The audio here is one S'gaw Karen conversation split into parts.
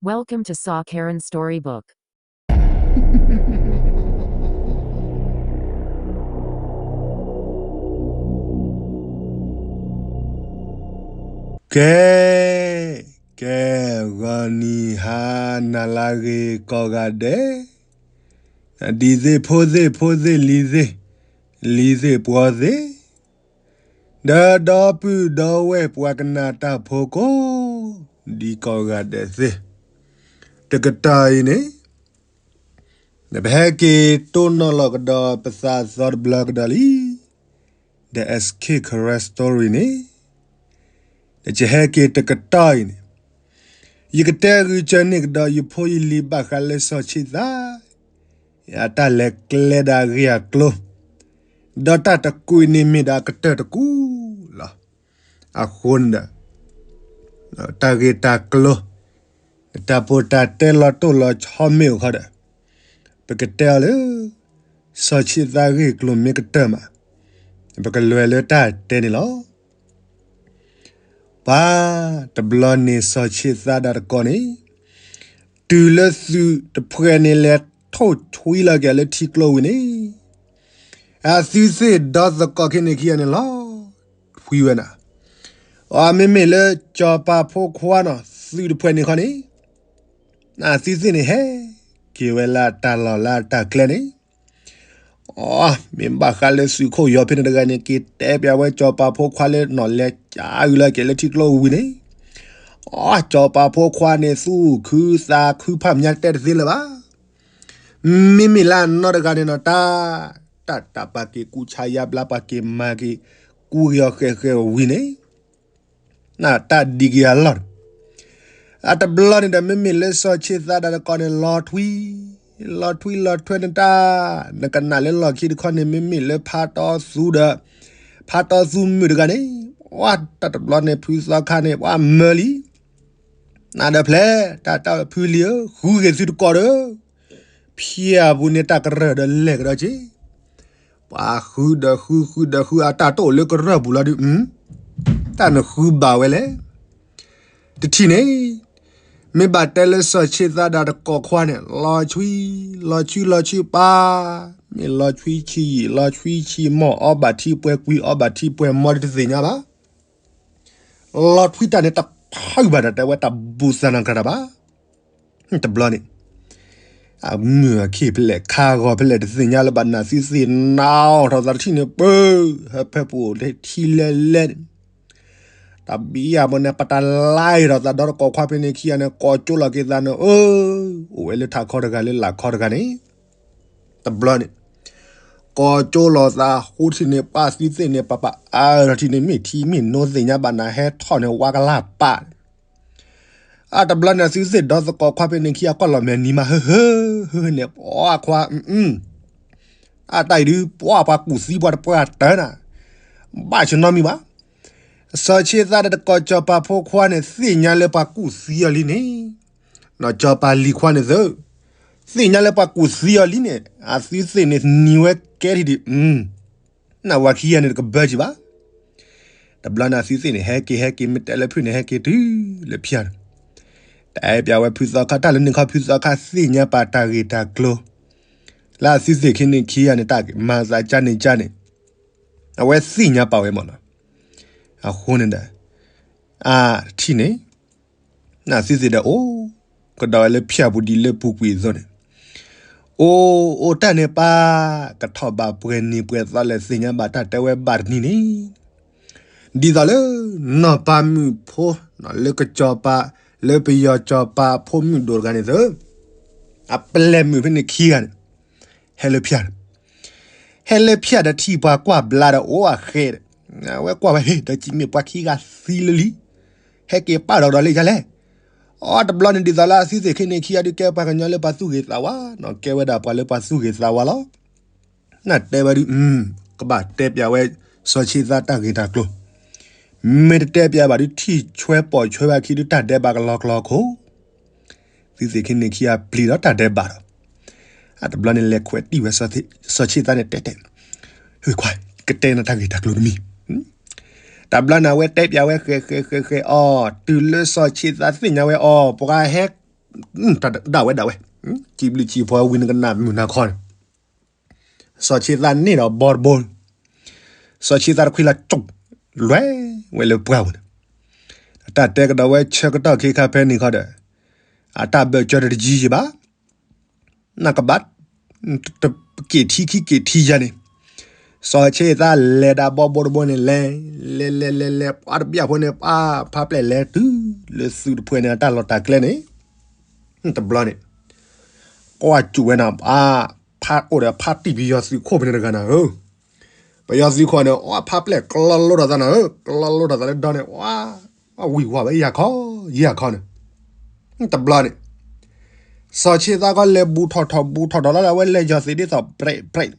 Welcome to Saw Karen Storybook. ကဲ, ကဲ, ဂီၤနံၤဟါနၤလၢအဂ့ၤကိးဂၤဒဲး, ဒံသ့ၣ်ဖိသ့ၣ်ဖိသ့ၣ်လံၤသ့ၣ်, လံၤသ့ၣ်ပှီၤသ့ၣ်, ဒီးဒီပုၢ်ဒီဝဲၢ်ပှၤကနၣ်တၢ်ဖိကိး, ဒ်ကိးဂၤဒဲးသ့ၣ်, တကတီၢ်အံၤန့ၣ် ပဟဲက့ၤတိၢ်နီၣ်လီၤကဒီးပသးသီတဘျီကဒီးလံ. The Escape Karen Story န့ၣ်, နကဟဲက့ၤတကတီၢ်အံၤန့ၣ်, ယကတဲဂုာ်ကၢန့ၢ်ကဒီးယဖိယလံၤဘၣ်ဃးလၢစီၤဆံးသး, အတၢ်လဲၤကျဲဒီးအဂ့ၢ်အကျိၤ, ဒီးတၢ်တကူးန့ၣ်မ့ၢ်ဒၣ်အကတၢၢ်တကူးလီၤ. အဃိန့ၣ်ဒီး တၢ်ဂ့ၢ်တၢ်ကျိၤ, တၢ်ပီးတၢ်တဲလီၤတိၢ်လီၤဆီမ့ၢ်အိၣ်ခီဒီး, ပကတဲအီၤလၢ စီၤဆံးသးဂ့ၢ်ကျိၤမ့ၢ်ကတၢၢ်မး, ပကလဲၤလၢတၢ်တဲန့ၣ်လီၤ. ပှၤတဘျီန့ၣ်စီၤဆံးသးဒီးတကိးန့ၣ်, တုၤလၢသုးတဖှဲးန့ၣ်လဲၤထိၣ်ဆွံလီၤက့ၤလၢထံကျိဝံၤန့ၣ်, အသုးသ့ၣ်ဒီသကိးခဲန့ၣ်ခံဂၤန့ၣ်လီၤထွံဝဲနၤ, အမ့မ့ၢ်လၢစီၤပၤဖိခွါနီၤ သုးတဖှဲးန့ၣ်ခီန့ၣ် အသုးသ့ၣ်န့ၣ်ဟဲက့ၤဝဲလၢတၢ်လီၢ်လၢတၢ်ကျဲန့ၣ်, အ မ့ၢ်ဘၣ်ဃးလၢသုးခိၣ်ယီၤဖဲန့ၣ်တဂၤန့ၣ် က့ၤတဲပၠးဝဲစီၤပၤဖိခွါလၢနီၢ်လဲၤကၢ်အုးလီၤက့ၤလၢထံကျိဝံၤန့ၣ်, အ စီၤပၤဖိခွါန့ၣ်သူၣ်ခုသးခုဖးမၠါတဲတသ့လၢၤဘၣ်. မ့မ့ၢ်လၢအနီၢ်တဂၤန့ၣ်နီၤ တၢ်, တၢ်, တၢ်ပာ်က့ၤကူစါယါဘျါ ပာ်က့ၤမၤက့ၤကူဂ့ၤအီၤဃဲးဃဲးဝံၤန့ၣ်, နတၢ်ဒံးက့ၤအလီၢ်, အတဘျီန့ၣ်ဒီး မ့မ့ၢ်လၢစီၤဆံးသးဒီးတကိးန့ၣ် လီၤထွံ, လီၤထွံလီၤထွဲနတၢ်, နကနၣ်လၢလီၢ်ခံတခီန့ၣ် မ့မ့ၢ်လၢဖါတီသူဒီး ဖါတီသူမုၣ်တဂၤန့ၣ်, ပှၤတၢ်တဘျီန့ၣ် ဖုသီခါန့ၣ် ပှၤမၢလံ, နဒီးဖျဲး, တၢ်တၢ်ဖုလံဧၢ, ဃုဂ့ၤသုတကိးဒီး ဖံအပူၤန့ၣ်တၢ်ကရၢၢ်ဒီးလဲၢ်ကဒီးက့ၤ, ပှၤဃုဒီးဃု, ဃုဒီးဃု, အတၢ်တအိၣ်လၢကရၢၢ်ပူၤလီၤဒုး, တၢ်နဃုဘၣ်ဝဲလဲၣ်. တထံၣ်န့ၣ်, မ့ၢ်ဘၣ်တဲလၢစီၤဆံးသးဒီးတကိးခွါန့ၣ် လီၤဆွံ, လီၤဆွံလီၤဆွံပၢ်, မ့ၢ်လီၤဆွံဆံးယံာ် လီၤဆွံဆံးမီၢ် အီဘၣ်ထံပှဲၤကွံာ် အီဘၣ်ထံပှဲၤမီတသ့ၣ်ညါဘၣ်. လီၤထွံတၢ်န့ၣ်တဖုဘၣ်ဒီး တဲဝဲတၢ်ဘူၣ်သးနီၢ်ကရၢ်တၢ်ဘၣ်. တဘျီန့ၣ် အမုၢ်အခ့ၣ်ဖဲလဲၣ် ခါဂီၤဖဲလဲၣ်တသ့ၣ်ညါလၢၤဘၣ် နသုသ့ၣ်နီၣ်ထီၣ်သးတထံၣ်န့ၣ် ပၢ, ဟဲဖဲပအိၣ်လၢထံလဲၢ်လဲၢ်န့ၣ်, တၢ်ဘံယၢ်မ့ၢ်န့ၣ် ပတၢ်လါအံၤထီၣ်သးဒီတကိးခွါဖဲန့ၣ်ခံဂၤန့ၣ် ကိးကၠိလီၤက့ၤသးန့ၣ် အၢ, အိၣ်ဝဲလၢထးခီတဂၤလၢလာ်ခီတဂၤန့ၣ်, တဘျီန့ၣ် ကိးကၠိလီၤသးဃိထံၣ်န့ၣ် ပှၤသုသ့ၣ်န့ၣ် ပပာ်အါထီၣ်ထံၣ်န့ၣ် မ့ၢ်ထံမ့ၢ်နိသ့ၣ်ညါဘၣ်နၤ ဟဲထီၣ်န့ၣ် ဝါကလၢ်ပာ်န့ၣ် အတဘျီန့ၣ် သုသ့ၣ်ဒီသကိးခွါဖဲန့ၣ်ခံဂၤကွၢ်လီၤမဲာ်နံၤမး ဟၢဟၢဟၢန့ၣ် ပှၤခွါ, အတၢ်အံၤဒုး ပှၤပှၤကူၣ်သံပှၤတပှၢ်တၢၢ်နၤ, ဘၣ်ဆၢနီတမံၤဘၣ်. စီၤဆ့သးဒီးတကိးစီၤပၤဖိခွါန့ၣ် သ့ၣ်ညါလၢပှၤကူၣ်သံအီၤလံန့ၣ်, စီၤပၤလံၤခွါန့ၣ်သၢ, သ့ၣ်ညါလၢပှၤကူၣ်သံအီၤလံန့ၣ် အသုသ့ၣ်န့ၣ်နံၤဝဲကဲထံၣ်ဒံး နဝၤခံဂၤန့ၣ်တကဘၢစံးဘၣ်. တဘျီန့ၣ်အသုသ့ၣ်န့ၣ် ဟဲက့ၤဟဲက့ၤ မ့ၢ်တဲလၢဖုၣ်န့ၣ် ဟဲက့ၤတုၤလၢဖၠၣ်န့ၣ်, တဲပၠးဝဲဖုသီခါ တၢ်လၢန့ၣ်ခီ ဖုသီခါသ့ၣ်ညါပာ်တၢ်ဂ့ၢ်တၢ်ကျိၤ လၢအသုသ့ၣ်ခံန့ၣ်ခံဂၤန့ၣ် တၢ်မၤသးကၢ်န့ၣ်ကၢ်န့ၣ်, အဝဲသ့ၣ်ညါပာ်ဝဲမ့ၢ်နီၤ. အဃိန့ၣ်ဒီး အထံၣ်န့ၣ် နသုသ့ၣ်ဒီးအိၣ် ကဒီးဝဲလၢဖၠၣ်ပူၤဒ်လၢပူၤကွံာ်အသိးန့ၣ်, အိၣ်အိၣ်တၢ်န့ၣ်ပၢ် ကထီၣ်ဘၣ်ပှဲၤနံၤပှဲၤသီလဲၣ် သ့ၣ်ညါဘၣ်တၢ်တဲဝဲဘၣ်တနံၤန့ၣ်, ဒ်သိးလၢ နီၢ်ပၤမုၣ်ဖိ လၢကစီၤပၤ လၢပယီၤစီၤပၤဖိမုၣ်ဒိၣ်တဂၤန့ၣ်သၢ, အပျဲၢ်မုၣ်ဖဲန့ၣ်ခံဂၤန့ၣ် ဟဲလၢဖၠၣ်န့ၣ်, ဟဲလၢဖၠၣ်ဒီးထံၣ်ပှၤကွၢ်ဘျါဒီးအိၣ်အဃဲဒီး, အဝဲကွၢ်ဝဲ ဟ့ၣ် ဒီးကံမ့ၢ်ပှၤခံဂၤသံလၢလံ, ဟဲက့ၤပာ်ဒီးကဒီးလၢယလဲၣ်. အီ တဘျီန့ၣ် ဒ်သိးလၢအသုသ့ၣ်ခံန့ၣ်ခံဂၤဒုး ကဲပှၤကညီလၢပှၤသူၣ်ဂ့ၤသးဝါ, ကဲဝဲဒၣ်ပှၤလၢပှၤသူၣ်ဂ့ၤသးဝါလီၤ. နတဲဝဲဒုး ကဘၣ်တဲပၠးဝဲ စီၤဆ့သးတၢ်ဂ့ၢ်တၢ်ကျိၤ, မ့ၢ်တတဲပၠးဘၣ်ဒုး ထံၣ်ဆွဲပိာ်ဆွဲဝဲအခံဒုး တၢ်ဒဲးဘးကလီၤကျီၤခိၣ်, သုသ့ၣ်ခံန့ၣ်ခံဂၤပျံၤဒီးတၢ်ဒဲးဘးဒီး, အတဘျီန့ၣ် လဲၤခွဲးတံၢ်ဝဲ စီၤဆ့သးန့ၣ် တဲတဲ, ဟ့ၣ်ခွါ, ကတဲနၤတၢ်ဂ့ၢ်တၢ်ကျိၤတမံၤ. တဘျီန့ၣ် အဝဲတဲပၠးဝဲ ဃဲးဃဲးဃဲးဃဲးအီၤ တုၤလၢစီၤဆ့သးသ့ၣ်ညါဝဲအီၤ ပှၤဟဲ ဒၣ်ဝဲဒၣ်ဝဲ, စံးဘျုးစံးဖှိၣ်ဝံၤနကနၣ်မုာ်နၤခီန့ၣ်, စီၤဆ့သၣ်န့ၢ်ဒီးဘီတဘိ, စီၤဆ့သၣ်တခွံလီၤကၠိၣ်, လွဲဝဲလၢပှၢ်ပူၤန့ၣ်, အတၢ်တဲကဒီးဝဲဆၢကတီၢ်ခဲခါဖဲန့ၣ်ခီဒီး, အတၢ်ဘၢၣ်စၢၤတယံၤယံၤဘၣ် နကဘၣ်, က့ၤထံခံက့ၤထံယၤန့ၣ်, စီၤဆ့သၣ်လဲၤဒၣ်ဘီဘိတဘိန့ၣ်လဲၤ, လဲၤလဲၤလဲၤလဲၤ ပှၤတဘျီဖိန့ၣ် ပှၤဖးပျဲၢ်လဲၤတုၤလၢသုးတဖှဲန့ၣ် အတၢ်လီၢ်တၢ်ကျဲန့ၣ်, တဘျီန့ၣ်, ကွၢ်စူၣ်ဝဲနၤ ဖးအိၣ်ဒီးဖးတံၢ်ပယီၤသုးခိၣ်ဖဲန့ၣ်တဂၤနၤဧၢ, ပယီၤသုးခိၣ်န့ၣ် အဖးပျဲၢ်ကျီလိထီၣ်သးနၤဧၢ, ကျီလိထီၣ်သးလၢဒီန့ၣ် ဝံၢ်ဝါဝဲယၤခီ, ယၤခီန့ၣ်, တဘျီန့ၣ် စီၤဆ့သၣ်ခီလဲၤဘူးထီၣ်ထီၣ်ဘူးထီၣ်ထီၣ်လီၤ အဝဲလဲၤယီၤသ့ၣ်ဒ်သိးပြဲးပြဲး,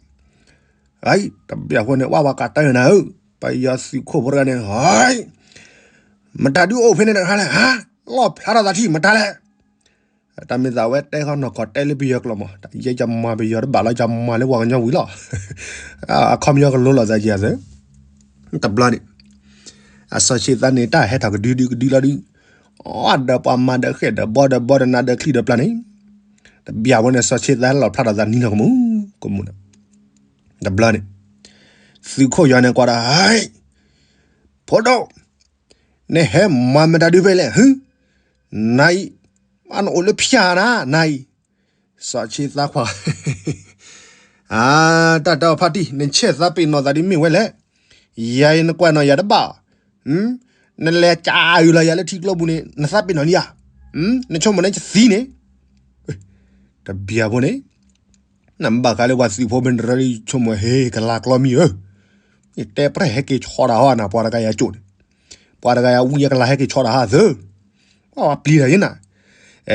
တဘျီဖိန့ၣ် ဝဲဝဲကးတၢ်နၤဧၢ, ပယီၤသုးခိၣ်ဖိတဂၤန့ၣ်, မတၤဒုအိၣ်ဖဲန့ၣ်တခါလဲၣ်, လီၣ်ဖျါထီၣ်သးထံၣ်မတၤလဲၣ်, တၢ်မ့ၢ်သးဝဲတဲခီနီၢ်ကီၢ်တဲလၢပယီၤကျိာ်မး, ယဲယမၤပယီၤတဘၣ်လီၤ ယမၤလၢပှၤကညီဝံၤလီၤ, အခီပညီကလိလီၤသးယၤသၢ, တဘျီန့ၣ် အစီၤဆ့သၣ်န့ၣ် တၢ်ဟဲထီၣ်ကဒုဒုကဒုလီၤဒု, အဒီးပှၤမၤဒီးဃဲၣ်ဒီးဘီဒီးဘီဒီးနးဒီးချံဒီးပျၢ်န့ၣ်, တဘျီဖိန့ၣ် စီၤဆ့သၣ်လီၣ်ဖျါထီၣ်သးနံၤနီၢ်ကမူၣ်ကမူၣ်န့ၣ်, တဘျီန့ၣ် သုးခိၣ်ယီၤန့ၣ်ကွၢ်ဒီး, ဖိဒိၣ်, နဟဲမၤမတၤဒုဖဲလဲၣ်, နၤအံၤ, နအိၣ်လၢဖၠၣ်နၤ နၤအံၤ, စီၤဆ့သၣ်ခွါ အါ, တၢ်တဲအီၤဖါတံၢ် နဆဲးသးပ့ၤနီၣ်သးဒ်မ့ၢ်ဝဲလဲၣ်, ယၤအံၤနကွၢ်နီၢ်ယၤတဘၣ်, နလဲၤကးအုးလီၤယၤလၢထံကျိပူၤန့ၣ် နသးပ့ၤနီၣ်လံဧါ, နဆိကမိၣ်န့ၣ်ယသံန့ၣ်, တဘျီဖိန့ၣ် နဘၣ်ဃးလၢပှၤသုးဖိမ့ၢ်တရၢလံဆိကမိၣ်ဟ့ၣ်ကလၤကျီမံၤဧၢ, တဲပြဲၢ်ဟဲက့ၤဆီဒၣ်ဟီနၤ ပှၤတဂၤယၤကၠိၣ်န့ၣ်, ပှၤတဂၤယၤဝံယကလၤဟဲက့ၤဆီဒၣ်ဟီသၢ, ပှၤပျံၤတၢ်ယဲနၤ, အ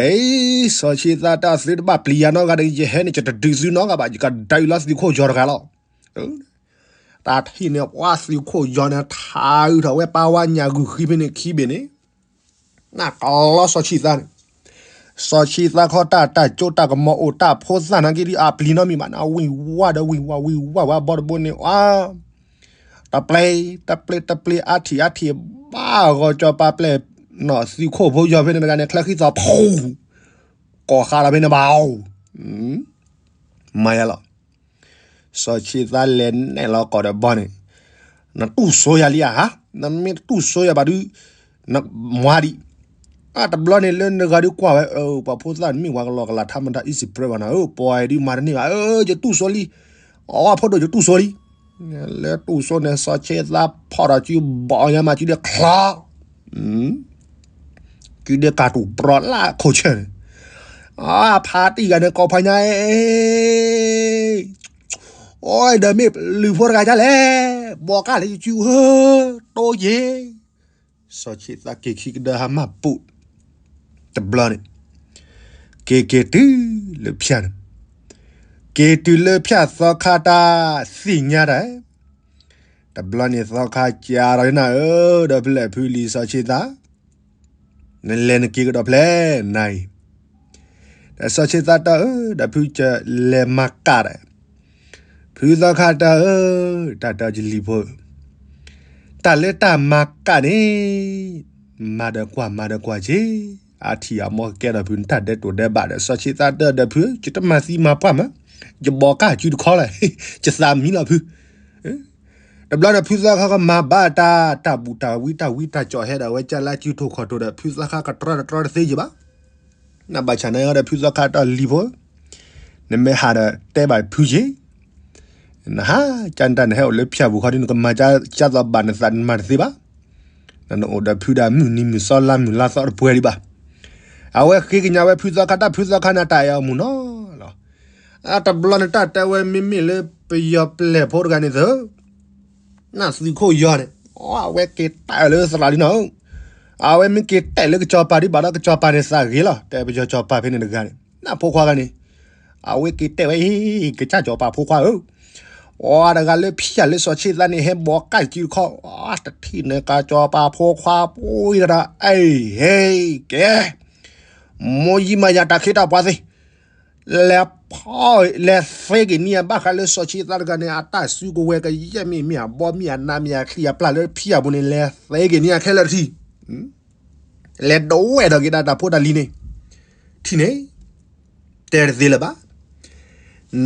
့, စီၤဆ့သၣ်တၢ်သုတဘၣ်ပျံၤယၤနီတဂၤဒီး ယဟဲန့ၣ် ယတဒုးသုနီတဂၤဘၣ် ယကဒုးလီၤသုးခိၣ်ယီၤတဂၤလီၤ, တၢ်ထံၣ်န့ၣ် ပှၤသုးခိၣ်ယီၤန့ၣ် ထါအုးထီၣ်ဝဲပၢ်ဝါညၣ်ဂုာ်ဃံဖဲန့ၣ်ခံဘ့ၣ်န့ၣ်, နကလီၤစီၤဆ့သၣ်န့ၣ်, စီၤဆ့သၣ်ခီတၢ်တၢ်ကၠိတၢ်ကမီၤအိၣ်တၢ်ဖိသၣ်နာ်က့ဒ်အပျံၤနီတမံၤဘၣ် နဝံၢ်ဝါဒီးဝံၢ်ဝါဝံၢ်ဝါဝဲအဘီတဘိန့ၣ် အါ, တပျ့ၤ, တပျ့ၤ, တပျ့ၤ, အါထံၣ်အါထံၣ်ဘၣ်ဂီၤကၠီၤပၤပျဲၢ်, သုးခိၣ်ဖိယီၤဖဲန့ၣ်တဂၤန့ၣ် ချၢဃံသီၣ်ဖူ, ကီၢ်ဃးဒီးဖဲန့ၣ်ဘၣ်, မၤယၤလီၤ စီၤဆ့သၣ်လဲၤနဲၣ်လီၤကီၢ်ဒီးဘီန့ၣ်, နတူၢ်စိယၤလံဧါ, နမ့ၢ်တတူၢ်စိယၤဘၣ်ဒုး, နမၤဒံး, အတဘျီန့ၣ်လၢနဂၤဒုးကွၢ်ဝဲ, ပှၤဖိသၣ်န့ၣ်မ့ၢ်ပှၤကလီကလးထါမတၤ easy prey ဘၣ်နၤဧၢ, ပှၤအံၤဒုးမၤတန့ၢ်ဘၣ်, ယတူၢ်စိလံ, အဖိဒိၣ်ယတူၢ်စိလံ, လၢတူၢ်စိန့ၣ် စီၤဆ့သၣ်ဖီၣ်ထီၣ်စုဘီၣ်ညါမးစုဒဲချီ ကုဒဲကၢ်တူၢ်ပြီလၢအခိၣ်ဆၢန့ၣ်, အဖါတံၢ်ဂၤန့ၣ် ကိးဖါညါအံၤ, အိၣ်ဒီးမ့ၢ်လုၢ်ဖိတဂၤဒ်လဲၣ်, ဘီကၢ်လၢယစုဧၢ, တိယ့, စီၤဆ့သၣ်က့ၤခံကဒၢဟါမၢ်ပူၤ, တဘျီန့ၣ်, က့ၤက့ၤတုၤလၢဖၠၣ်န့ၣ်, က့ၤတုၤလၢဖၠၣ်သီခါတၢ်သ့ၣ်ညါတၢ် တဘျီန့ၣ်သီခါကၢ်ဒီးနၤဧၢ, ဒီးဖဲလဲၣ်ဖုလံၤစီၤဆ့သၣ်, နလဲၤနက့ၤကဒီးဖဲလဲၣ်နၤအံၤ, ဒီးစီၤဆ့သၣ်တၢ်ဧၢ, ဒီးဖုကလဲၤမၤကၣ်ဒီး, ဖုသီခါတၢ်ဧၢ, တၢ်တဲယလံၤဖိဧၢ, တၢ်လၢတၢ်မၤကၣ်န့ၣ်, မၤဒီးကွၢ်မၤဒီးကွၢ်က့ၤ, အထံၣ်အမိၢ်ကကဲထီၣ်ဖုနတၢ်ဒဲးတိာ်ဒဲးဘးဒီး စီၤဆ့သၣ်တၢ်ဒီးဖုဧၢ, ယတမၤသံမၤပှၢ်မး, ယဘီကၢ်စုတခီလၢာ်, ယသးမံလီၤဖု တဘျီဒီးဖုသီခါကမၤဘၣ်တၢ်, တၢ်ဘူးတၢ်ဝံတၢ်ဝံတၢ်ကၠီၣ်ဟဲဒီးဝဲကၢ်လၢကၠူထိၣ်ခီၣ်ထိၣ်ဒီး ဖုသီခါကတြီတတြီတသ့ယဘၣ်, နဘၣ်ဆၣ်န့ၣ်ဒီးဖုသီခါတၢ်လံၤဖိ, နမ့ၢ်ဟးဒီးတဲဘၣ်ဖုက့ၤ, နဟးကၢ်နတၢ်နဟဲအိၣ်လၢဖၠၣ်ပူၤခီဒ်နကမၤကၢ်သိးဘၣ်နသးနမၤတသ့ဘၣ်, နအိၣ်ဒီးဖုဒၣ်မုၢ်နံၤမုၢ်သီလါမုၢ်လါသီတပှဲၤဒံးဘၣ်, အဝဲဃ့ကညးဝဲဖုသီခါတၢ်ဖုသီခါန့ၣ်တၢ်အဲၣ်အီၤမုၢ်နီၤလီၤ အတဘျီန့ၣ်တၢ်တဲဝဲမ့မ့ၢ်လၢပယီၤပျဲၢ်ဖိတဂၤန့ၣ်သၢ, နသုးခိၣ်ယီၤန့ၣ်, အဝဲက့ၤတဲလၢသရၣ်လံနီၤ, အဝဲမ့ၢ်က့ၤတဲလၢကစီၤပၤဒံးဘၣ်ဒီးကစီၤပၤန့ၣ်သးဂ့ၤလီၤ, တဲပယီၤစီၤပၤဖဲန့ၣ်တဂၤန့ၣ် နဖိခွါဂၤန့ၣ်, အဝဲက့ၤတဲဝဲအံၤ ကစၢ်စီၤပၤဖိခွါဧၢ, အတဂၤလၢဖၠၣ်လၢစီၤဆ့သၣ်န့ၣ် ဟဲဘီကၢ်စုတခီ, တထံၣ်န့ၣ်ကစီၤပၤဖိခွါပူၤဒီး အဲၣ်ဟ့ကဲ မိၢ်ယံမၤယၤတၢ်ခ့တၢ်ပှၤသ့, လဲၤဖီၣ် လဲၤသ့က့ၤန့ၢ်အဘၣ်ဃးလၢစီၤဆ့သၣ်တဂၤန့ၣ် အတၢ်စုကဝဲၤကယဲၢ်မ့ၢ်မ့ၢ်အဘီမ့ၢ်အနးမ့ၢ်အချံအပျၢ်လၢဖၠၣ်ပူၤန့ၣ် လဲၤသ့က့ၤန့ၢ်အခဲလၢာ်တထံၣ်, လဲၤဒိးဝဲၢ်ထီၣ်က့ၤဒၣ်တၢ်ဖိတၢ်လံၤန့ၣ်, ထံၣ်န့ၣ် တဲတသ့လၢၤဘၣ်.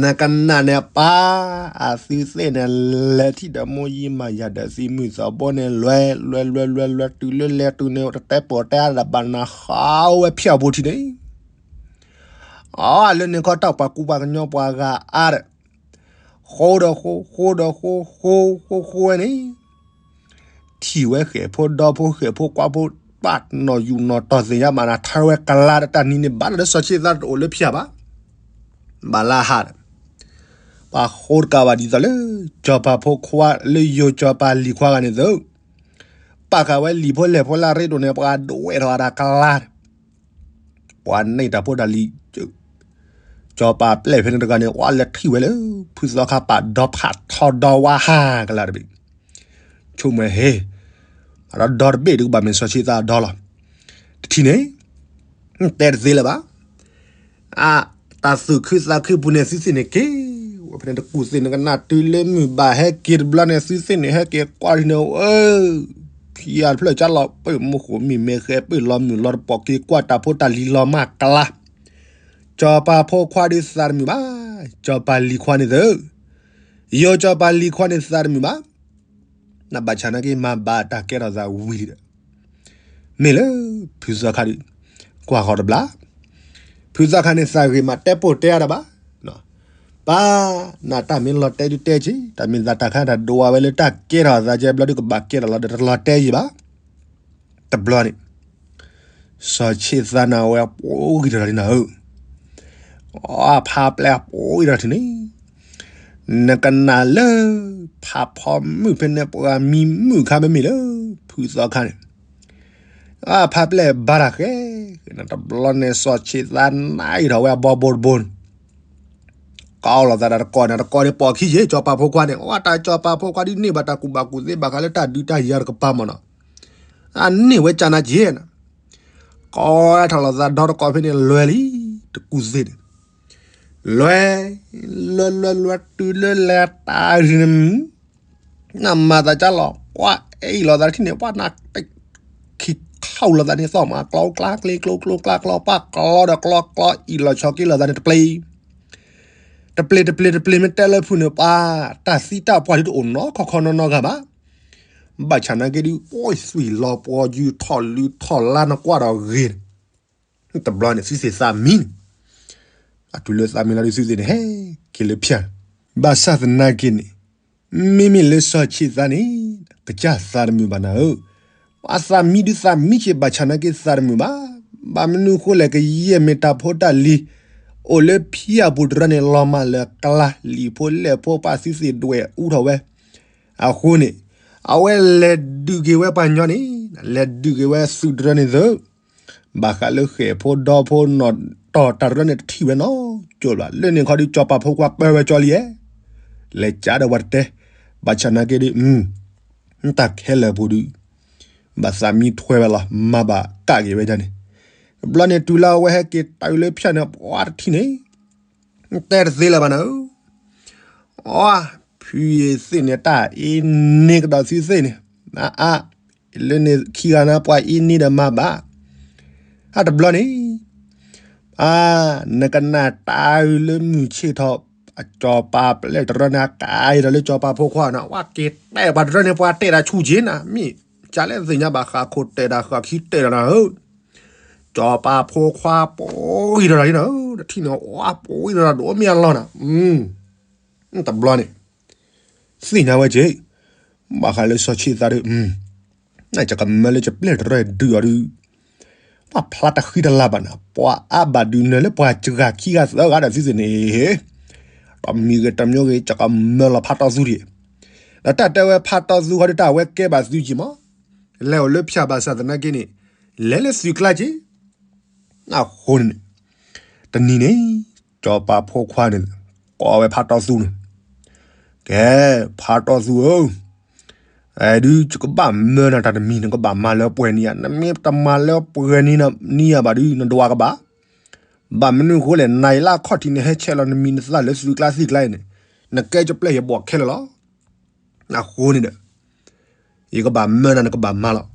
နကနၣ်န့ၣ်ပၢ်, အသုသ့ၣ်န့ၣ် လဲၤထံၣ်ဒီးမိၢ်ယံမၤယၤဒီးသံမုၢ်သီဘိန့ၣ် လွဲလွဲလွဲလွဲလွဲတုၤလၢလဲၤတုၤန့ၣ် တတဲပီၣ်တဲအါဒီးဘၣ်နၤဃးဝဲဖၠၣ်ဖိထံၣ်န့ၣ် အလၢန့ၣ်ခီတၢ်ပှၤကူပှၤကညီပှၤဂၤအါဒီး ဃိဒီးဃိ ဃိဒီးဃိ ဃိဃိဃိဝဲန့ၣ် ထံၣ်ဝဲဃဲၣ်ဖိဒီဖိ ဃဲၣ်ဖိကွၢ်ဖိ ပာ်နီၣ်ယူၣ်နီၣ်တီၢ်သ့ၣ်ညါမးနၤ ထါဝဲကလါဒီးတၢ်နံၤန့ၣ် ဘၣ်လၢစီၤဆ့ၣ်သါတအိၣ်လၢဖၠၣ်ဘၣ်. ဘၣ်လၢဟးဒီး ပှၤဃိတကးဘၣ်ဒ်သိးလၢ စီၤပၤဖိခွါလၢယိၤစီၤပၤလံၤခွါဂၤန့ၣ်သု ပာ်ဃာ်ဝဲလံာ်ဖိလဲၢ်ဖိလၢအရ့ဒိၣ်န့ၣ် ပှၤဒွဲၣ်ထီၣ်အတၢ်ကလါ ပှၤန့ၢ်တၢ်ဖိတၢ်လံၤ စီၤပၤပျဲၢ်ဖဲန့ၣ်တဂၤန့ၣ် ဝဲလဲၤထံၣ်ဝဲလၢ ဖုသီခါပာ်ဒီဖးထီဒီဝါဟးကလါတဘ့ၣ် ဆိကမိၣ်ဟ့ အဒီဒီတဘ့ၣ်ဒုးကဘၣ်မ့ၢ်စီၤဆ့ၣ်သါအဒီလီၤ. တထံၣ်န့ၣ် တဲတသ့လၢၤဘၣ်. အ တၢ်သူၣ်ခုသးခုပူၤန့ၣ် သုသ့ၣ်န့ၣ်က့ၤ ဝဲဖဲန့ၣ်တကူၣ်သ့ၣ်န့ၣ်ကနၣ်တုၤလၢမုၢ်ဘၣ်ဟဲက့ၤတဘျီန့ၣ် သုသ့ၣ်န့ၣ်ဟဲက့ၤကွၢ်ထံၣ်န့ၣ် အၢ ဖံယါတဖျၢၣ်ကၢ်လီၤ ပၢၢ်မူဃိၣ်မံၣ်မဲဃဲ ပၢၢ်လီၤမုၢ်လီၤတပီၢ်က့ၤကွၢ်တၢ်ဖိတၢ်လံၤလီၤမၢ်ကလါ စီၤပၤဖိခွါဒုးသးတမုာ်ဘၣ်. စီၤပၤလံၤခွါန့ၣ်သု ယိၤစီၤပၤလံၤခွါန့ၣ်သးတမုာ်ဘၣ်. နဘၣ်ဆၣ်နာ်က့ မၤဘၣ်တၢ်ကဲထီၣ်သးဝံၤလံဒီး မ့ၢ်လၢ ဖုသီခါဒုး ကွၢ်ဃီၤတဘျီ ဖုသီခါန့ၣ်သးဂ့ၤမး တဲပိၢ်တဲအါတၢ်ဘၣ်. ပၢ် နတၢ်မ့ၢ်လီၤတဲဒုးတဲက့ၤ တၢ်မ့ၢ်သးတၢ်ခါတၢ်ဒိးဝဲလၢတၢ်ကဲထီၣ်သးကဲဘျီဒုး ကဘၣ်ကဲထီၣ်လီၤဒီးတလီၤတဲယံၤဘၣ်. တဘျီန့ၣ် စီၤဆ့ၣ်သါနၤဝဲ ပိာ်ဂံၢ်ထီၣ်တၢ်ထံၣ်နၤဧၢ, အဖါပျဲၢ်ပိာ်ဂံၢ်ထီၣ်တၢ်ထံၣ်န့ၣ်, နကနၣ်လၢ ဖးဖီမုၣ်ဖဲန့ၣ် ပှၤမံမုၣ်ခါမ့မ့ၢ်လၢ ဖုသီခါန့ၣ်, အဖါပျဲၢ်ဘါတၢ်ဃဲ, တဘျီန့ၣ် စီၤဆ့ၣ်သါနါအံၤထီၣ်ဝဲအဘီဘိတဘိန့ၣ် ကိးလိာ်သးတၢ်တကိးန့ၣ် တကိးန့ၣ်ပိာ်ခံယ့ၣ် စီၤပၤဖိခွါန့ၣ်, အတၢ်စီၤပၤဖိခွါဒုးန့ၢ်ဘၣ်တၢ်ကူၣ်ဘၣ်ကူၣ်သ့ ဘၣ်ဃးလၢတၢ်ဒုးတၢ်ယၤတကပၤမၢ်နီၤ, အန့ၢ်ဝဲကၢ်နၤက့ၤန့ၣ်, ကိးထီၣ်လိာ်သးဒီတကိးဖဲန့ၣ် လွဲလံ, တကူၣ်သ့န့ၣ်, လွဲ, လွဲလွဲလွဲ တုၤလၢလဲၤတၢ်ရံၣ်န့ၣ် နမၤသးကၢ်လီၤ ပှၤအ့ၣ်လိာ်သးတထံၣ်န့ၣ် ပှၤနၢ် ခံခီလိာ်သးန့ၣ် သီၣ်မးကျီကျါကျ့ကျိကျိကျါကျီ ပှၤကျီဒီးကျီကျီ အ့ၣ်လိာ်ဆိးက့လိာ်သးန့ၣ် တပျ့ၤ, တပျ့ၤတပျ့ၤတပျ့ၤ မ့ၢ်တဲလၢဖုန့ၣ် ပှၤတၢ်သံတၢ်ပှၢ်ဒုးတအိၣ်နီၢ်ခီခီနီၢ်နီၢ်ဂၤဘၣ်, ဘၣ်ဆၣ်နာ်က့ဒုး အိၣ်သွံၣ်လီၤပှီၤယုၢ်ထီၣ်လုၢ်ထီၣ်လါ နကွၢ်ဒီးဂ့ၤ တဘျီန့ၣ် သုသ့ၣ်သးမံန့ၣ်, အတုၤလၢသးမံလီၤဒုး သုသ့ၣ်န့ၣ် ဟဲက့ၤလၢဖၠၣ်, ဘၣ်ဆၣ်သနာ်က့န့ၣ်, မ့မ့ၢ်လၢစီၤဆ့ၣ်သါန့ၣ် ကစၢ်သးတမုာ်ဘၣ်နၤဧၢ, အသးမံဒုးသးမံက့ၤ ဘၣ်ဆၣ်နာ်က့သးတမုာ်ဘၣ်, ဘၣ်မနုၤအဃိလဲၣ် ကယဲၢ်မ့ၢ်တၢ်ဖိတၢ်လံၤ အိၣ်လၢဖၠၣ်ပူၤတရၢန့ၣ် လီၤမၢ်လၢကလါ လံာ်ဖိလဲၢ်ဖိ ပှၤသုသ့ၣ်ဒွဲၣ်အူထီၣ်ဝဲ, အဃိန့ၣ် အဝဲလဲၤဒုးက့ၤဝဲပှၤညီန့ၣ်, လဲၤဒုးက့ၤဝဲသုးတရၢန့ၣ်သုး, ဘၣ်ဃးလၢဃဲၣ်ဖိဒီဖိနီၢ်တီၢ်တၢ်တရၢန့ၣ် တထံၣ်ဝဲနီတစိၤဘၣ်, လၢန့ၣ်ခီဒုး စီၤပၤဖိခွါပၢဝဲကၠီလံဧါ, လဲၤကးဒီးပှၤတတဲ, ဘၣ်ဆၣ်နာ်က့ဒုး တၢ်ခဲလၢာ်အပူၤဒုး ဘၣ်သးမံထွဲဝဲလီၤ မၤဘၣ်ကးက့ၤဝဲဒၣ်န့ၣ်, တဘျီန့ၣ် တုၤလၢအဝဲဟဲက့ၤတၢ်အုးလၢဖၠၣ်န့ၣ် ပှၤတထံၣ်န့ၣ် တဲတသ့လၢၤဘၣ်နၤဧၢ, အ ဖုယသ့ၣ်န့ၣ် တၢ်အ့န့ၢ်ကဒီးသုသ့ၣ်န့ၣ်, အ လၢန့ၣ်ခံဂၤန့ၣ် ပှၤအ့န့ၢ်ဒီးမၤဘၣ်, အတဘျီန့ၣ် အ နကနၣ်တၢ်အုးလၢမုၢ်ဆ့ၣ်ထီၣ် အစီၤပၤပျဲၢ်တရၢန့ၣ် အကးအံၤဒီးလၢစီၤပၤဖိခွါန့ၣ် ဝဲက့ၤတဲပှၤတရၢန့ၣ် ပှၤတဲတၢ်ဆူၣ်က့ၤနၤ မ့ၢ်ကလဲၣ်သ့ၣ်ညါဘၣ် ဃၣ်ခိၣ်တဲတၢ်ဃၣ်ခံတဲတၢ်နၤဧၢ, စီၤပၤဖိခွါပိာ်ဂံၢ်ထီၣ်တၢ်လံနၤဧၢ, တထံၣ်န့ၣ် ဝဲပိာ်ဂံၢ်ထီၣ်တၢ်ဒိၣ်မ့ၢ်အလီၢ်နၤ, တဘျီန့ၣ် သ့ၣ်ညါဝဲက့ၤ, ဘၣ်ဃးလၢစီၤဆ့ၣ်သါဒီး နကမၢလၢကပျဲၢ်တရၢဒုးအီၤဒုး, ပှၤဖျါတဃံတလၤဘၣ်နၤ, ပှၤအါဘၣ်ဒုးနၢၤလၢပှၤစှၤခံဂၤသၢဂၤဒီးသုသ့ၣ်န့ၣ်, တမံၤဂ့ၤတမံၤဂ့ၤ ကကမၢလီၤဖးတီသူဒံး, ဒီးတၢ်တဲဝဲဖးတီသူဃီဒီး တၢ်ဝဲကဲဘၣ်သုက့ၤမး, လဲၤအိၣ်လၢဖၠၣ်ဘၣ်ဆၣ်သနာ်က့န့ၣ်, လဲၤလၢသုးကျါက့ၤ အဃိန့ၣ်, တနံၤန့ၣ် စီၤပၤဖိခွါန့ၣ် ကိးဝဲဖးတီသူန့ၣ်, ကဲ, ဖးတီသူဧၢ, ဒုးယကဘၣ်မၢနၤတၢ်တမံၤ နကဘၣ်မၤလၢပှဲၤနံၤဧါ, နမ့ၢ်တမၤလၢပှဲၤနံၤနံၤဧါဘၣ်ဒုး နဒွးကဘၣ်, ဘၣ်မနုၤအဃိလဲၣ် နၤအံၤလၢအခီၣ်ထံးန့ၣ် ဟဲဆဲးလီၤနမံၤနသၣ်လၢသုးကျါသ့ၣ်ကျါအံၤန့ၣ်, နကဲကပျဲၢ်ယဘီၣ်ခဲလၢာ်လီၤ. အဃိန့ၣ်ဒီး ယကဘၣ်မၢနၤ နကဘၣ်မၤလီၤ.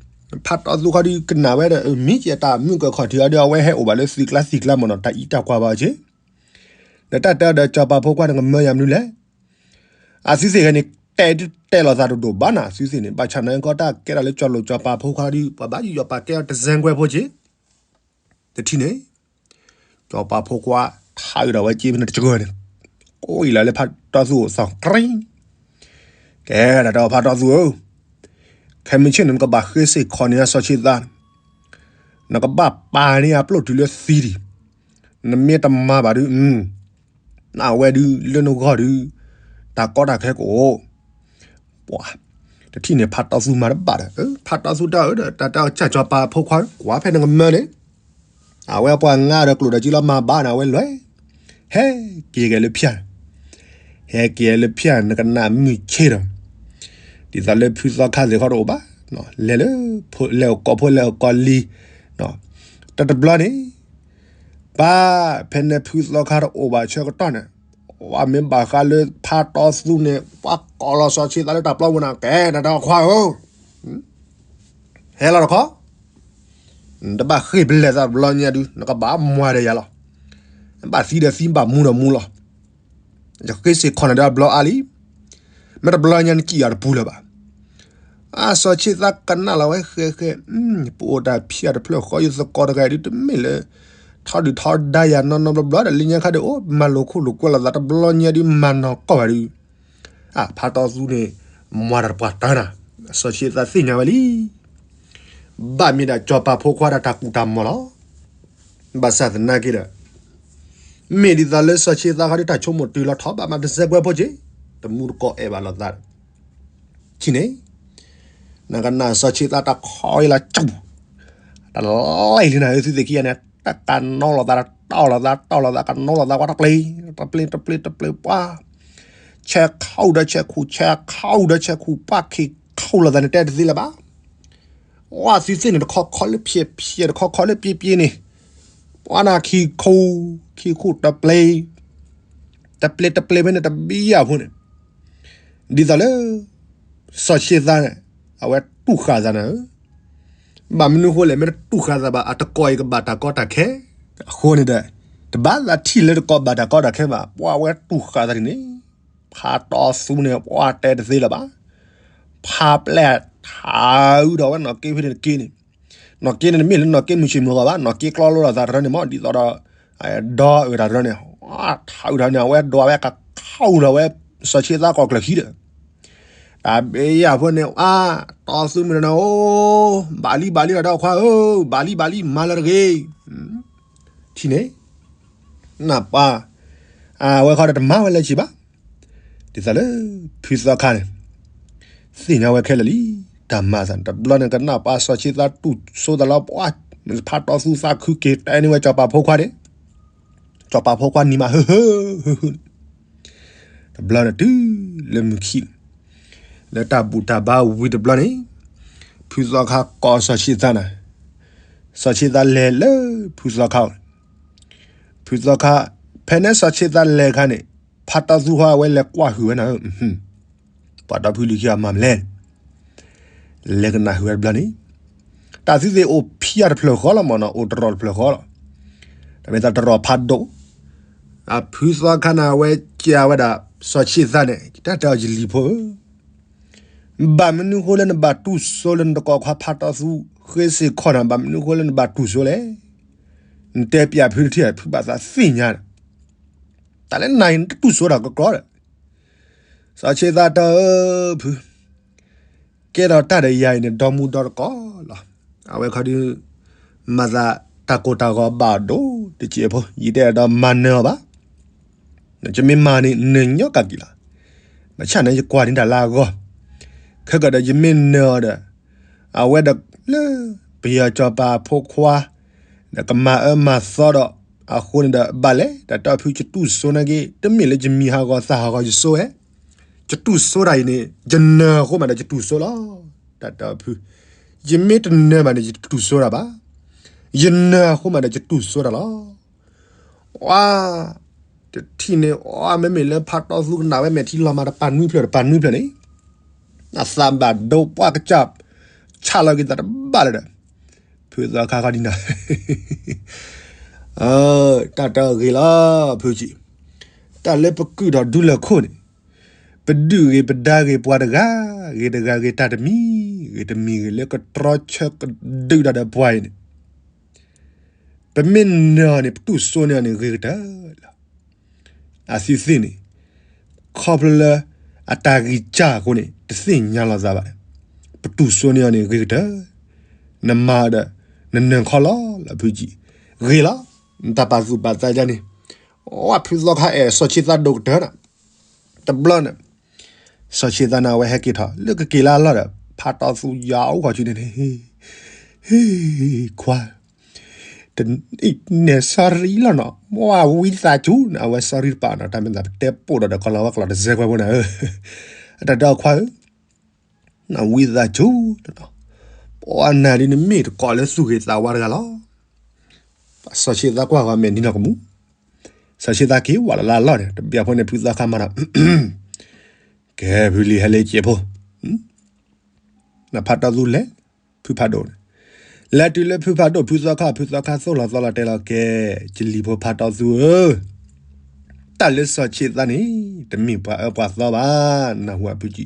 ဖးတီသူခီဒုးကနၣ်ဝဲဒီး မ့ၢ်ကဲတၢ်မုၢ်ကခီၣ်ထံးအီၤဒီး အဝဲဟဲအိၣ်ဘၣ်လၢသံကျါသံကျါမ့ၢ်နီၤ တၢ်အံးတၢ်ကွၢ်ဘၣ်အီၤက့ၤ, ဒီးတၢ်တဲအီၤဒီး ကၠီၤပၤဖိခွါန့ၣ် ကမၢယၤမနုၤလဲၣ်. အသုသ့ၣ်ဂဲၤန့ၣ် တဲတဲလိာ်သးတဒိၣ်ဘၣ်နၤ အသုသ့ၣ်န့ၣ် ဘၣ်ဆၣ်န့ၣ်ကီတၢ်ကဲထီၣ်လၢကၠီၤလိာ်ကၠီၤပၤဖိခွါဒီး ပှၤဘၣ်ယီၤပာ်ကဲအီၤတစဲးကွဲဖိက့ၤ, တထံၣ်န့ၣ် ကၠီၤပၤဖိခွါ ထါအုးဒီးဝဲက့ဖဲန့ၣ်တစှၤန့ၣ်, ကိးအံၤလၢဖးတီသူအိၣ်သီၣ်ကြံ, ကဲ တၢ်တဲအီၤဖးတီသူဧၢ, ခဲမုၢ်ဆ့ၣ်န့ၣ် နကဘၣ်ဃ့စ့ၢ်ခီၣ်န့ၢ်အစီၤဆ့သး, နကဘၣ်ပာ်န့ၢ်အပျိၢ်တုၤလၢသံဒံး, နမ့ၢ်တမၤဘၣ်ဒုး နဝဲဒုးလၢနဂီၢ်ဒုး တၢ်ကီတၢ်ခဲကအိၣ်, ပှၤ တထံၣ်န့ၣ် ဖးတီသူမၤတဘၣ်ဒီး ဖးတီသူတၢ်အၢဒီး တၢ်တဲအီၤကၠီၤပၤဖိခွါ ကွၢ်ဖဲနကမၢန့ၣ်, အဝဲပှၤငါဒီးကျိၣ်ဒီးကံလီၤမၤဘၣ်န့ၣ် အဝဲလဲၤ ဟဲက့ၤဂဲၤလၢဖၠၣ်, ဟဲက့ၤလၢဖၠၣ် နကနၣ်မုၢ်ဆ့ၣ်ဒီး, ဒ်သိးလၢဖုသီခါသ့ၣ်ခီတအိၣ်ဘၣ်, လဲၤလၢ လဲၤအိၣ်ကိးဖိလဲၤအိၣ်ကိးလံၤ, တၢ်တဘျီန့ၣ် ပၢ် ဖဲန့ၣ်ဖုသီခါတအိၣ်ဘၣ်ဆၢကတီၢ်န့ၣ်, ပှၤမ့ၢ်ဘၣ်ဃးလၢဖးတီသူန့ၣ် ပှၤကိးလီၤစီၤဆ့သးလၢတၢ်ပျီပူၤန့ၣ် ကဲတၢ်တဲအီၤခွါဧၢ, ဟဲလီၤတခီ, နတဘၣ်ဃ့ၢ်ပလဲၤသးတဘျီညါဒုး နကဘၣ်မွၤဒီးယၤလီၤ, နဘၣ်သံဒီးသံ ဘၣ်မူဒီးမူလီၤ, ယဃ့စ့ၢ်ခီၣ်နၤဒီးအဘျီအါလံ, မ့ၢ်တဘျီညါနစံၣ်ယၤတပူၤလၢၤဘၣ် အစီၤဆ့သးကနၣ်လီၤဝဲဃဲဃဲ, ပအိၣ်တၢ်ဖံးအတဖျၢၣ်ဃီ ယသကိးတဂၤဒုး တမ့ၢ်လၢ ထီဒုၣ်ထီဒါယၤနီၢ်နီၢ်ဘျီဘျီဒီး လၢညါခါဒုး အိၣ်မၤလိာ်ခိၣ်လိာ်ကွဲလိာ်သး တဘျီညါဒုး မၤနီၢ်ကီၢ်ဘၣ်ဒုး, အဖါတီသူန့ၣ် မၤတၢ်တပှၢ်တၢၢ်နၤ, အစီၤဆ့သးသ့ၣ်ညါဝဲလံ ဘၣ်မ့ၢ်ဒၣ်စီၤပၤဖိခွါဒီးတၢ်ကူၣ်တၢ်မီၤလီၤ. ဘၣ်ဆၣ်သနာ်က့ဒီး မ့ၢ်ဒ်သိးလၢစီၤဆ့သးခီဒုး တၢ်ဆိကမိၣ်တုၤလီၤထီၣ်ဘၣ်မး တစဲးကွဲဖိက့ၤ, တမူတကိးအဲၣ်ဘၣ်လိာ်သးဒီး ထံၣ်န့ၣ် နကနၣ်စီၤဆ့သးတၢ်ခီအံၤလၢကၠူၣ်, တလံလံနၤ သုသ့ၣ်ခံဂၤန့ၣ် တၢ်ကနိလိာ်သး တၢ်တီၢ်လိာ်သး တီၢ်လိာ်သး ကနိလိာ်သး ပှၤတပျ့ၤ တပျ့ၤ တပျ့ၤ တပျ့ၤ ပှၤ ဆဲးခီအူဒီးဆဲးခူၣ် ဆဲးခီအူဒီးဆဲးခူၣ် ပှၤခံခီလိာ်သးန့ၣ် တဲတသ့လၢၤဘၣ်. ဝဲသုသ့ၣ်န့ၣ် တခီခီလၢဖျဲးဖျဲး တခီခီလၢပျ့ၤပျ့ၤန့ၣ် ပှၤနၤခံခူၣ် ခံခူၣ်တပျ့ၤ တပျ့ၤတပျ့ၤဖဲန့ၣ် တဘံယၢ်ဖိန့ၣ် ဒ်သိးလၢ စီၤဆ့သးန့ၣ် အဝဲတူၢ်ဃာ်သးနၤဧၢ, ဘၣ်မနုၤဃိလဲၣ် မ့ၢ်တတူၢ်ဃာ်သးဘၣ် အတကိးအံၤကဘၣ်တၢ်ကီတၢ်ခဲ, အဃိန့ၣ်ဒီး တဘၣ်သးထံၣ်လၢတကိးဘၣ်တၢ်ကီတၢ်ခဲဘၣ် ပှၤဝဲတူၢ်ဃာ်သးဒ်န့ၣ်, ဖါတီသူန့ၣ် ပှၤတဲတသ့လၢၤဘၣ်, ဖါပျဲၢ်ထးအုးဒီးဝဲနီၢ်က့ဖဲန့ၣ်တက့ၢ်န့ၣ်, နီၢ်က့န့ၣ်တမ့ၢ်လၢနီၢ်က့မုၢ်ဆ့ၣ်မုၢ်ဂီၤဘၣ် နီၢ်က့ကျီလိာ်သးတရၢန့ၣ်မ့ၢ် ဒ်သိးဒီး ဒီးအုးတၢ်တရၢန့ၣ်, ထးအုးတၢ်န့ၣ် အဝဲဒွးဝဲကခီအူဒီးဝဲ စီၤဆ့သးကီၢ်ကျၢၢ်ခံဒီး တၢ်ဘ့ယၢ်ဖိန့ၣ် အါ တီသူမုၢ်နၤဧိ, ဘၣ်လံဘၣ်လံတၢ်တဲအီၤခွါဧၢ, ဘၣ်လံဘၣ်လံ မၤလၢတဂ့ၤ, ထံၣ်န့ၣ် နၢ်ပၢၢ် အဝဲခီဒီးတမၤဝဲလၢၤဘၣ်, ဒ်သိးလၢ ဖုသီခါန့ၣ် သ့ၣ်ညါဝဲခဲလၢာ်လံ, တၢ်မၤသးန့ၣ် တဘျီန့ၣ် ကနၣ်ပၢ်စီၤဆ့သးတူၢ်စိသးလီၤ ပှၤ ဖါတီသူသးခုက့ၤ တဲန့ၢ်ဝဲစီၤပၤဖိခွါန့ၣ်, စီၤပၤဖိခွါနံၤမး ဟၢဟၢ ဟၢဟၢ တဘျီန့ၣ်တုၤလၢမုၢ်ခံ လၢတၢ်ဘူၣ်တၢ်ဘါဝံၤတဘျီန့ၣ် ဖုသီခါကိးစီၤဆ့သးနၤ, စီၤဆ့သးလဲၤလၢဖုသီခါအအိၣ်, ဖုသီခါ ဖဲန့ၣ်စီၤဆ့သးလဲၤခါန့ၣ် ဖါတီသူဟီ အဝဲလဲၤကွၢ်ဟုၣ်ဝဲနၤ, ပှၤတီဖုလံၤခံဂၤမၤမနုၤလဲၣ် လဲၤကနၣ်ဟုၣ်ဝဲတဘျီန့ၣ် တၢ်သုသ့ၣ်အိၣ်ဖံးအါတဖျၢၣ်ဃီလီၤမ့ၢ်နီၤ အိၣ်တရီၣ်တဖျၢၣ်ဃီလီၤ, တၢ်မ့ၢ်သးတရီၣ်ဖးဒိၣ်, အဖုသီခါန့ၣ် အဝဲကးဝဲဒၣ် စီၤဆ့သးန့ၣ် တၢ်တဲအီၤယလံၤဖိဧၢ, ဘၣ်မနုၤဃိလၢနဘၣ်တူၢ်စိလၢနတကိးခွါဖါတီသူ ဃ့စ့ၢ်ခီၣ်နၤ ဘၣ်မနုၤဃိလၢနဘၣ်တူၢ်စိလဲၣ်, နတဲပျးဖုတထံၣ် ဖုဘၣ်သးသ့ၣ်ညါဒီး တၢ်လၢနၤအံၤ နတတူၢ်စိတၢ်ကီကီဒီး စီၤဆ့သးတဲအီၤ ဖု, ကဲထီၣ်တၢ်ဒီးယၤအံၤန့ၣ် ဒီမူဒီတကိးလီၤ. အဝဲခီဒုး မၤသးတၢ်ကိၢ်တၢ်ဂီၤဘၣ်ဒိၣ်တစဲးဖိ ယတဲဒီးမၤနၢၤအီၤဘၣ်. ယမ့ၢ်မၤန့ၣ် နၢၤညီကးက့ၤလီၤ. ဘၣ်ဆၣ်န့ၣ် ယကွၢ်န့ၢ်တၢ်လၢအဂီၢ်, ခဲကဒီး ယမ့ၢ်နၢၤအီၤဒီး အဝဲဒီးလၢ ပယီၤစီၤပၤအဖိခွါ ဒီးကမၤအၢမၤသီဒီး အဃိန့ၣ်ဒီး ဘၣ်လဲၣ် တၢ်တဲအီၤ ဖု ယတူၢ်စိနာ်က့ တမ့ၢ်လၢယမံၤဟးဂီၤသးဟးဂီၤယစိဝဲ, ယတူၢ်စိတၢ်အံၤန့ၣ် ယနၢၤအဃိမးဒီးယတူၢ်စိလီၤ. တၢ်တဲအီၤ ဖု, ယမ့ၢ်တနၢၤဘၣ်န့ၣ် ယတတူၢ်စိတၢ်ဘၣ်, ယနၢၤအဃိမးဒီးယတူၢ်စိတၢ်လီၤ. ပှၤ တထံၣ်န့ၣ် အမ့မ့ၢ်လၢဖါတီသူကနၣ်ဝဲမဲာ်ထံလီၤမး တပာ်နွံဖျၢၣ်တပာ်နွံဖျၢၣ်န့ၣ် အသးဘၣ်ဒိပှၤကစၢ်, က ဆးလီၤက့ၤသးတဘၣ်လၢၤဒီး, ဖုသီခါခီဒ်နီၤ, တၢ်တဂ့ၤလီၤ ဖုကံ, တၢ်လၢပကုာ်ထီၣ်ဒူလၢာ်ခိၣ်န့ၣ်, ပဒုးဂ့ၤပဒါဂ့ၤပှၤတဂၤ, ဂ့ၤတဂၤဂ့ၤတၢ်တမံၤ, ဂ့ၤတမံၤဂ့ၤလၢကတြီဆၢကဒုးတၢ်ဒီးပှၤအံၤန့ၣ်, ပမ့ၢ်နၢၤန့ၣ် ပတူၢ်စိန့ၢ်အီၤန့ၣ်ဂ့ၤကတၢၢ်လီၤ. အသုသ့ၣ်န့ၣ်, ခီဖျိလၢအတၢ်ဂံၢ်စၢ်အဃိန့ၣ် တသ့ၣ်ညါလီၤသးဘၣ်, ပတူၢ်စိန့ၢ်အီၤန့ၣ်ဂ့ၤကတၢၢ်, နမၤဒီး နနၢၤခီလီၤလၢဖုကံ, ဂ့ၤလီၤ, နတၢ်ပာ်သူၣ်ပာ်သးဒ်န့ၣ်, အဝဲဖုသီခါအဲၣ်စီၤဆ့သးဒိၣ်ကတၢၢ်နီၤ, တဘျီန့ၣ် စီၤဆ့သးန့ၣ် အဝဲဟဲက့ၤထီၣ် လၢကက့ၤလၢအလီၢ်ဒီး ဖးတီသူယၤအိၣ်ခီၣ်ဆူန့ၣ်န့ၣ်, ဟ့ၣ်, ခွါ, နဲ sorry လီၤနီၤ, မ့ၢ်ဝံသးစူၤန့ၣ် အဝဲ sorry တပာ်နီၤ, တၢ်မ့ၢ်သးပတဲပိာ်ဒီးဒီးကီၤလၤဝါကျိာ်တစဲးကွဲဖိန့ၣ်ဧၢ, အတၢ်ဒီးခွါဧၢ, နဝံသးစူၤလီၤနီၤ, ပှၤနၤဒ်နမ့ၢ်တကိးလၢသူၣ်ဂ့ၤသးဝါတဂၤလီၤ. စီၤဆ့သးကွၢ်ဃီမဲာ်နံၤနီၢ်ကမူၣ်, စီၤဆ့သးက့ၤဝဲလၢလၢအလီၢ်န့ၣ် တဘျီဖိန့ၣ် ဖုသီခါမၤဒီး ကဲ ဖုလံၤဟဲလၢကဲးဖိ, နဖးတီသူလဲၤ, ဖုဖးဒိၣ်န့ၣ်, လဲၤတုၤလၢဖုဖးဒိၣ် ဖုသီခါ, ဖုသီခါသိၣ်လီၤသီလီၤတဲလီၤ ကဲ, ယလံၤဖိဖးတီသူဧၢ, တၢ်လၢစီၤဆ့သးန့ၣ် တမ့ၢ်ပှၤအၢပှၤသီဘၣ်, နၢ်ဟူအဖုကံ,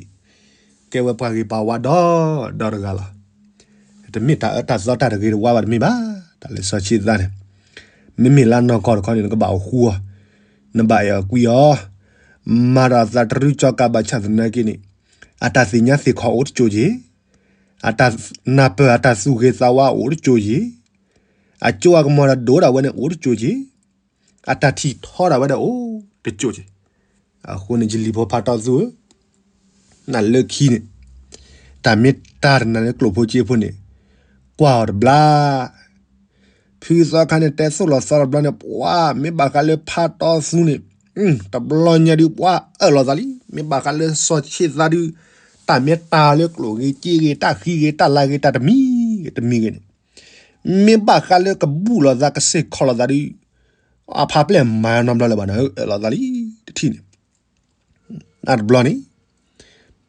ကဲဝဲပှၤဂ့ၤပှၤဝါဒီဒီတဂၤလီၤ. တမ့ၢ်တၢ်အၢတၢ်သီတၢ်တဂ့ၤတဝါဘၣ်တမ့ၢ်ဘၣ်, တၢ်လၢစီၤဆ့သးန့ၣ်, မ့မ့ၢ်လၢနီၢ်ကီၢ်တခီန့ၣ် နကဘၣ်အိၣ်ဃူအီၤ, နဘၣ်အဲၣ်အီၤကွံအီၤ, မၤဒီးသးတရုကၠီကးဘၣ်ဆၣ်သနာ်က့န့ၣ်, အတၢ်သ့ၣ်ညါသ့ၣ်ခီအိၣ်တကၠိၣ်က့ၤ, အတၢ်နၢ်ပၢၢ်အတၢ်သူၣ်ဂ့ၤသးဝါအိၣ်တကၠိၣ်က့ၤ, အကၠိအကမီၤဒီးဒိၣ်ဒၣ်ဝဲန့ၣ်အိၣ်တကၠိၣ်က့ၤ, အတၢ်ထံၣ်ထီဒၣ်ဝဲဒၣ်အိၣ်တကၠိၣ်က့ၤ, အဃိန့ၣ် ယလံၤဖိဖးတီသူဧၢ, နလၢခံန့ၣ်, တၢ်မ့ၢ်တၢ်တနၤလၢကျိၣ်ဖိက့ဖိန့ၣ်, ကွၢ်အီၤတဘျီ ဖုသီခါန့ၣ် တဲသိၣ်လီၤသီတဘျီန့ၣ် ပှၤမ့ၢ်ဘၣ်ဃးလၢဖးတီသူန့ၣ်, တဘျီညါဒုးပှၤအၢၣ်လီၤသးလံ, မ့ၢ်ဘၣ်ဃးလၢစီၤဆ့သးဒုး, တၢ်မ့ၢ်တၢ်လၢကျိၣ်ဂ့ၤက့ဂ့ၤ တၢ်ဃံဂ့ၤ တၢ်လၤဂ့ၤ တၢ်တမံၤဂ့ၤတမံၤဂ့ၤန့ၣ်, မ့ၢ်ဘၣ်ဃးလၢကဘူၣ်လီၤသးကစ့ၢ်ခီၣ်လီၤသးဒုး, အဖးပျဲၢ်မၤနီတဘျီလၢၤဘၣ်န့ၣ် အၢၣ်လီၤသးလံတထံၣ်န့ၣ် အတဘျီန့ၣ်,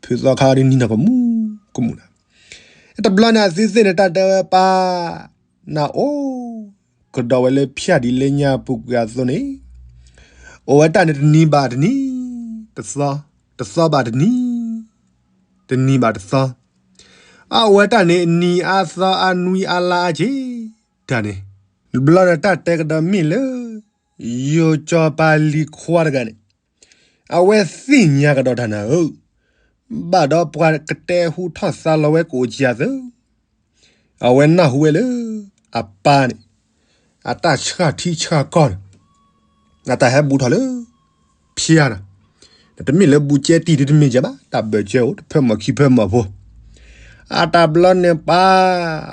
ဖုသီခါဒုးနံၤနီၢ်ကမူၣ်ကမူၣ်န့ၣ်, တဘျီန့ၣ်အသုသ့ၣ်န့ၣ် တၢ်တဲဝဲပၢ်, နအိၣ်ကဒီးဝဲလၢဖၠၣ်ဒ်လၢညါပူၤကွံာ်အသိးန့ၣ်, အိၣ်ဝဲတၢ်န့ၣ်တနံၤဘၣ်တနံၤ, တသီ, တသီဘၣ်တနံၤ, တနံၤဘၣ်တသီ, အအိၣ်ဝဲတၢ်န့ၣ်အနံၤအါသီအါနွံအါလါအါက့ၤ, တၢ်န့ၣ်, တဘျီန့ၣ်တၢ်တဲကဒီးမ့ၢ်လၢ ယိၤစီၤပၤလံၤခွါတဂၤန့ၣ်, အဝဲသ့ၣ်ညါကဒီးတၢ်နၤဧၢ, ဘၣ်ဒီးပှၤကတဲဟူထီၣ်သါလီၤဝဲကအိၣ်ကံအသိး, အဝဲနၢ်ဟူဝဲလၢ အပၢ်န့ၣ်, အတၢ်ဆှၣ်ထံဆှၣ်ကီၢ်န့ၣ်, အတၢ်ဟဲဘူးထီၣ်လၢ ဖၠၣ်န့ၣ်, တမ့ၢ်လၢဘူးကဲတံၢ်ဒုးတမ့ၢ်ကဲဘၣ်, တၢ်ဘၢၣ်စၢၤအိၣ်တဖၢမီၢ်ခံဖၢမီၢ်ဖိ, အတၢ်ဘျီန့ၣ်ပၢ်,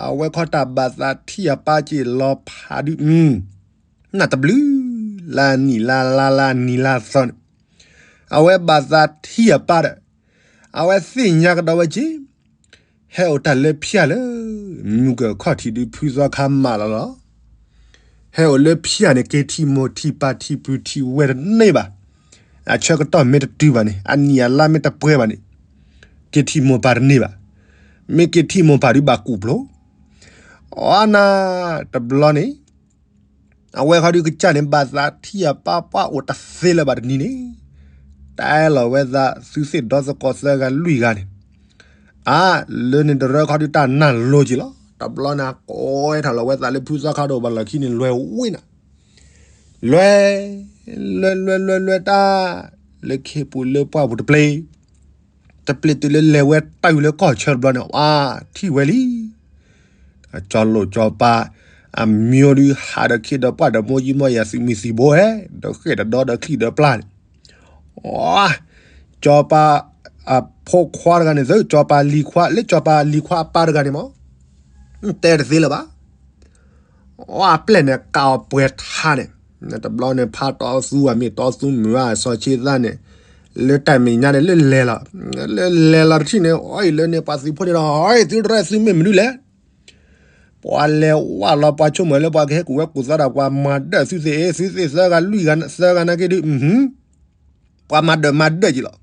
အဝဲခီတၢ်ဘၣ်သးထံၣ်အပၢ်က့ၤလီၤဖးဒုး နၢ်တဘျုး, လါနံၤလါလါလါနံၤလါသီန့ၣ်, အဝဲဘၣ်သးထံၣ်အပၢ်ဒီး, အဝဲသ့ၣ်ညါကဒီးဝဲက့ၤ, ဟဲအိၣ်တၢ်လၢဖၠၣ်လၢ မုၢ်ကၢၢ်ခီၣ်ထံးဒုးဖုသီခါမးလီၤလီၤ. ဟဲအိၣ်လၢဖၠၣ်န့ၣ် က့ၤထံၣ်မိၢ်ထံၣ်ပၢ်ထံၣ်ပုၢ်ထံၣ်ဝဲၢ်တန့ၢ်ဘၣ်. အဆၢကတီၢ်မ့ၢ်တတုၤဘၣ်န့ၣ် အနံၣ်အလါမ့ၢ်တပှဲၤဘၣ်န့ၣ် က့ၤထံၣ်မိၢ်ပၢ်တန့ၢ်ဘၣ်. မ့ၢ်က့ၤထံၣ်မိၢ်ပၢ်ဒုးဘၣ်ကူၣ်ပျိၤ အီနၤ တဘျီန့ၣ် အဝဲခီဒုးကစၢ်န့ၣ် ဘၣ်သးထံၣ်အပၢ်ပှၢ်အိၣ်တသ့လၢၤဘၣ်တနံၤန့ၣ် တဲလီၤဝဲသးသုသ့ၣ်ဒီသကိးသၢဂၤလွံၢ်ဂၤန့ၣ် အါ လၢန့ၣ်တရၢခီဒုးတၢ်နၢ်လိက့ၤလီၤ. တဘျီန့ၣ် ကိးထီၣ်လီၤဝဲသးလၢဖုသီခါဒီးဘၣ်လီၢ်ခံန့ၣ် လွဲၤဝံၤနၤ လွဲၤ လွဲၤ လွဲၤ လွဲၤ လွဲၤတၢ် လၢခ့ပူၤလၢပှၢ်ပူၤတပျ့ၤ တပျ့ၤတုၤလၢလဲၤဝဲတၢ်အုၣ်လၢကီၢ်ဆၢတဘျီန့ၣ် ဝါ ထံၣ်ဝဲလံ. ကၠီလိာ်ကၠီပၤ အမံၤဒုးဟးဒီးခ့ဒီးပှၢ်ဒီးမိၢ်ယံမိၢ်ယၤသုးမုၢ်သံၣ်ဘိဟဲ ဒီးဃဲၣ်ဒီးဒီဒီးချံၣ်ဒီးပျၢ်န့ၣ် ကၠီပၤအဖိခွါတဂၤန့ၣ်သု ကၠီပၤလံၤခွါ လၢကၠီပၤလံၤခွါအပၢ်တဂၤန့ၣ်မး တဲတသ့လၢၤဘၣ်. အပျဲၢ်န့ၣ် ကးအီၤပှဲၤထါန့ၣ် တဘျီန့ၣ် ဖါတီသူအမ့ၢ်တီသူမုၢ်ဧါ စီၤဆ့သၣ်န့ၣ် လၢတၢ်မဲာ်ညါန့ၣ် လၢလဲၤလီၤ လၢလဲၤလီၤတထံၣ်န့ၣ် အီအံၤလၢန့ၣ် ပှၤသုးဖိန့ၣ်ဒီး အီ သုတရၢသုမ့ၢ်မနုၤလဲၣ် ပှၤလဲၤဝဲလီၤ ပှၤဆိကမိၣ်လၢပှၤကဟဲကူၣ်ဝဲကူၣ်သီဒီး ပှၤမၤဒၢၣ်သုသ့ၣ် သုသ့ၣ်သၢဂၤလွံၢ်ဂၤသၢဂၤနာ်က့ဒုး ပှၤမၤဒၢၣ်မၤဒၢၣ်က့ၤလီၤ.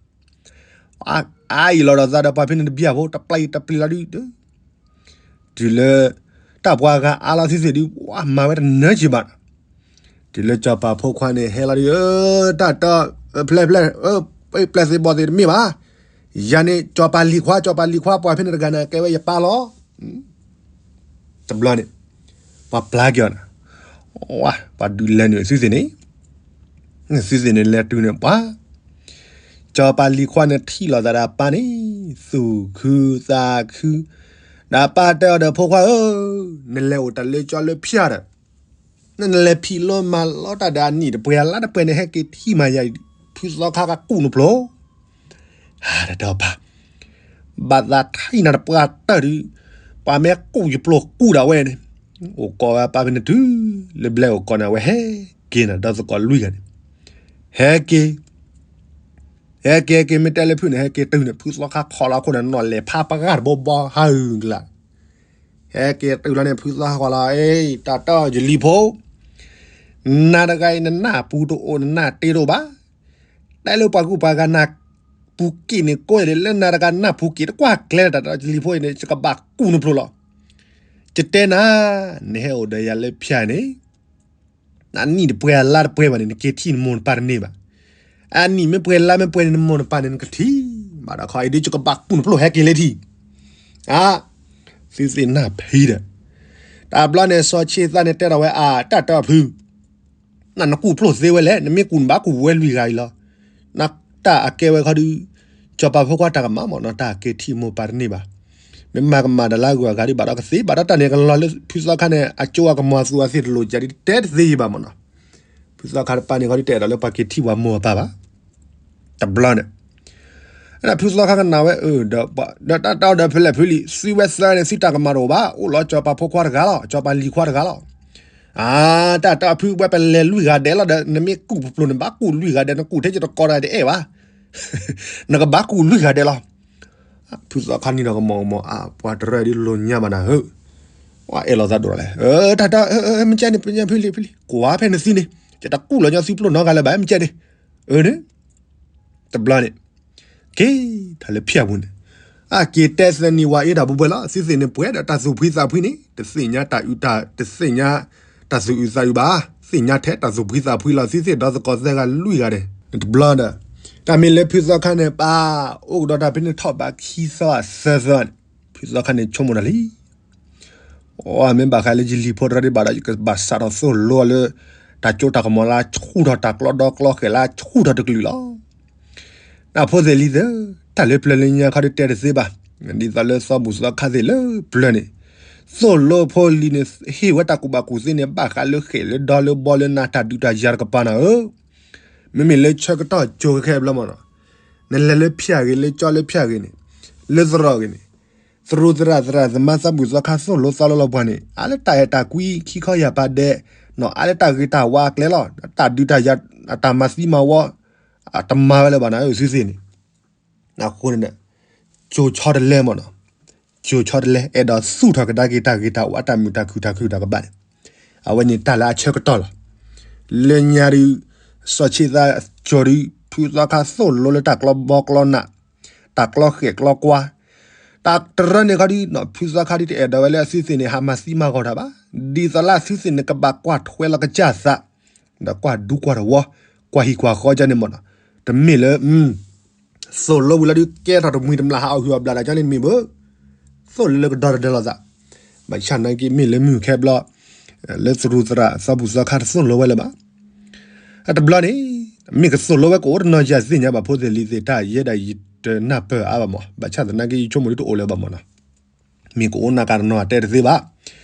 အအံၤလီၤဒီးသးဒီးပှၤဖဲန့ၣ်တဘျီဖိ တပျၢ်အံၤတပျၢ်လီၤဒုး တုၤလၢ တၢ်ပှၤဂၤအါလီၤသုသ့ၣ်ဒုး ပှၤမၤဝဲတနၢၤက့ၤဘၣ်နီၤ. တုၤလၢစီၤပၤဖိခွါန့ၣ်ဟဲလီၤဒုး တၢ်တီ ဖျဲၣ်ဖျဲၣ် ပျဲၢ်သ့ၣ်ဘီၣ်သ့ၣ်တမ့ၢ်ဘၣ်, ယၤန့ၣ် စီၤပၤလံၤခွါ စီၤပၤလံၤခွါ ပှၤဖဲန့ၣ်တဂၤန့ၣ် ကဲဝဲယပၢ်လီၤ. တဘျီန့ၣ် ပှၤပျၢ်က့ၤအီၤနီၤ, ပှၤဒုးလဲၤနုာ်သုသ့ၣ်န့ၣ် သုသ့ၣ်န့ၣ်လဲၤတုၤန့ၣ်ပှၤ စီၤပၤလံၤခွါန့ၣ်ထံၣ်လိာ်သးဒီးအပၢ်န့ၣ် သူၣ်ခုသးခု, ဒီးအပၢ်တဲအီၤဒီး ဖိခွါဧၢ, နလဲၤအိၣ်တၢ်လၢကၠီလၢဖၠၣ်ဒီး နလဲၤဖံးလိမၤလိတၢ်ဒီးအနံၣ်တပှဲၤအလါတပှဲၤန့ၣ် ဟဲက့ၤထံၣ်မၤယၤ ဖုသီခါကကူၣ်နဖျိ တၢ်တဲအီၤပၢ်, ဘၣ်သးထံၣ်နၤတပှၢ်တၢၢ်ဒုး ပှၤမ့ၢ်ကူၣ်ယပျိၢ်ကူၣ်ဒၣ်ဝဲန့ၣ်, အိၣ်ကိးဝဲပၢ်ဖဲန့ၣ်တုၤလၢဘျဲၣ်အိၣ်ကိးန့ၣ် အဝဲဟဲက့ၤနၤဒီးသကိးလွံၢ်ဂၤန့ၣ်, ဟဲက့ၤ ဟဲက့ၤက့ၤမ့ၢ်တဲလၢဖုန့ၣ် ဟဲက့ၤတုၤန့ၣ် ဖုသီခါခိးလီၤအခိၣ်န့ၣ် နီၢ်လဲၤဖးပှၢ်တဘိဘီဟးဂုာ်ကလး ဟဲက့ၤတုၤလီၤန့ၣ် ဖုသီခါလီၤ အ့ တၢ်တဲအီၤယလံၤဖိ, နၤတဂၤအံၤ နနၢ်ပူၤတအိၣ် နနၢ်တ့တအိၣ်ဘၣ်, တဲလၢပှၤကူၣ်ပှၤဂၤနၢ်ပူၤက့ၤန့ၣ် ကိးယၤဒ်လၢနၤတဂၤနၢ်ပူၤက့ၤတကွၢ်ကျဲတၢ် တၢ်တဲအီၤယလံၤဖိအံၤန့ၣ် ယကဘၣ်ကူၣ်နဖျိလီၤ. ယတဲနၤ, နဟဲအိၣ်ဒီးယၤလၢဖၠၣ်န့ၣ် အနံၣ်တပှဲၤအလါတပှဲၤဘၣ်န့ၣ် နက့ၤထံၣ်နမိၢ်နပၢ်တန့ၢ်ဘၣ်. အနံၣ်မ့ၢ်ပှဲၤလါမ့ၢ်ပှဲၤန့ၣ် နမိၢ်နပၢ်န့ၣ် နကထံၣ်ဘၣ်ဒီးခီအံၤဒ်ယကဘၣ်ကူၣ်နဖျိဟဲက့ၤလၢထံၣ်, အါ, သုသ့ၣ်နၢ်ဖံးဒီး, တဘျီန့ၣ် စီၤဆ့သၣ်န့ၣ်တဲထီၣ်ဝဲအါ တၢ်တဲအီၤဖု နနကူၣ်ဖျိသ့ဝဲလဲၣ် နမ့ၢ်ကူၣ်နဘၣ်ကူၣ်ဝဲလွံၢ်ဂၤအံၤလီၤ. နတၢ်အကဲဝဲခီဒုး စီၤပၤဖိခွါတၢ်ကမၣ်မ့ၢ်နီၤ တၢ်က့ၤထံၣ်မိၢ်ပၢ်တန့ၢ်ဘၣ်. မ့ၢ်မၤကမၣ်တၢ်လၢအဂုၤအဂၤဒုးဘၣ်ဒီးကသ့ဘၣ်ဒီးတၢ်န့ၣ်ကလီၤလၢဖုသီခါန့ၣ် အကၠိအကမီၤအသူးအသ့ၣ်တလိၣ်ကဒီးတဲတသ့ယံၤဘၣ်မ့ၢ်နီၤ. ဖုသီခါတပၢ်န့ၣ်ခီဒုးတအဲၣ်ဒိးလၢပှၤက့ၤထံၣ်ပှၤမိၢ်ပၢ်ဘၣ်. တဘျီန့ၣ် ဖုသီခါကနၣ်ဝဲအၢ ဒီးတၢ်တဲအီၤဒီးဖဲလဲၣ်ဖုလံ သုဝဲသၢန့ၣ် သုတၢ်ကမၣ်တအိၣ်ဘၣ် အိၣ်လီၤစီၤပၤဖိခွါတဂၤလီၤ စီၤပၤလံၤခွါတဂၤလီၤ. အါ တၢ်တဲအီၤဖုဝဲပလဲၤလွံၢ်ဂၤဒဲးလီၤဒီး နမ့ၢ်ကူၣ်ပျိၢ်နဘၣ်ကူၣ်လွံၢ်ဂၤဒဲး နကူၣ်ထဲယတကိးတၢ်တအဲၣ်ဘၣ် နကဘၣ်ကူၣ်လွံၢ်ဂၤဒဲးလီၤ. ဖုသီခါနံၤဒီးကမီၤကမီၤ အါ ပှၤတရၢဒ်လိာ်ညါဘၣ်နၤဧၢ, အဲၣ်လိာ်သးဒိၣ်လီၤလဲၣ်, တၢ်တဲအီၤ မ့ၢ်ကဲန့ၣ် ဖုလံ ဖုလံ ကွၢ်ဖဲနသံန့ၣ် ယတကူၣ်လီၤညီသုပျိၢ်နီတဂၤလၢၤဘၣ် မ့ၢ်ကဲန့ၣ်, အၢန့ၣ် တဘျီန့ၣ် က့ၤထီၣ်လၢဖၠၣ်ပူၤန့ၣ်, အက့ၤတဲသနံၤဝဲအ့ၣ်တၢ်ဘူးဘှဲလီၤ သုသ့ၣ်န့ၣ်ပှဲၤဒီးတၢ်သူၣ်ဖှံသးဖှံန့ၣ် တသ့ၣ်ညါတၢ်အုးတၢ် တသ့ၣ်ညါ တၢ်သူၣ်အုးသးအုးဘၣ်, သ့ၣ်ညါထဲတၢ်သူၣ်ဖှံသးဖှံလီၤ သုသ့ၣ်ဒီသကိးသၢဂၤလွံၢ်ဂၤန့ၣ် တဘျီဒီး, တၢ်မ့ၢ်လၢဖုသီခါန့ၣ် ပၢ်အိၣ်ကဒီးတၢ်ဖဲန့ၣ်ထီၣ်ဘးခံသီသၢသီန့ၣ်, ဖုသီခါန့ၣ်ဆိကမိၣ်တၢ်လံ အမ့ၢ်ဘၣ်ဃးလၢယလံၤဖိတရၢဒံးဘၣ်ဒီး ယကဘၣ်စးထီၣ်သိၣ်လိလၢ တၢ်ကၠိတၢ်ကမီၤလၢဆူၣ်ထီၣ်တၢ်ကျီဒီကျီဃဲၤလၢဆူၣ်ထီၣ်တကလုာ်လီၤ. နဖိသ့ၣ်လံၤသ့ၣ်, တၢ်လၢပျၢၤလၢညါခီဒုးတဲတသ့ဘၣ်, ဒ်သိးလၢသီဘူၣ်သီခါသ့ၣ်လၢပျၢၤန့ၣ်, သိၣ်လိဖိလံၤန့ၣ် ဟ့ၣ်ဝဲတၢ်ကူၣ်ဘၣ်ကူၣ်သ့န့ၣ် ဘၣ်ဃးလၢဃဲၤလၢဒီလၢဘီလၢနၤတၢ်ဒုးတၢ်ယၤတကပၤနၤဧၢ, မ့မ့ၢ်လၢဆၢကတီၢ်ကၠိခဲခဲဘျီမ့ၢ်နီၤ, နလဲၤလၢဖၠၣ်ဂ့ၤ လၢကၠီလၢဖၠၣ်ဂ့ၤန့ၣ်, လၢသရိာ်ဂ့ၤန့ၣ် သရူးသရၣ်သရၣ်သမါသးဘူၣ်သီခါသိၣ်လိသီလိလီၤပှၤန့ၣ် အါလၢတၢ်အဲၣ်တၢ်ကွံခံခီယၢ်ပၤဒဲး, နီၢ်အါလၢတၢ်ဂ့ၤတၢ်ဝါအကျဲလီၤ. တၢ်ဒုးတၢ်ယၤ တၢ်မၤသံမၤဝီ တမၤဝဲလၢၤဘၣ်နၤဧၢ သုသ့ၣ်န့ၣ်, အဃိန့ၣ်ဒီး ကၠိဆီတလဲမ့ၢ်နီၤ, ကၠိဆီတလဲ အဲၣ်ဒိးသူၣ်ထီၣ်ကဒါက့ၤတၢ်ဂ့ၤတၢ်ဝါတၢ်မုာ်တၢ်ခုၣ်တၢ်ခုၣ်တၢ်ကဘၣ်န့ၣ်, အဝဲန့ၣ်တၢ်လၢအဆၢကတီၢ်လီၤ. လၢညါဒုး စီၤဆ့သးကၠိဒုး ဖုသီခါသိၣ်လိလၢတၢ်ကျီဘီကျီနး တၢ်ကျီဃဲၤကျီကွါ, တၢ်တရၢန့ၣ်ခီဒုး ဖုသီခါဒုးတအဲၣ်ဒိးဝဲလၢအသုသ့ၣ်န့ၣ် ဟးမၤသံမၤဂီၤတၢ်ဘၣ်. ဒ်သိးလၢအသုသ့ၣ်န့ၣ် ကဘၣ်ကွၢ်ထွဲလီၤကစၢ်သး, ဒီးကွၢ်ဒူကွၢ်တဝီ, ကွၢ်ဟံၣ်ကွၢ်ဃီကန့ၣ်မ့ၢ်နီၤ, တမ့ၢ်လၢ သိၣ်လိဝံၤလီၤဒုးကဲထီၣ်တမှံၤတမျၢ်ဟးအီၣ်ဟုၣ်အီၣ်ဘျၣ်တၢ်ကန့ၣ်တမ့ၢ်ဘၣ်. သိၣ်လိလၢကဒီတဒၢလီၤသး, ဘၣ်ဆၣ်နာ်က့မ့ၢ်လၢမုၢ်ခဲဘျီ လၢသရူးသရၣ်သီဘူၣ်သီခါတသိၣ်လိဝဲလၢၤဘၣ်. အတဘျီန့ၣ် မ့ၢ်ကသိၣ်လိဝဲကအိၣ်တနီၤယၤသ့ၣ်ညါဘၣ် ဖိသ့ၣ်လံၤသ့ၣ် တၢ်ယဲဒၣ်ယတနၢ်ပၢၢ်အါဘၣ်မ့ၢ်, ဘၣ်ဆၣ်သနာ်က့ယဆိကမိၣ်ဒုးတအိၣ်လၢၤဘၣ်မ့ၢ်နီၤ. မ့ၢ်ကအိၣ်နၤကတနီၤတဲတသ့ဘၣ်.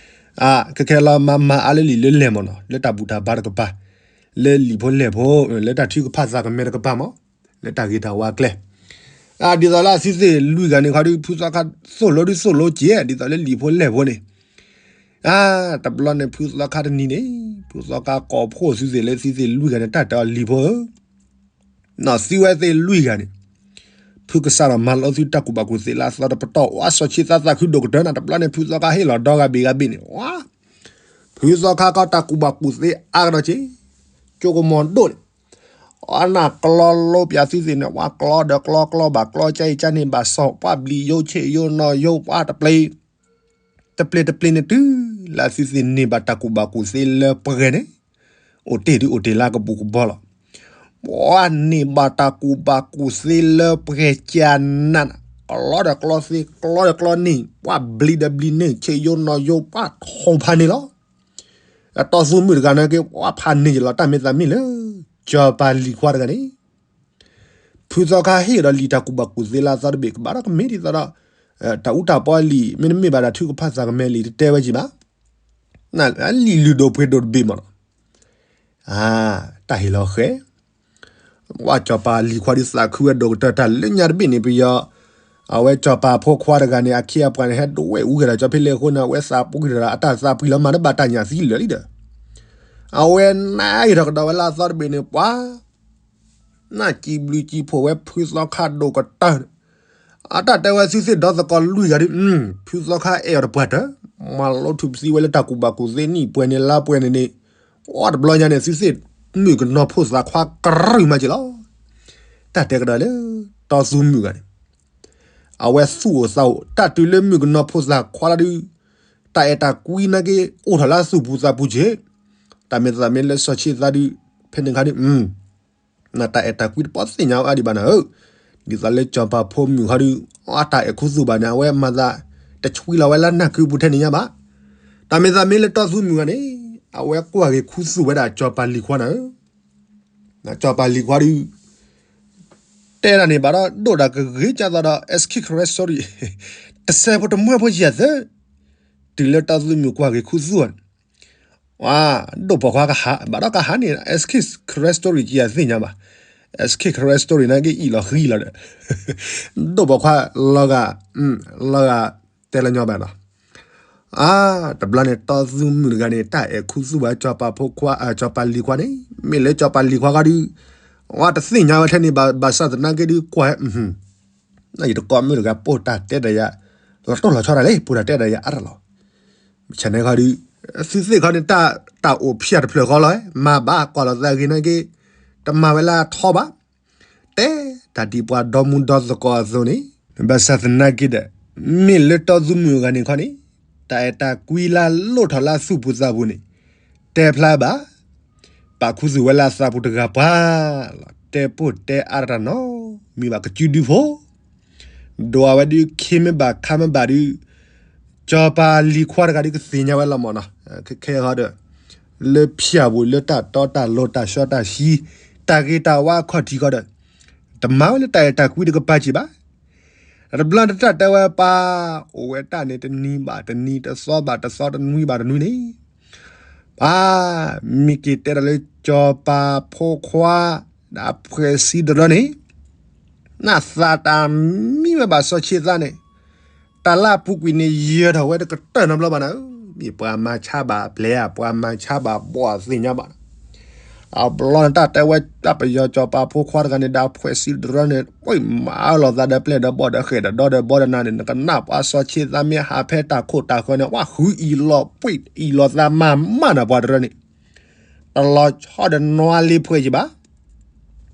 အါ ခဲခဲလီၤမၤမၤအါလၢလံာ်လၢလဲၢ်မ့ၢ်နီၤ လၢတၢ်ဘူၣ်တၢ်ဘါတကပၤ, လၢလံာ်ဖိလဲၢ်ဖိ, လၢတၢ်ထုကဖၣ်သးကမဲာ်တကပၤမ့ၢ်, လၢတၢ်ဂ့ၤတၢ်ဝါကျဲ အါ ဒ်သိးလၢအသုသ့ၣ်လွံၢ်ဂၤန့ၣ်ခီဒုး ဖုသီခါသိၣ်လိဒုးသိၣ်လိက့ၤ ဒ်သိးလၢလံာ်ဖိလဲၢ်ဖိန့ၣ်, အါ တဘျီန့ၣ် ဖုသီခါတနံၤန့ၣ် ဖုသီခါကိးဖှိၣ်သုသ့ၣ်လၢသုသ့ၣ်လွံၢ်ဂၤန့ၣ် တၢ်တဲအီၤလံာ်ဖိဧၢ, နီၢ်သုဝဲသ့ၣ်လွံၢ်ဂၤန့ၣ်, ဖုကစၢ်ဒီးမၤလိသုတၢ်ကူၣ်ဘၣ်ကူၣ်သ့လၢအသီတပတီၢ် ဝါစီၤဆ့သးသးခုဒိၣ်ကတၢၢ်နၤ တဘျီန့ၣ် ဖုသီခါဟ့ၣ်လီၤဒီဂၤဘ့ၣ်ဂၤဘ့ၣ်န့ၣ် ဝါ ဖုသီခါကီတၢ်ကူၣ်ဘၣ်ကူၣ်သ့အါကဒီးက့ၤ, ကၠိကမီၤဒိၣ်န့ၣ်, အနၢ်ကျီလိပၠးသုသ့ၣ်န့ၣ် ဝါကျီဒီးကျီကျီဘၣ်ကျီကၠဲအံၤကၠဲန့ၣ်ဘၣ်စီၤ ပှၤဘျံးယိဆ့ၣ်ယိနီၢ်ယိပှၤတပျ့ၤ တပျ့ၤတပျ့ၤန့ၣ်တုၤလၢအသုသ့ၣ်န့ၢ်ဘၣ်တၢ်ကူၣ်ဘၣ်ကူၣ်သ့လၢပှဲၤန့ၣ်, အိၣ်တ့ၢ်ဒုးအိၣ်တ့ၢ်လၢကဘူးကဘီလီၤ. ပှၤန့ၢ်ဘၣ်တၢ်ကူၣ်ဘၣ်ကူၣ်သ့လၢပှဲၤကနး, ကျီဒီးကျီသ့ ကျီဒီးကျီန့ၢ် ပှၤဘျံးဒီးဘျံးန့ၢ် ဆ့ယိနီၢ်ယိ ပှၤထီၣ်ဖးန့ၢ်လီၤ. တီသူမုၣ်တဂၤန့ၣ်က့ ပှၤဖးန့ၢ်ယလီၤ တၢ်မ့ၢ်သးမ့ၢ်လၢ စီၤပၤလံၤခွါတဂၤန့ၣ် ဖုသီခါဟ့ၣ်ဒီးလံာ်တၢ်ကူၣ်ဘၣ်ကူၣ်သ့လၢအသီတဘ့ၣ် ကဘၣ်ဒီးကမ့ၢ်ဒ်သိးဒီး တၢ်အူတၢ်ပီလံာ် မ့တမ့ၢ်ဘၣ်ဒီးထုကဖၣ်သးကမဲာ်လံာ် တတဲဝဲက့ၤဘၣ်. လံာ်လုၢ်ဒိၣ်ပှ့ၤဒိၣ်တဘ့ၣ်မးနီၤ. တၢ်ဟ့ၣ်လီၤဃဲ ပှၤစီၤပၤလံၤခွါဒုးသးခုဝဲဒိၣ်ကတၢၢ်တၢ်လၢညါတဘ့ၣ်န့ၣ် ပယီၤ အဝဲစီၤပၤဖိခွါတဂၤန့ၣ် အခ့အပှၤန့ၣ် ဟဲဒိးဝဲၢ်အူဃဲၤဒီးကၠီဖ့လ့အဃိန့ၣ် အဝဲသးပှံၢ်တၢ်ဒီးအတၢ်သးပှံၢ်လီၤမၤတဘၣ်တၢ်ညၣ်သံလၢာ်လံဒီး အဝဲနါအံၤထီၣ်ကဒီးဝဲလၢအသီတဘ့ၣ်န့ၣ် ပှၤ နၢ်စံးဘျုးစံးဖှိၣ်ဝဲဖုသီခါဒိၣ်ကတၢၢ်, အတၢ်တဲဝဲသုသ့ၣ်ဒီသကိးလွံၢ်ဂၤဒုး, ဖုသီခါအဲၣ်အီၤတပှၢ်တၢၢ်, မၤလိထူၣ်ပသံဝဲလၢတၢ်ကူၣ်ဘၣ်ကူၣ်သ့နံၣ်ပှဲၤန့ၣ်လါပှဲၤန့ၣ်န့ၣ်, အိၣ်တဘျီညါန့ၣ် သုသ့ၣ်မုၣ်ကနီၤဖိသၣ်ခွါကရၢၢ်မးက့ၤလီၤ. တၢ်တဲကဒီးလၢ တီသူမုၣ်ဂၤန့ၣ် အဝဲသူၣ်အိၣ်သးအိၣ် တၢ်တုၤလၢမုၣ်ကနီၤဖိသၣ်ခွါလီၤဒုး, တၢ်အဲၣ်တၢ်ကွံနာ်က့ အိၣ်ထီၣ်လၢအသူၣ်ပူၤသးပူၤက့ၤ, တၢ်မ့ၢ်သးမ့ၢ်လၢစီၤဆ့သးဒုး, ဖဲန့ၣ်ခါဒုး, တၢ်အဲၣ်တၢ်ကွံတပီၢ်သ့ၣ်ညါဝဲအါဒံးဘၣ်နၤဧၢ, ဒ်သိးလၢစီၤပၤဖိမုၣ်ခါဒုး, အတၢ်အဲၣ်ခူသူၣ်ဘၣ်န့ၣ် အဝဲမၤသး, တဆှံလီၤဝဲလၢနၢ်ကုပူၤထဲန့ၣ်ညါဘၣ်. တၢ်မ့ၢ်သးမ့ၢ်လၢတီသူမုၣ်ဂၤန့ၣ်, အဝဲကွၢ်က့ၤခူသူၣ်ဝဲဒၣ်စီၤပၤလံၤခွါနၤဧၢ စီၤပၤလံၤခွါဒုး, တဲဒၣ်န့ၣ်ဘၣ်ဒီး ဒိၣ်တၢ်ကဂ့ၤကၢ်သးဒီး SK Karen Story တစဲးဖိတမှဲဖိယဲၢ်သၢ, တုၤလၢတီသူမုၣ်ကွၢ်က့ၤခူသူၣ်န့ၣ်, ဝါ, ဒိၣ်ပိာ်ခွါကဟး, ဘၣ်ဒီးကဟးန့ၣ် SK Karen Story ကယၤသ့ၣ်ညါဘၣ်, SK Karen Story နာ်က့အံၣ်လီၤဃံလီၤဒီး, ဒိၣ်ပိာ်ခွါလီၤဂာ်, လီၤဂာ်တဲလၢညီဘၣ်နီၤ အါ, တဘျီန့ၣ် တီသူမုၣ်တဂၤန့ၣ် တၢ်အဲၣ်ခူသူၣ်ဘၣ်စီၤပၤဖိခွါ, စီၤပၤလံၤခွါန့ၣ်, မ့ၢ်လၢစီၤပၤလံၤခွါခါဒုး, ဝါတသ့ၣ်ညါဝဲထဲန့ၣ်ဘၣ်, ဘၣ်ဆၣ်သနာ်က့ဒုးကွၢ်, နယတကိးမုၣ်တဂၤပိာ်တၢ်တဲဒီးယၤ, လီၤတိၢ်လီၤဆီတၢ်လဲၣ်, ပိာ်တၢ်တဲဒီးယၤအါတလီၤ. ဆဲန့ၣ်ခါဒုး, သုသ့ၣ်ခါန့ၣ် တၢ်အိၣ်ဖျဲၣ်တဖျၢၣ်ဃီလီၤ, မၤဘၣ်ကွၢ်လိာ်သးဂ့ၤနာ်က့, တမၤဝဲလၢအထီဘၣ် တဲတၢ်ဒ်ပှၤဒီမူဒီသကိးအသိးန့ၣ်, ဘၣ်ဆၣ်သနာ်က့ဒီး, မ့ၢ်လၢတီသူမုၣ်အဂၤန့ၣ်ခီန့ၣ်, တၢ်အဲၣ်တၢ်ကွံလၢလိၣ်ထီၣ်လၢသူၣ်ပူၤသးပူၤန့ၣ်, တဲဖျါဘၣ်, ပာ်ခူသူၣ်ဝဲလၢအသးပူၤတဂၤပှၤလီၤ, တဲပိာ်တဲအါတၢ်နီတမံၤဘၣ် ကစုဒုဖိ ဒိးအဝဲဒုးခ့မ့ၢ်ဘၣ်ခါမ့ၢ်ဘၣ်ဒုး, စီၤပၤလံၤခွါတဂၤဒုးကသ့ၣ်ညါဝဲလီၤမးနီၤ, ခဲခဲဟီဒီး, လၢဖၠၣ်ပူၤလၢတၢ်တီတၢ်လိၤတၢ်စီတၢ်ဆှံ, တၢ်ဂ့ၤတၢ်ဝါအခီၣ်ထံးဃီဒီး, တမၤဝဲလၢတၢ်အဲၣ်တၢ်ကွံတကပၤက့ၤဘၣ်. တဘျီတၢ်တဲဝဲပၢ်, အိၣ်ဝဲတၢ်န့ၣ်တနံၤဘၣ်တနံၤ တသီဘၣ်တသီ တနွံဘၣ်တနွံန့ၣ် ပၢ်, မ့ၢ်က့ၤတဲဒီးလၢစီၤပၤဖိခွါ, ဒီးဖှဲးစံတရၢန့ၣ်, နသးတၢ်မံဝဲဘၣ်စီၤဆ့သးန့ၣ်, တၢ်လၢအပူၤကွံာ်န့ၣ် ယၢၤထီၣ်ဝဲတကတၢၢ်နီတဘျီဘၣ်နၤဧၢ, မ့ၢ်ပှၤမၤဆါဘၣ်ပျဲၢ်ဧါ ပှၤမၤဆါဘၣ်ဘီၣ်သ့ၣ်ညါဘၣ် အဘျီန့ၣ်တၢ်တဲဝဲတၢ်ပယီၤစီၤပၤဖိခွါတဂၤန့ၣ် ဒီးဖှဲးစံတရၢန့ၣ် မၤအၢလိာ်သးဒီးပျဲၢ်ဒီးဘီၣ်ဒီးဃဲၣ်ဒီးဒီဒီးဘီဒီးနၤန့ၣ် နကနၣ်ပှၤစီၤဆ့သးမ့ၢ်ဟးဖဲတၢ်ခိၣ်တၢ်ဃၢၤန့ၣ် ပှၤဃုအံၣ်လီၤပှ့ၤအံၣ်လိာ်သးမၤမးနၤပှၤတရၢန့ၣ် တလီၤဆီဒီးနွါလ့ၤဖှဲးက့ၤဘၣ်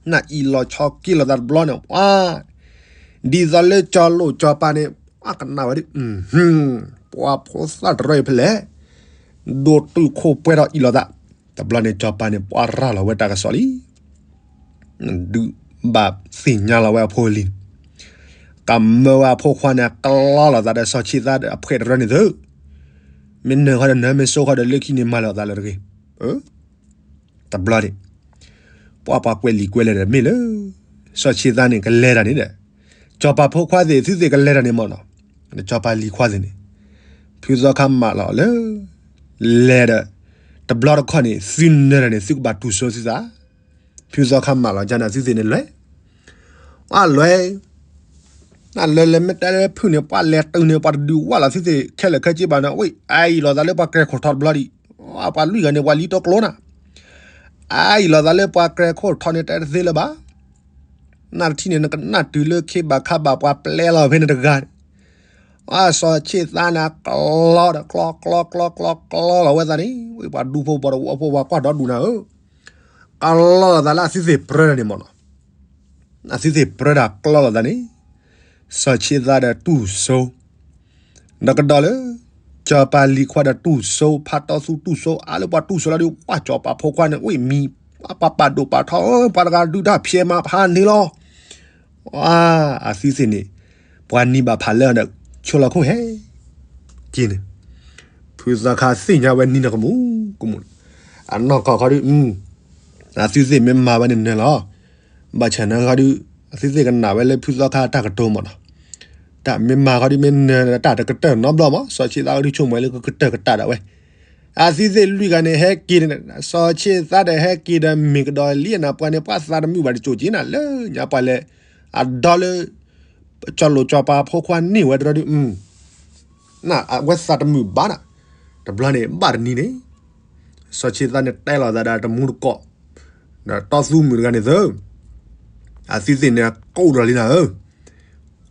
နအံၣ်လီၤဆီက့ၤလိာ်သးတဘျီန့ၣ် ပှၤ ဒ်သိးလၢစီၤလိၣ်စီၤပၤန့ၣ် ပှၤကနၣ်ဝဲဒ် ပှၤဖိသၣ်တရၢအံၤဖဲလဲၣ် ဒိၣ်တုာ်ခိၣ်ပှဲၤထီၣ်အံၣ်လိာ်သး တဘျီန့ၣ် စီၤပၤန့ၣ် ပှၤရၤလီၤဝဲတၢ်ကစီၣ်လံ ဒုးဘၣ်သ့ၣ်ညါလီၤဝဲအဖိလံၤ ကမၢဝဲအဖိခွါန့ၣ် အကလီလိာ်သးဒီးစီၤဆ့သးဒီးအဖှဲးတရၢန့ၣ်သု မ့ၢ်နၢၤဃီဒီးနၢၤ မ့ၢ်စိဃီဒီးလၢခံန့ၣ်မၤလိာ်သးလၢတဂ့ၤ တဘျီန့ၣ် ပှၤပှၤကွဲးလံာ်ကွဲးလဲၢ်ဒီးမ့ၢ်လၢ စီၤဆ့သးန့ၣ်ကလဲၤတၢ်န့ၣ်ဒီး စီၤပၤဖိခွါသ့ၣ် သုသ့ၣ်ကလဲၤတၢ်န့ၣ်မ့ၢ်နီၤ စီၤပၤလံၤခွါသ့ၣ်န့ၣ် ဖုသီခါမၢလီၤလၢ လဲၤဒီး တဘျီတခီၣ်န့ၣ် သုနၢၤတၢ်န့ၣ် သုကဘၣ်တူၢ်စိသုသး ဖုသီခါမၢလီၤကနၣ်သုသ့ၣ်န့ၣ်လွဲၢ် အလွဲၢ် နလဲၤလဲၤမ့ၢ်တဲလၢဖုၣ်န့ၣ် ပှၤလဲၤတုၤန့ၣ် ပှၤတဒုးဝၢ်လီၤသုသ့ၣ် ခဲလၢာ်ခဲဆ့ဘၣ်န့ၣ် ဝဲအအံၣ်လိာ်သးလၢပှၤကြဲၤခိၣ်ထီတဘျီဒံး ပှၤလွံၢ်ဂၤန့ၣ် ပှၤလံတိကျိနၤ အအံၣ်လိာ်သးလၢပှၤကြဲၤခိၣ်ထီန့ၣ် တဲတသ့လၢၤဘၣ် နတထံၣ်န့ၣ် နကနၣ်တုၤလၢခ့ဘၣ်ခါဘၣ်ပှၤပျဲလီၤဖဲန့ၣ်တဂၤန့ၣ် အစီၤဆ့သးန့ၣ် ကျီဒီးကျီ ကျီ ကျီ ကျီ ကျီလီၤဝဲသးန့ၣ် ဝဲပှၤဒူဖိပှၤတဝီဖိပှၤကွၢ်ဒီဒူၣ်နၤဧၢ ကျီလိာ်သးလၢအသုသ့ၣ်ပြၢတၢ်န့ၣ်မ့ၢ်နီၤ အသုသ့ၣ်ပြၢတၢ်ကျီလိာ်သးန့ၣ် စီၤဆ့သးဒီးတူၢ်စိ ဒီးကဒီးလၢ က စီၤပၤလံၤခွါဒီးတူၢ်စိ ဖးတီသူတူၢ်စိ အါလၢပှၤတူၢ်စိလီၤဒီး ပှၤစီၤပၤဖိခွါန့ၣ် ဝံၣ်မံၤ ပှၤပာ်ဒိၣ်ပာ်ထီ ပှၤတဂၤဒုးတၢ်ဖျဲးမၤဖးန့ၣ်လီၤ. အသုသ့ၣ်န့ၣ် ပှၤနံၤဘၣ်ဖးလၢဒီး ဆိလီၤခိၣ်ဟဲ က့န့ၣ် ဖုသီခါသ့ၣ်ညါဝဲနံၤနီၤကမူၣ်ကမူၣ်, အနီၢ်ကီၢ်ခီဒုး အသုသ့ၣ်မ့ၢ်မၤဝဲန့ၣ်နၢၤလီၤ. ဘၣ်ဆၣ်နၢၤခီဒုး အသုသ့ၣ်ကနၣ်ဝဲလၢဖုသီခါတၢ်ကတိၤမးနီၤ, တၢ်မ့ၢ်မၤခီဒုးမ့ၢ်နၢၤတၢ်တကတၢၢ်နီတဘျီမး, စီၤဆ့ၣ်သးကဒုးဆိကမိၣ်လၢကကတၢၢ်ကတၢၢ်ဒၣ်ဝဲ အသုသ့ၣ်လွံၢ်ဂၤန့ၣ် ဟဲက့ၤန့ၣ် စီၤဆ့ၣ်သးဒီးဟဲက့ၤဒီးမ့ၢ်ကဒီးလံနၤပှၤန့ၣ် ပှၤသးတမုာ်ဘၣ်တစိၤက့နၤလၢညါပှၤလဲၤ အဒီလၢ ကၠီၤလိာ်စီၤပၤဖိခွါန့ၢ်ဝဲတရၢဒုး အဝဲသးတမုာ်ဘၣ်နၤ, တဘျီန့ၣ် ဘၣ်တနံၤန့ၣ် စီၤဆ့ၣ်သးန့ၣ်တဲလီၤသးဒီးတမူတကိး ဒီးတီသူမုၣ်တဂၤန့ၣ်သၢ အသုသ့ၣ်န့ၣ် ကိၣ်ဒီးလံနၤဧၢ,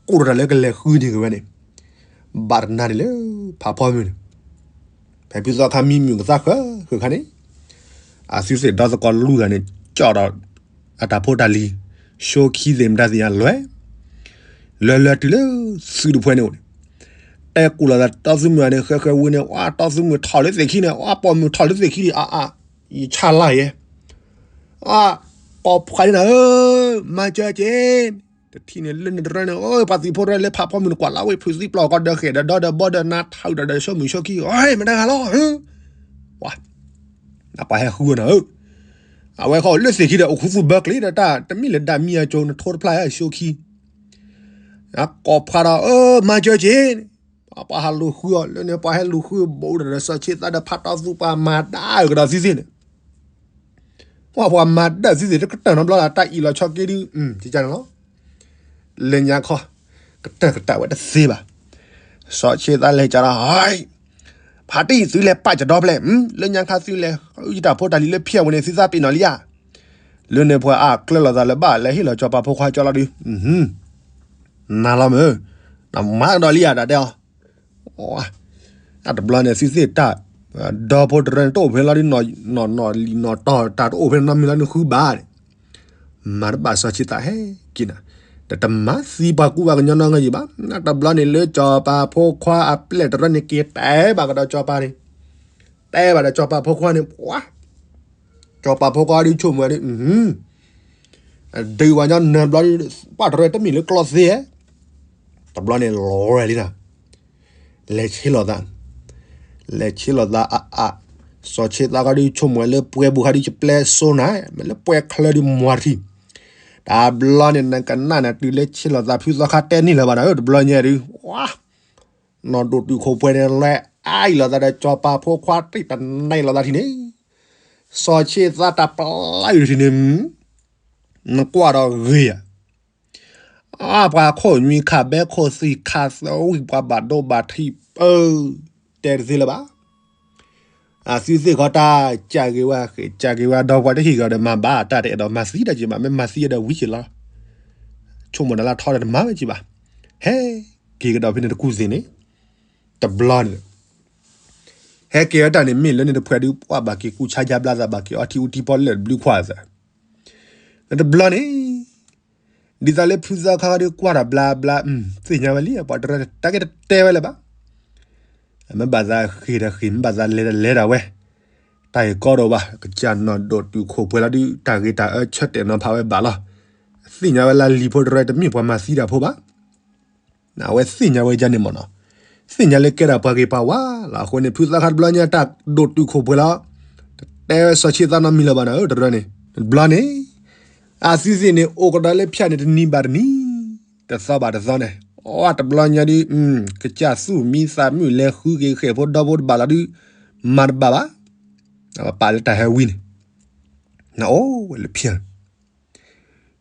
ကိၣ်ဒီးတၢ်လၢကလဲၤဃုန့ၢ်က့ၤဝဲန့ၣ် ဘၣ်တနၤန့ၣ်လၢ ဖးဖီမုၢ်န့ၣ် ဖဲဖုသီခါမံမုာ်ကသါဃၢဃၢခါန့ၣ် အသုသ့ၣ်ဒီသကိးလွံၢ်ဂၤန့ၣ် ကၠီၣ်ဒီး အတၢ်ဖိတၢ်လံၤ ရှိခံသ့ၣ်မတၤသ့ၣ်ညါလဲၤ လဲၤလဲၤတုၤလၢ သုတဖှဲန့ၣ်အိၣ်န့ၣ် တဲကူၣ်လီၤသးတီသူမုၣ်န့ၣ် ဃဲဃဲဝံၤန့ၣ် အတီသူမုၣ်ထီၣ်လၢသ့ၣ်ခံန့ၣ် အပိာ်မုၣ်ထီၣ်လၢသ့ၣ်ခံဒီး အအ ယဆါလၢ်ယဲ အ ကိးဖှါန့ၣ်နၤဧၢ, မၤစၢၤက့ၤ, တထံၣ်န့ၣ်လၢန့ၣ်တရၢန့ၣ် ပှၤသံၣ်ဖိတရၢလၢဖးဖီမုၢ်နကွၢ်လၢဝဲဖုးသံပျီၢ်ကီဒီးဃဲၣ်ဒီးဒီဒီဘီဒီးနါထးအုၣ်ဒီး ဒီးဆိမိၣ်ဆိခံ မတၤဂၤလီၤ ပှၤဟဲဃုအီၤနၤဧၢ, အဝဲဃီလၢသ့ၣ်ခံဒီး အိၣ်ခူသူၣ်ဘၢကျ့ၤဒီးတၢ်တမ့ၢ်လၢဒၣ်မံအကၠိနထိတဖျါဆိခံ, ကိးဖှါဒီး မၤစၢၤက့ၤ, ပှၤဟးလူၤဃုအီၤလၢန့ၣ် ပှၤဟဲလူၤဃုဘိးဒီးစီၤဆ့ၣ်သးဒီးဖးတီသူပှၤမၤဒၣ်အကဒီးသံသ့ၣ်န့ၣ် ပှၤပှၤမၤဒၣ်သံသ့ၣ်တကတၢၢ်နီတဘျီဒီး တၢ်အံၣ်လီၤဆီက့ဒုး ကန့ၣ်လီၤ, လၢညါခီ ကတၢၢ်ကတၢၢ်ဝဲတသ့ဘၣ်, စီၤဆ့ၣ်သးလဲၤကဒီး ဖါတံၢ်သုလဲၤပာ်ကဒီဖျဲၣ်, လၢညါခါသုလဲၤဃုယတၢ်ဖိတၢ်လံၤလၢဖျဲၣ်ဝဲန့ၣ် သုသးပ့ၤနီၣ်လံဧါ, လၢန့ၣ်ပှၤအကျၢၤလိာ်သးလၢၤဘၣ် လဲၤဟ့ၣ်လီၤစီၤပၤဖိခွါကၠီလီၤဒုး နၤလီၤမ့ၢ်, နမၤကဒီးလံဧါ တၢ်တဲအီၤ, အတဘျီန့ၣ် သုသ့ၣ်တၢ်, ဒီဖိတရၢန့ၣ် တအိၣ်ဖဲလီၤဒုး နီၢ်နီၢ်လံာ်နီၢ်တီၢ်တၢ်တအိၣ်ဖဲနီတမံၤလီၤန့ၣ်ဃုဘၣ်န့ၣ်, မၤတဘၣ်စီၤဆ့ၣ်သးဟဲက့ၤနၤ, တတမၤသံပှၤကူပှၤကညီနီတဂၤယံၤဘၣ်, တဘျီန့ၣ်လၢစီၤပၤဖိခွါအပျဲၢ်တရၢန့ၣ် က့ၤတဲဘၣ်ကဒီးစီၤပၤန့ၣ်, တဲဘၣ်ဒီးစီၤပၤဖိခွါန့ၣ် ပှၤ စီၤပၤဖိခွါဒုးဆိကမိၣ်ဝဲဒုး ဒုးဝဲညီနၢၤဘျီဒုး ပှၤတရၢတမ့ၢ်လၢကျီသ့ဧါ, တဘျီန့ၣ်လီၤဝဲလံနၤ, လဲၤဆ့လိာ်သး, လဲၤဆ့လိာ်သးအါအါ, စီၤဆ့ၣ်သးခီဒုးဆိကမိၣ်ဝဲလၢပှဲၤဘူးခါဒုး ယပျဲစိနၤ, မ့ၢ်လၢပှဲၤချၢဒုးမွၤတထံၣ်, တဘျီန့ၣ် နကနၣ်နတုၤလၢဆ့လိာ်သး ဖုသီခါတဲန့ၢ်လၢၤဘၣ်နၤဧၢ တဘျီညါဒုး ဝါ နီၢ်ဒိၣ်တုာ်ခိၣ်ပှဲၤန့ၣ် လဲၤအါအံၤလိာ်သးဒီးစီၤပၤဖိခွါတံၢ်တနံၤလိာ်သးထံၣ်န့ၣ်, စီၤဆ့ၣ်သးတၢ်ပျါအံၤထံၣ်န့ၣ်, နကွၢ်ဒီးဂ့ၤဧါ, အါပှၤခိၣ်နွံခါဘဲခိၣ်သံခါသဝံၣ်ပှၤဘၣ်ဒိဘၣ်ထံးပၢ, တဲတသ့လၢၤဘၣ် အသုသ့ၣ်ခီတၢ်ကးက့ၤဝဲဃ့ၢ် ကးက့ၤဝဲဒီးပှၤတဟ့ၣ်ကဒီးမၤဘၣ် တၢ်တအဲၣ်ဒိးမၤသံတၢ်က့ၤဘၣ် မ့ၢ်မၤသံဒီးဝံၤက့ၤလီၤ, ဆိကမိၣ်တၢ်လၢထီဒီးတမၤဝဲက့ၤဘၣ်, ဟဲက့ၤကဒီးဖဲန့ၣ်တကူၣ်သ့ၣ်န့ၣ်, တဘျီန့ၣ် ဟဲက့ၤဝဲတၢ်န့ၣ် မ့ၢ်လၢန့ၣ်တဖှဲးဒုး ပှၤဘၣ်က့ၤကူၣ်ဆါယါဘျါသး ဘၣ်က့ၤအီထံအူထံဖီလၢာ်တဘျုးခွါသး, တဘျီန့ၣ် ဒ်သိးလၢဖုသီခါဒုးကွၢ်တၢ်ဘျါဘျါ သ့ၣ်ညါဝဲလံ ပှၤတရၢတၢ်က့ၤတတဲဝဲလၢၤဘၣ်, မ့ၢ်ဘၣ်သးဃ့ၢ်ဒီးဃ့ၢ် မ့ၢ်ဘၣ်သးလဲၤဒီးလဲၤဒၣ်ဝဲ, တၢ်ဂ့ၢ်ကီဒိၣ်ဘၣ် ကစၢ်နီၢ်ဒိၣ်တုာ်ခိၣ်ပှဲၤလီၤဒုး တၢ်ဂ့ၢ်တၢ်အၢဆၢတဲာ်နီၤဖးဝဲဘၣ်လီၤ, သ့ၣ်ညါဝဲလၢလံၤဖိတရၢတမ့ၢ်ပှၤမၤသံတၢ်ဖိဘၣ် အဝဲသ့ၣ်ညါဝဲဒ်န့ၣ်မ့ၢ်နီၤ, သ့ၣ်ညါလၢကဲဒၣ်ပှၤဂ့ၤပှၤဝါလီၤ. အဃိန့ၣ် ဖုသီခါတဘျီညါတၢ်ဒိၣ်တုာ်ခိၣ်ပှဲၤလီၤ, တတဲစီၤဆ့ၣ်သးနီတမံၤလၢၤဘၣ်နၤဧၢ တရၢန့ၣ်, တဘျီန့ၣ်, အသုသ့ၣ်န့ၣ် အိၣ်ကဒီးလၢဖၠၣ်န့ၣ်တနံၤဘၣ်တနံၤ, တသီဘၣ်တသီန့ၣ်, အတဘျီညါဒုး, ကစၢ်သူၣ်မံသးမုာ်လဲၤဃုက့ၤဃဲၣ်ဖိဒီဖိတဘၣ်လီၤဒုး, မၤတဘၣ်ဘၣ်, ပာ်လၢတၢ်ဟဲဝံန့ၣ်, နအိၣ်ဝဲလၢဖၠၣ်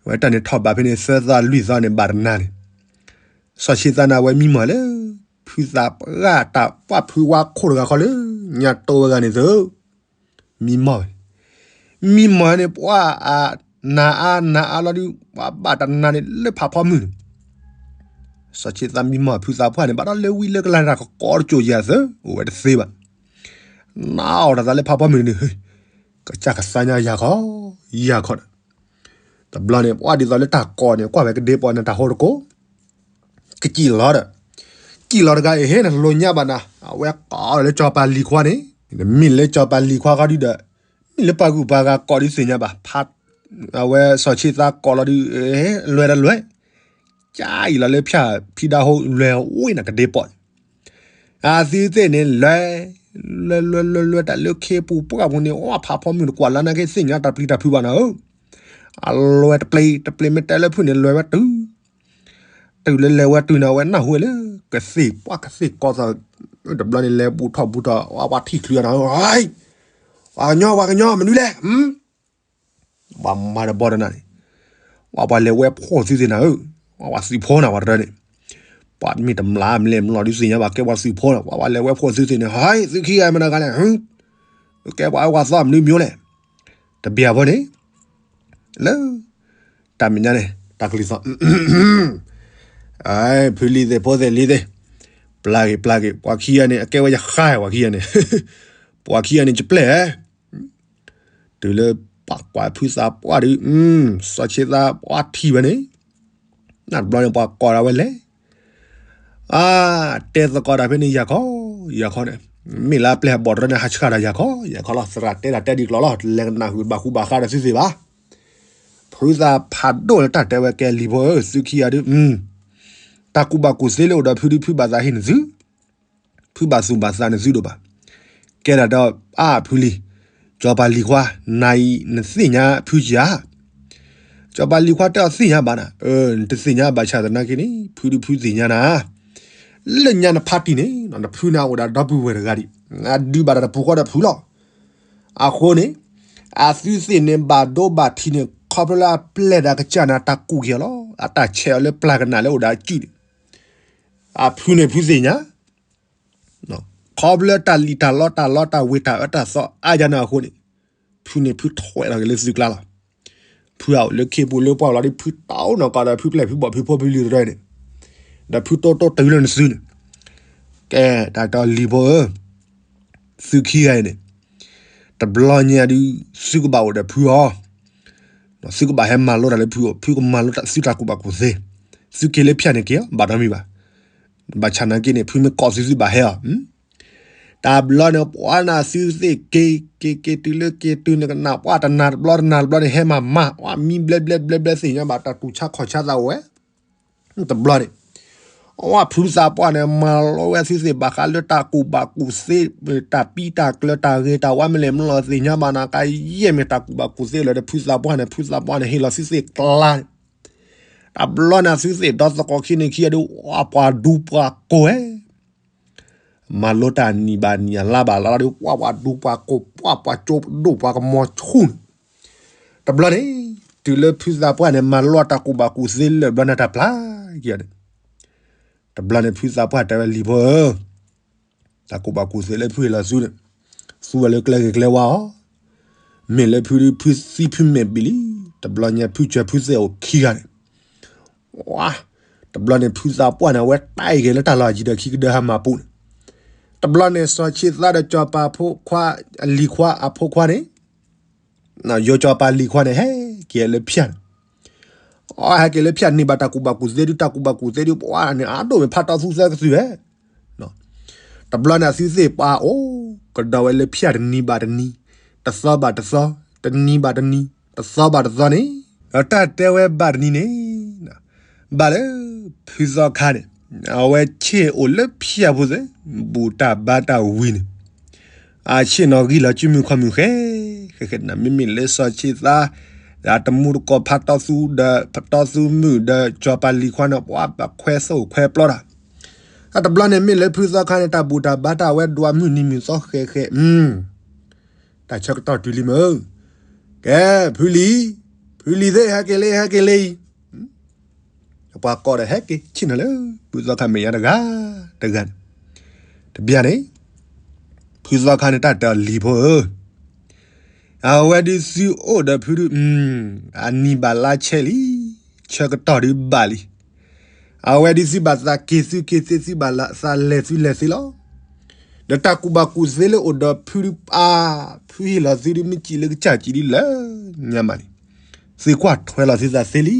ဝဲတၢ်န့ၣ်ထီၣ်ဘးဖဲန့ၣ် သၢသီလွံၢ်သီန့ၣ် ဘၣ်တနၤန့ၣ်, စီၤဆ့ၣ်သးန့ၣ် အဝဲမံမီၢ်လၢ ဖုသးပှၢ်တၢ်ပှၢ်ဖုဝါခိၣ်တဂၤဃီလၢ ညါတိဝဲဂၤန့ၣ်သၢ, မံမီၢ်ဝဲ, မံမီၢ်န့ၣ် ပှၤအနၤအါနၤအါလီၤဒုး ပှၤဘၣ်တနၤန့ၣ် လၢဖးဖီမုၢ်န့ၣ်, စီၤဆ့ၣ်သးမံမီၢ်ဖုသးပှၢ်န့ၣ် ဘၣ်ဒီးလၢဝံလၢကလၤတၢ်ကကိးတစိၤယၤသၢ အိၣ်ဝဲတသ့ဘၣ်, နအီၣ်တၢ်သးလၢဖးဖီမုၢ်န့ၣ်, ကစၢ်ကသါညါယၤခီ, ယၤခီဒီး တဘျီန့ၣ် ပှၤဒ်သိးလၢတၢ်ကိးန့ၣ် ကွၢ်ဝဲကဒ့ပီန့ၣ်တၢ်ဟိတကိး, ကစံၣ်လီၤဒီး, ကံၣ်လီၤတဂၤအံၤ ဟဲနလိာ်ညါဘၣ်နၤ, အဝဲကိးလီၤလၢစီၤပၤလံၤခွါန့ၣ်, မ့ၢ်လၢစီၤပၤလံၤခွါဃီဒုဒီး, မ့ၢ်လၢပှၤဂုၤပှၤဂၤကိးဒုးသ့ၣ်ညါဘၣ်, အဝဲစီၤဆ့ၣ်သးကိးလီၤဒုး, လွဲၢ်တလွဲၢ်, ကၢ်အံၤလီၤလၢဖၠၣ်ဖံဒါဟိ လွဲၢ်ဝ့ၢ်နၤကဒ့ပီၣ်, အသုသ့ၣ်န့ၣ် လွဲၢ်, လွဲၢ်လွဲၢ်လွဲၢ်လွဲၢ် တၢ်လၢခ့ပူၤပှၢ်ပူၤန့ၣ် အဖးဖီမုၢ်တကွၢ်လၢနာ်က့သ့ၣ်ညါတၢ်ပျံၤတၢ်ဖုးဘၣ်နၤဧၢ, အလွဲၢ်တပျ့ၤတပျ့ၤ မ့ၢ်တဲလၢဖုးန့ၣ် လွဲၢ်ဝဲတုၤ တုၤလၢလဲၤဝဲတုၤန့ၣ် အဝဲနၢ်ဟူဝဲလၢ ကသ့ၣ်ပှၢ်ကသ့ၣ်ကီသီ, တဘျီန့ၣ် လဲၤဘူးထီၣ်ဘူးထီၣ် ဝဲပှၤထံၣ်ချုးအီၤနၤ, ပှၤကညီ ပှၤကညီ မနုၤလဲၣ်, ပှၤမၤတဘီတနၤန့ၣ်, ပှၤပှၤလဲၤဝဲဖှီၣ်သုသ့ၣ်နၤဧၢ, ပှၤပှၤသုးဖိနၤ ပှၤတရၢန့ၣ်, ပှၤမ့ၢ်တမျၢ်မလဲၣ်မလီၤဒုးသ့ၣ်ညါဘၣ် ကဲပှၤသုးဖိနၤ ပှၤပှၤလဲၤဝဲဖှီၣ်သုသ့ၣ်န့ၣ်, ဟဲ သုခံဂၤမနုၤဂၤလဲၣ်, ကဲပှၤအၢပှၤသီမနုၤမံၤလဲၣ်, တဘၣ်ဘၣ်န့ၣ် လၢ တၢ်မဲာ်ညါန့ၣ် တၢ်ကလုၢ်သီၣ်, ဖုလံၤသ့ၣ်ဖိသ့ၣ်လံၤသ့ၣ်, ပျၢ်က့ၤပျၢ်က့ၤ ပှၤခံဂၤန့ၣ် အကဲဝဲယဃါ ပှၤခံဂၤန့ၣ်, ပှၤခံဂၤန့ၣ် ယပျဲၢ်, တုၤလၢပှၤကွၢ်ဖုသးပှၢ်ဒုး, စီၤဆ့ၣ်သးပှၢ်ထံၣ်ဝဲန့ၣ်, နတဘျီန့ၣ် ပှၤကိးဒၣ်ဝဲလဲၣ် အါ, တဲသကိးတၢ်ဖဲန့ၣ် ယၤခီ, ယၤခီန့ၣ်, မ့ၢ်လၢအပျဲၢ်အဘီၣ်တရၢန့ၣ် ဟးဆှၣ်ဒီးယၤခီ, ယၤခီလီၤ သရၣ်တဲတၢ်တဲဒ်ကျိၤလီၤ လဲၤကနၣ်ဃုာ်ဘၣ်ဃူဘၣ်ဃါဒီးသုသ့ၣ်ဘၣ်, ဖုသးဖးဒိၣ်လၢတၢ်တဲဝဲကဲလံၤဖိဧၢ သုခံဂၤဒုး, တၢ်ကူၣ်ဘၣ်ကူၣ်သ့လၢအိၣ်ဒီးဖုဒုးဖုဘၣ်သးဟ့ၣ်နသု ဖုဘၣ်သူၣ်ဘၣ်သးနသုဒိၣ်ဘၣ်, ကဲဒၣ်ဒီး အါဖုလံၤ, စီၤပၤလံၤခွါ, နၤအံၤနသ့ၣ်ညါဖုကဧါ, စီၤပၤလံၤခွါတဲအီၤသ့ၣ်ညါဘၣ်နၤ, နတသ့ၣ်ညါဘၣ်ဆၣ်သနာ်က့န့ၣ် ဖုဒုးဖုသ့ၣ်ညါနၤ, လၢညါနဖါတံၢ်န့ၣ် နဖုန့ၣ်အိၣ်ဒၣ်ဒီပုၢ်ဝဲၢ်တဂၤဒံး, အဒုးဘၣ်တၢ်တပူၤဃီဒီးဖုလီၤ, အဃိန့ၣ်, အသုသ့ၣ်န့ၣ်ဘၣ်ဒိဘၣ်ထံးန့ၣ် ခီဖျိလၢအပျဲၢ်ဒီးကစၢ်န့ၣ် အတၢ်ကူၣ်က့ၤအီၤလီၤ, အတၢ်ဆဲးအီၤလၢပျၢ်ကနၣ်လၢအိၣ်ဒီးအစုၣ်န့ၣ်, အဖုန့ၣ်ဖုသ့ၣ်ညါ ခီဖျိတၢ်လံၣ်တၢ်လီတၢ်လီတၢ်ဝ့ၤတၢ်အၢတၢ်သီအါယၤန့ၣ်အဃိန့ၣ်, ဖုန့ၣ်ဖုထွဲလီၤက့ၤလၢသုကျါလီၤ, ဖုအအိၣ်လၢခ့ပူၤလၢပှၢ်လီၤဒီး ဖုတီနီၢ်ကီၢ်ဒီးဖုပျဲၢ်ဖုဘီၣ်ဖုဖိဖုလံၤတရၢန့ၣ်, ဒီးဖုတိတိတုၤလၢနစုန့ၣ်, ကဲတၢ်တီလံၤဖိဧၢ သုခံဂၤအံၤန့ၣ်, တဘျီညါဒုး သုကဘၣ်အိၣ်ဒီးဖုအီၤ, သုကဘၣ်ဟဲမၤလိတၢ်လၢဖုအီၤ ဖုကမၤလိတၢ်သုတၢ်ကူၣ်ဘၣ်ကူၣ်သ့, သုက့ၤလၢဖၠၣ်န့ၣ်က့ၤအီၤ ဘၣ်ဒီမံၤဘၣ်, ဘၣ်ဆၣ်နာ်က့န့ၣ် ဖုမ့ၢ်ကိးသုသုဘၣ်ဟဲအီၤ, တဘျီန့ၣ် ပှၤနၤသုသ့ၣ်က့ၤ က့ၤက့ၤတုၤလၢက့ၤတုၤန့ၣ် ကနၣ်ပှၤတနၤတဘျီတနၤတဘျီန့ၣ် ဟဲမၤမၤ ပှၤမံဘျဲဘျဲဘျဲဘျဲသ့ၣ်ညါဘၣ်တၢ်တူၢ်ဆါခီၣ်ဆါသးဝဲ တဘျီန့ၣ်, အဝဲဖုသးပှၢ်န့ၣ် မၤလိဝဲသုသ့ၣ်ဘၣ်ဃးလၢတၢ်ကူၣ်ဘၣ်ကူၣ်သ့, တၢ်ပံတၢ်ကျၢၤ တၢ်ဂ့ၤတၢ်ဝါမ့ၢ်လဲၣ်မ့ၢ်လီၤသ့ၣ်ညါဘၣ်နၤ ကယဲၢ်မ့ၢ်တၢ်ကူၣ်ဘၣ်ကူၣ်သ့လၢဒီးဖုသးပှၢ်န့ၣ် ဖုသးပှၢ်န့ၣ် ဟ့ၣ်လီၤသုသ့ၣ်ကျါန့ၣ်, တဘျီန့ၣ်သုသ့ၣ်ဒီသကိးခံန့ၣ်ခံဂၤဒုး ပှၤဒူပှၤကိးဝဲ မၤလိတၢ်နံၣ်ဘၣ်နံၣ် အလါဘၣ်လါလီၤဒီး ပှၤပှၤဒူပှၤကိး ပှၤပှၤကၠိဒိၣ်ပှၤကမီၤဆူၣ်န့ၣ်, တဘျီန့ၣ် တုၤလၢဖုသးပှၢ်န့ၣ် မၤလိတၢ်ကူၣ်ဘၣ်ကူၣ်သ့လၢာ်ဘျီန့ၣ်တၢ်ပျၢ်က့ၤန့ၣ်, တဘျီန့ၣ်ဖုသးပှၢ်တဲဝဲလံၤဖိဧၢ, တၢ်ကူၣ်ဘၣ်ကူၣ်သ့လၢဖုဟ့ၣ်လီၤသုန့ၣ်, သူဝဲလၢကျဲဂ့ၤကျဲဝါအီၤ, မ့ၢ်လၢဖုဒုးဖုသံဖုမဲာ်ဘံၣ်လံ, တဘျီညါဖုစၢၤဖုသဲးအိၣ်ခံဂၤန့ၣ် ဝါ, တဘျီန့ၣ်ဖုသးပှၢ်န့ၣ် အဝဲတၢ်အံၤက့ၤလၢတၢ်လီၢ်အယံၤဒီးခံကဒၢဟးမၤပူၤန့ၣ်, တဘျီန့ၣ်စီၤဆ့ၣ်သးဒီးစီၤပၤဖိခွါ အလံၤခွါအဖိခွါန့ၣ်, ယိၤစီၤပၤလံၤခွါန့ၣ် ဟဲက့ၤလၢဖၠၣ်န့ၣ်, အဟဲက့ၤလၢဖၠၣ်န့ၢ်ဘၣ်တၢ်ကူၣ်ဘၣ်ကူၣ်သ့ဒုး တၢ်ကူၣ်ဘၣ်ကူၣ်သ့ဒုး ပှၤန့ၣ် အဒိၣ်မ့ၢ်ဖးတီသူသၢကသုးဝဲ တဘျီန့ၣ်အသုသ့ၣ်ပှၤအိၣ်ကဒီးဝဲလၢဖၠၣ် တနံၤဘၣ်တနံၤ, တသီဘၣ်တသီ, တနံၤဘၣ်တနံၤ, တသီဘၣ်တသီန့ၣ်, ဒီးတၢ်တဲဝဲဘၣ်တနံၤန့ၣ်, ဘၣ်လၢ ဖုသီခါန့ၣ်, အဝဲဆ့ၣ်အိၣ်လၢဖၠၣ်ဖိသ့ၣ်, ဘူၣ်တၢ်ဘါတၢ်ဝံၤန့ၣ် အဆ့ၣ်နီၤဂံၢ်လီၤစုမုၢ်ခီၣ်မုၢ်ဃဲ, ဃဲဃဲနၤ မ့မ့ၢ်လၢစီၤဆ့ၣ်သး, ဒီးတမူတကိးဖးတီသူဒီး ဖးတီသူမုၣ်ဒီးစီၤပၤလံၤခွါန့ၣ် ပှၤပခွဲသိၣ်ခွဲပျီတၢ်, တဘျီန့ၣ်မ့ၢ်လၢဖုသီခါန့ၣ် တၢ်ဘူၣ်တၢ်ဘါတၢ်ဝဲဒွးမုၢ်နံၤမုၢ်သီဃဲဃဲ, တၢ်ဆၢကတီၢ်တုၤလံမ့ၢ်, ကဲ, ဖုလံၤ, ဖုလံၤသ့ၣ် ဟဲက့ၤလံ ဟဲက့ၤလံ ပှၤကိးဒီးဟဲက့ၤဆ့ၣ်နီၤလၢ ဖုသီခါမဲာ်ညါတဂၤ, တဂၤန့ၣ်, တဘျီန့ၣ်, ဖုသီခါန့ၣ် တၢ်တဲအီၤလံၤဖိဧၢ, အဝဲဒုးသုအိၣ်ဒီးဖုဒုး, အနံၤဘၣ်လါဆဲးလံ, ဆၢကတီၢ်ဒုးဘၣ်လံ, အဝဲဒုးသုဘၣ်သးက့ၤသုက့ၤသ့ သုဘၣ်သးလဲၤသုလဲၤသ့လီၤ. ဒီးတၢ်ကူၣ်ဘၣ်ကူၣ်သ့လၢအိၣ်ဒီးဖုဒုးပၢ်, ဖုဟ့ၣ်လီၤသုဒုး မ့ၢ်စံးလၢကစၢ်စံးဒ်လဲၣ်, ညါမးလံ, သုကွၢ်ထွဲလီၤသုသးသ့လံ,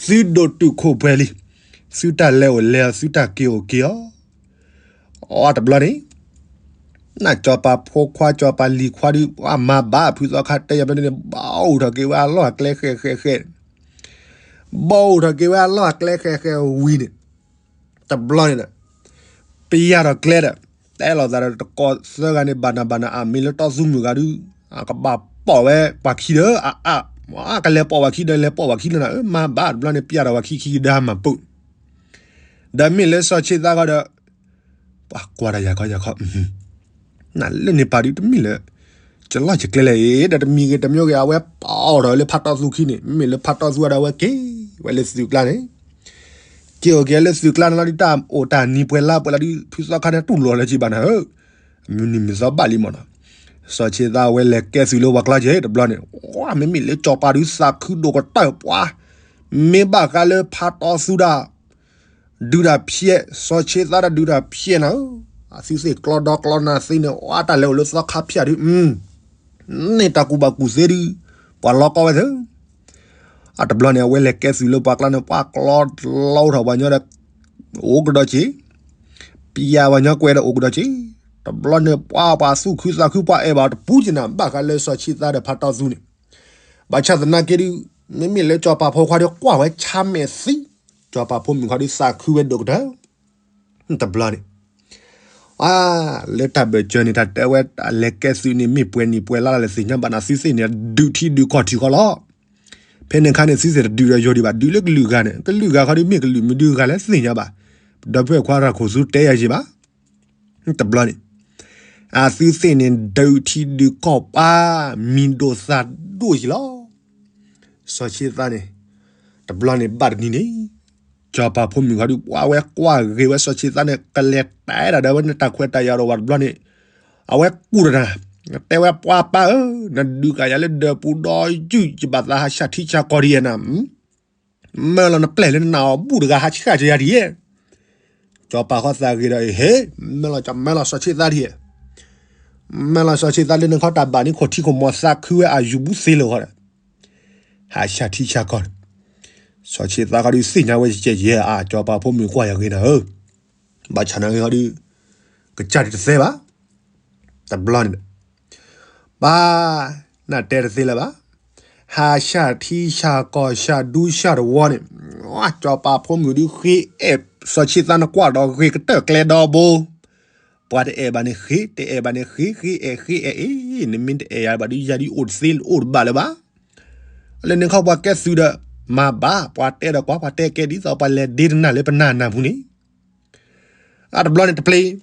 သုဒိၣ်တုာ်ခိၣ်ပှဲၤလံ, သုတၢ်လဲၤအိၣ်လဲၤအီၤ သုတၢ်က့ၤအိၣ်က့ၤအီၤ, အတဘျီန့ၣ် နၢ်စီၤပၤဖိခွါ စီၤပၤလံၤခွါဒုး ပှၤမၤဘၣ် ဖုသီခါတဲယၤဘျီန့ၣ် ဘၣ်အိၣ်ထီၣ်က့ၤဝဲအလီၢ်အကျဲဃဲးဃဲးဃဲး, ဘၣ်အိၣ်ထီၣ်က့ၤဝဲအလီၢ်အကျဲဃဲးဃဲးဝံၤန့ၣ်, တဘျီန့ၣ်ဒီး ပယၢ်ထီၣ်ကျဲဒီး တဲလိာ်သးဒီးတကိးသၢဂၤန့ၣ် ဘၣ်နၤဘၣ်နၤ အမ့ၢ်လၢတီသူမုၣ်ဂၤဒုး အကဘၣ်ပိာ်ဝဲပှၤခံဒီး အအါ, ကလဲၤပိာ်ပှၤခံဒီး လဲၤပိာ်ပှၤခံလၢနၤဧၢ, မၤဘၣ်တဘျီန့ၣ် ပယၢ်ထီၣ်ပှၤခံခံကဒါမၤပိာ် ဒီးမ့ၢ်လၢစီၤဆ့သးဃီဒီး ပှၤကွၢ်တၢ်ယၤခီယၤခီ, နလၢန့ၣ်ပာ်ဒုးတမ့ၢ်လၢ ကလီၢ်ကကျဲလဲၣ်အံၤ ဒီးတမံၤဂ့ၤတမံၤဂ့ၤ အဝဲပိာ်ထီၣ်လၢဖးတီသူခံန့ၣ် မ့မ့ၢ်လၢဖးတီသူဝဲဒီး အဝဲက့ၤဝဲလၢသုးကျါန့ၣ် က့ၤအိၣ်က့ၤလၢသုးကျါန့ၣ်လီၤဒုး တၢ်အိၣ်တၢ်နံၤပှဲၤလါပှဲၤလါဒုး ဖုသီခါန့ၣ်တူၢ်လိာ်လၢက့ၤဘၣ်နၤဧၢ, မုၢ်နံၤမုၢ်သီဘၣ်လံမ့ၢ်နီၤ, စီၤဆ့သးဝဲလဲၤကဲသုးလၢပှၤကျါက့ၤ တဘျီန့ၣ် မ့မ့ၢ်လၢစီၤပၤဒုးသးခုဒိၣ်ကတၢၢ်ပှၤ, မ့ၢ်ဘၣ်ဃးလၢဖးတီသူဒၣ် ဒုးတၢ်ဖျဲး စီၤဆ့သးတၢ်ဒုးတၢ်ဖျဲးနၤဧၢ, အသုသ့ၣ်ကျီဒီကျီနၤသ့န့ၣ် အတၢ်လဲၤအိၣ်လၢသီခါဖၠၣ်ဒုး န့ၢ်တၢ်ကူၣ်ဘၣ်ကူၣ်သ့ဒုး ပှၤလီၤကီဝဲသ့, အတဘျီန့ၣ် အဝဲလဲၤကဲသုးလၢပှၤကျါန့ၣ် ပှၤကျီလီထီၣ်ပှၤညီဒီး အိၣ်ကဒီးက့ၤ, ပယၢ်ပှၤညီကွဲးဒီးအိၣ်ကဒီးက့ၤ, တဘျီန့ၣ် ပှၤပှၤသူၣ်ခုသးခု ပှၤအဲၣ်ဘၣ်တပူၤက့ၤနၤ ဘၣ်ဃးလၢစီၤဆ့သးဒီးဖးတီသူန့ၣ်, ဘၣ်ဆၣ်သနာ်က့ဒုး မ့မ့ၢ်လၢစီၤပၤဖိခွါဒီးကွၢ်ဝဲဆါမဲာ်သံ, စီၤပၤဖိမုၣ်ခီဒုးသးခုဝဲဒိၣ်ကတၢၢ် တဘျီန့ၣ် အါ လၢတၢ်ဘၢၣ်စၢၤန့ၣ် တၢ်တဲဝဲ လဲၤကဲသုးန့ၣ် မ့ၢ်ပှဲၤနံၤပှဲၤလါလၢသ့ၣ်ညါဘၣ်နၤ သုသ့ၣ်န့ၣ် ဒုးထံဒုးကီၢ်ထံဃီလီၤ. ဖဲန့ၣ်အခါန့ၣ် သုသ့ၣ်တဒုးဒီးယိၤဒံးဘၣ် ဒုးလၢကလုာ်ဂၤန့ၣ် ကလုာ်ဂၤခီဒုးမ့ၢ်ကလုာ်မနုၤဂၤလဲၣ်သ့ၣ်ညါဘၣ်. ဒီပုၢ်ဝဲၢ်ခွါတၢ်ခိၣ်သူတဲယၤယံၤဘၣ် တဘျီန့ၣ် အသုသ့ၣ်န့ၣ် ဒုးထံဒုးကီၢ်ပၢ် မံၤဒိၣ်သၣ်ဒိၣ်ယံၤလီၤ. စီၤဆ့သးန့ၣ် တဘျီန့ၣ်ဘၣ်တနံၤန့ၣ် စီၤပၤဖိမုၣ်ခီဒုး ပှၤဝဲကွၢ်ဂ့ၤဝဲစီၤဆ့သးန့ၣ် ကလဲၤတဲဒၣ်ဒီးဝဲန့ၣ်တၢ်ခွဲးတၢ်ယာ်ဒီးဝဲတဘျီန့ၣ် အဝဲကူၣ်တၢ်နၤ တဲဝဲပှၤပၢ်ဧၢ နဒုးကယၤလၢဒၢးပူၤဒီးယုၢ် ယဘၣ်သးဟးဆၣ်ထံဆၣ်ကီၢ်ဒံးဧါနၤ မၢလီၤနပျဲၢ်လၢနနာ်အီၤဘူၣ်တဂၤဟးဆှၣ်ကယၤဒံးဧါ စီၤပၤဃီသးဂ့ၤဒီးအံၤ ဟ့ၣ် မၢလီၤကမၢလီၤ စီၤဆ့သးဒံးဧါ မၢလီၤစီၤဆ့သးလၢနခီတၢ်ဘၣ်န့ၣ် ခိၣ်ထံခိၣ်မီၤသးခုဝဲအယူၤဘူးသ့လၢာ်ဃီဒီး ဟးဆှၣ်ထံဆှၣ်ကီၢ်န့ၣ် စီၤဆ့သးဃီဒုးသ့ၣ်ညါဝဲကဲကဲဧါ စီၤပၤဖိမုၣ်ကွၢ်ယၤဂ့ၤနၤဧၢ ဘၣ်ဆၣ်နာ်ဂ့ၤဃီဒုး ကစၢ်ဒုးတသဲဘၣ် တဘျီန့ၣ် ပၢ် နတဲတသ့လၢၤဘၣ် ဟးဆှၣ်ထံဆှၣ်ကီၢ်ဆှၣ်ဒူဆှၣ်တဝီန့ၣ် စီၤပၤဖိမုၣ်ဒုးဃ့အဲၣ်စီၤဆ့သးနကွၢ်ဒီးဂ့ၤကတၢၢ်ကျဲဒီဘိ ပှၤတအဲၣ်ဘၣ်န့ၣ်ဃ့ တအဲၣ်ဘၣ်န့ၣ်ဃ့ ဃ့အဲၣ်ဃ့အဲၣ်အ့ နမ့ၢ်တအဲၣ်ယၤဘၣ်ဒုး ယၤဒုးအိၣ်တသ့အိၣ်တဘၣ်လၢၤဘၣ် လၢန့ၣ်ခီပှၤကဲသုးဒီး မၤဘၣ် ပှၤတဲဒီးကွၢ် ပှၤတဲကဲဒ်သိး ပှၤလဲၤဒ့တနၢ်လၢပနၢ်နၢ်ပူၤန့ၣ် အတဘျီန့ၣ်တပျ့ၤ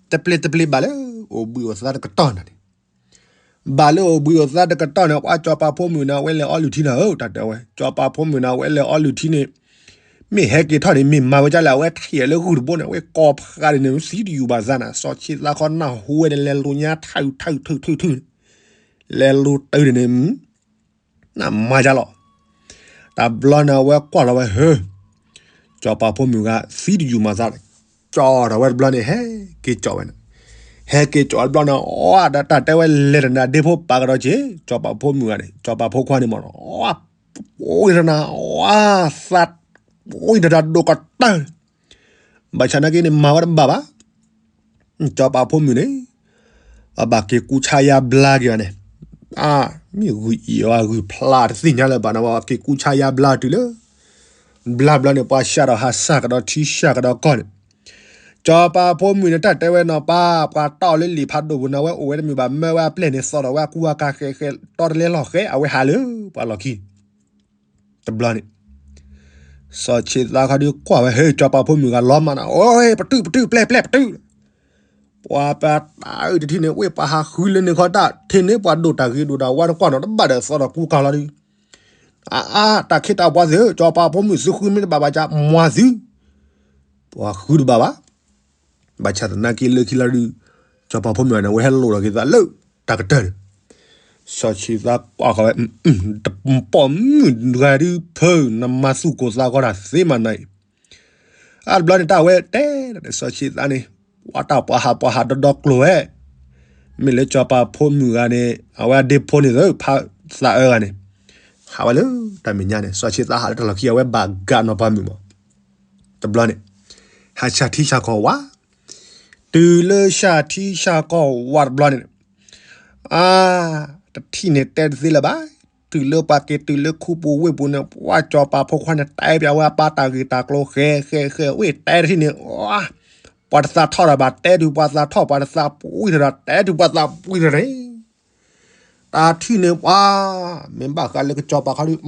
တပျ့ၤတပျ့ၤဘၣ်လၢ အိၣ်ဘှံးအိၣ်သါတကတီၢ်နၤန့ၣ် ဘၣ်လၢအိၣ်ဘှံးအိၣ်သါတကတီၢ်န့ၣ် ပှၤစီၤပၤဖိမုၣ်န့ၣ် အဝဲလဲၤအီလုၢ်ထံနၤဧၢ တၢ်တဲဝဲ စီၤပၤဖိမုၣ်န့ၣ် အဝဲလဲၤအီလုၢ်ထံန့ၣ် မ့ၢ်ဟဲက့ၤထီၣ်န့ၣ် မ့ၢ်မၤဝဲဒ်လဲၣ် အဝဲထံၣ်လၢဂုၢ်တဘိန့ၣ် အဝဲကိးဖးဒ်န့ၣ် သံတယူၢ်ဘၣ်သးနၤ စီၤဆ့သးခီနၢ်ဟူဝဲန့ၣ် လဲၤလိာ်ညါထၢၣ်ထၢၣ်ထၢၣ်ထၢၣ်ထၢၣ် လဲၤလိာ်တၢ်န့ၣ် နမၤယါလီၤ တဘျီန့ၣ် အဝဲကွၢ်လီၤဝဲဟၢ စီၤပၤဖိမုၣ်ဂၤ သံတယူၢ်မၤသး ကၠီထီၣ်ဝဲတဘျီန့ၣ် ဟဲက့ၤကၠီဝဲန့ၣ် ဟဲက့ၤကၠီတဘျီန့ၣ် အီၣ်ဒီးတၢ်တဲဝဲလဲၤတနၤဒ့ဖိပာ်ကဒီးက့ၤ စီၤပၤဖိခွါန့ၣ်မ့ၢ်နီၤ အီၣ် ပှံတနၤ အီၣ်သး ပှံတနၤဒိၣ်ကတၢၢ် ဘၣ်ဆၣ်နာ်က့န့ၣ် မၤဝဲတဘၣ်ဘၣ် စီၤပၤဖိမုၣ်န့ၣ် ပဘၣ်က့ၤကူဆါယါဘျါက့ၤဘၣ်န့ၣ် အါ မ့ၢ်ဂုၢ်အံၤအဂုၢ်ဖျါတသ့ၣ်ညါလၢၤဘၣ်နီၤ ပဘၣ်က့ၤကူဆါယါဘျါတုၤလၢ ဘျါဘျါန့ၣ် ပှၤဆှၣ်ဒီးဟးဆှၣ်ကဒီးထံဆှၣ်ကဒီးကီၢ်န့ၣ် စီၤပၤဖိမုၣ်န့ၣ် တၢ်တဲဝဲနီၤ ပၢ် ပှၤတီၢ်လၢလံာ်ဖးဒိၣ်ပူၤန့ၣ် အဝဲအိၣ်ဝဲတမ့ၢ်ဘၣ် မၢဝဲအပျဲၢ်န့ၣ် သီၣ်ထီၣ်ဝဲအကူအကၤဃဲးဃဲး တီတလဲလီၤဃဲး အဝဲဟးလၢပှၤလီၢ်ခံ တဘျီန့ၣ် စီၤဆ့သးခီဒုးကွၢ်ဝဲ ဟဲ စီၤပၤဖိမုၣ်ဂၤလီၤမးနၤ အိ ပတုာ်ပတုာ်ပျဲၢ်ပျဲၢ်ပတုာ် ပှၤပတၢ်အုၣ်တထံၣ်န့ၣ် ဝ့ၢ်ပှၤဟးဃုလၢန့ၣ်ခီတၢ် ထံၣ်န့ၢ်ပှၤဒိၣ်တၢ်ဂ့ၤဒိၣ်တၢ်ဝါတကွၢ်နီၤ တဘၣ်ဒီးသီၣ်ထီၣ်ကူကၤလီၤဒုး အါအါ တၢ်ခ့တၢ်ပှၤသ့ၣ်ဧၢ စီၤပၤဖိမုၣ်သုဃုမ့ၢ်တဘၣ်ဘၣ်က မွၤသု ပှၤဃုတဘၣ်ဘၣ် ဘၣ်ဆၣ်သနာ်က့လၢခံလီၤဒုး စီၤပၤဖိမုၣ်ဂၤန့ၣ် အဝဲဟဲလိာ်ထီၣ်က့ၤသးလၢတၢ်ကတၢၢ်န့ၣ် စီၤဆ့သးကွၢ်ဃီဝဲ ပိာ်မုၣ်တဂၤဒုးဖု နမၤသူၣ်ကိၢ်သးဂီၤတၢ်သ့မးနၤအံၤ အါတဘျီန့ၣ် တၢ်ဝဲတဲဒၣ်န့ၣ် စီၤဆ့သးန့ၣ် ပှၤတၢ်ပှၤဟးပှၤဟးဒီဒီကျိၤဝဲ မ့ၢ်လၢစီၤပၤဖိမုၣ်ဂၤန့ၣ် အဝဲအဒ့ဖိန့ၣ်သၢ ဖးသးအၢဂၤန့ၣ် ဟးဝဲလၢတၢ်မဲာ်ညါန့ၣ် စီၤဆ့သးဟးလၢတၢ်လီၢ်ခံ အဝဲဘၣ်ဂာ်နီၢ်ပၤမုၣ်မး တဘျီန့ၣ် ဟးဆှၣ်ထံဆှၣ်ကီၢ်ဝါ, တုၤလၢဆှၣ်ထံဆှၣ်ကီၢ်ဝါတဘျီန့ၣ် အါ, တထံၣ်န့ၣ်တဲတသ့လၢၤဘၣ်. တုၤလၢပှၤက့ၤတုၤလၢခူပူၤဝ့ၢ်ပူၤန့ၣ် ပှၤစီၤပၤဖိခွါန့ၣ် တဲပၠးဝဲအပၢ်တၢ်ဂ့ၢ်တၢ်ကျိၤ ဃဲဃဲဃဲ ဝ့ၢ်တဲတထံၣ်န့ၣ် ပှၤတသးထီၣ်ဒီးဘၣ်တဲတုၤပှၤသးထီၣ် ပှၤတသးပှံၢ်ထီၣ်ဒီး တဲတုၤပှၤသးပှံၢ်ထီၣ်န့ၣ် တၢ်ထံၣ်န့ၣ်ပှၤ မ့ၢ်ဘၣ်ဃးလၢကစီၤပၤခီဒုး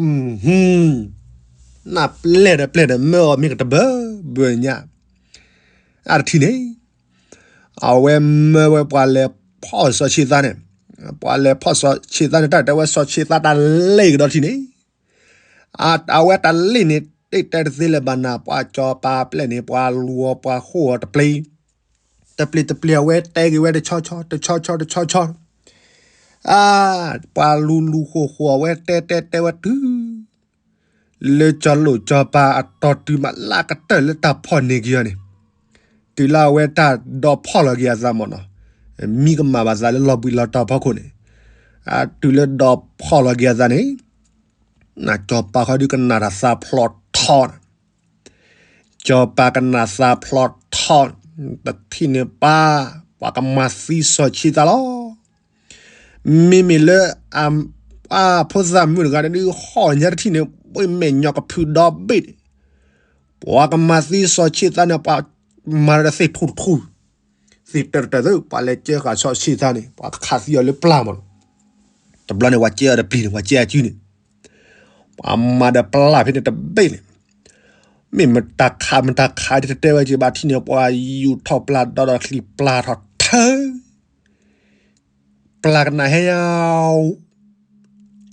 နၢ်ပျဲၢ်ဒီးပျဲၢ်ဒီးမၢအီၤမ့ၢ်ကတဘၢဘၢညါ အတထံၣ်န့ၣ် အဝဲမၢဝဲပှၤလဲၤဖီၣ်စီၤဆ့သးန့ၣ်, ပှၤလဲၤဖီၣ်စီၤဆ့သးန့ၣ် တၢ်တဲဝဲစီၤဆ့သးတၢ်လ့ၣ်ကဒီးထံၣ်န့ၣ်, အဝဲတၢ်လ့ၣ်န့ၣ် တတဲတသ့လၢၤဘၣ်နၤ ပှၤစီၤပၤပျဲၢ်န့ၣ် ပှၤလူၤအီၤပှၤဃိၣ်အီၤတပျ့ၤ, တပျ့ၤတပျ့ၤ အဝဲတဲက့ၤဝဲတဆီဆီ တဆီဆီ တဆီဆီ အါ, ပှၤလူၤလူၤဃိၣ်ဃိၣ် အဝဲတဲတဲတဲဝဲတုၤ လၢစီၤလိၣ်စီၤပၤအတီၤတုၤမးလၢကတၢၢ်လၢတၢ်ဖီၣ်န့ၢ်က့ၤအီၤန့ၣ်, တုၤလၢအဝဲတၢ်ဒီးဖီၣ်လီၤက့ၤအသးမ့ၢ်နီၤ, မံကမၣ်ဘၣ်သးလၢလီၤဘှံးလီၤတီၤဖီခိၣ်န့ၣ်, အတုၤလၢဒီးဖီၣ်လီၤက့ၤအသးန့ၣ်, နစီၤပၤခီဒုးကနၣ်တၢ်သးဖျိးထီ, စီၤပၤကနၣ်သးဖျိးထီ, တထံၣ်န့ၣ်ပၢ်, ပှၤကမၤသံစီၤဆ့သးလီၤ. မ့မ့ၢ်လၢ အဖိသၣ်မုၣ်တဂၤန့ၣ်ဒုး ဟီၣ်ညါတထံၣ်န့ၣ် ပှ့ၤမဲာ်ညိးကဖုဒီဘ့ၣ်န့ၣ်, ပှၤကမၤသံစီၤဆ့သးန့ၣ် ပှၤမၤဒီးသ့ၣ်ထူၣ်တထူၣ်, သ့ၣ်တၢၢ်တတၢၢ်သ့ၣ် ပှၤလဲၤကဲဃာ်စီၤဆ့သးန့ၣ် ပှၤခးသံအီၤလၢပျၢ်မ့ၢ်နီၤ, တဘျီန့ၣ် ပှၤကဲအီၤတပျံၤန့ၣ် ပှၤကဲအစုန့ၣ်, ပှၤမၤဒီးပျၢ်ဖဲန့ၣ်တဘ့ၣ်န့ၣ်, မ့ၢ်မတၤခးမတၤခးဒ်တတဲဝဲက့ၤဘၣ်ထံၣ်န့ၣ် ပှၤယူၤထီၣ်ပျၢ်ဒီဒီးချံပျၢ်ထီၣ်ထၢ ပျၢ်ကနၣ်ဟဲညါ,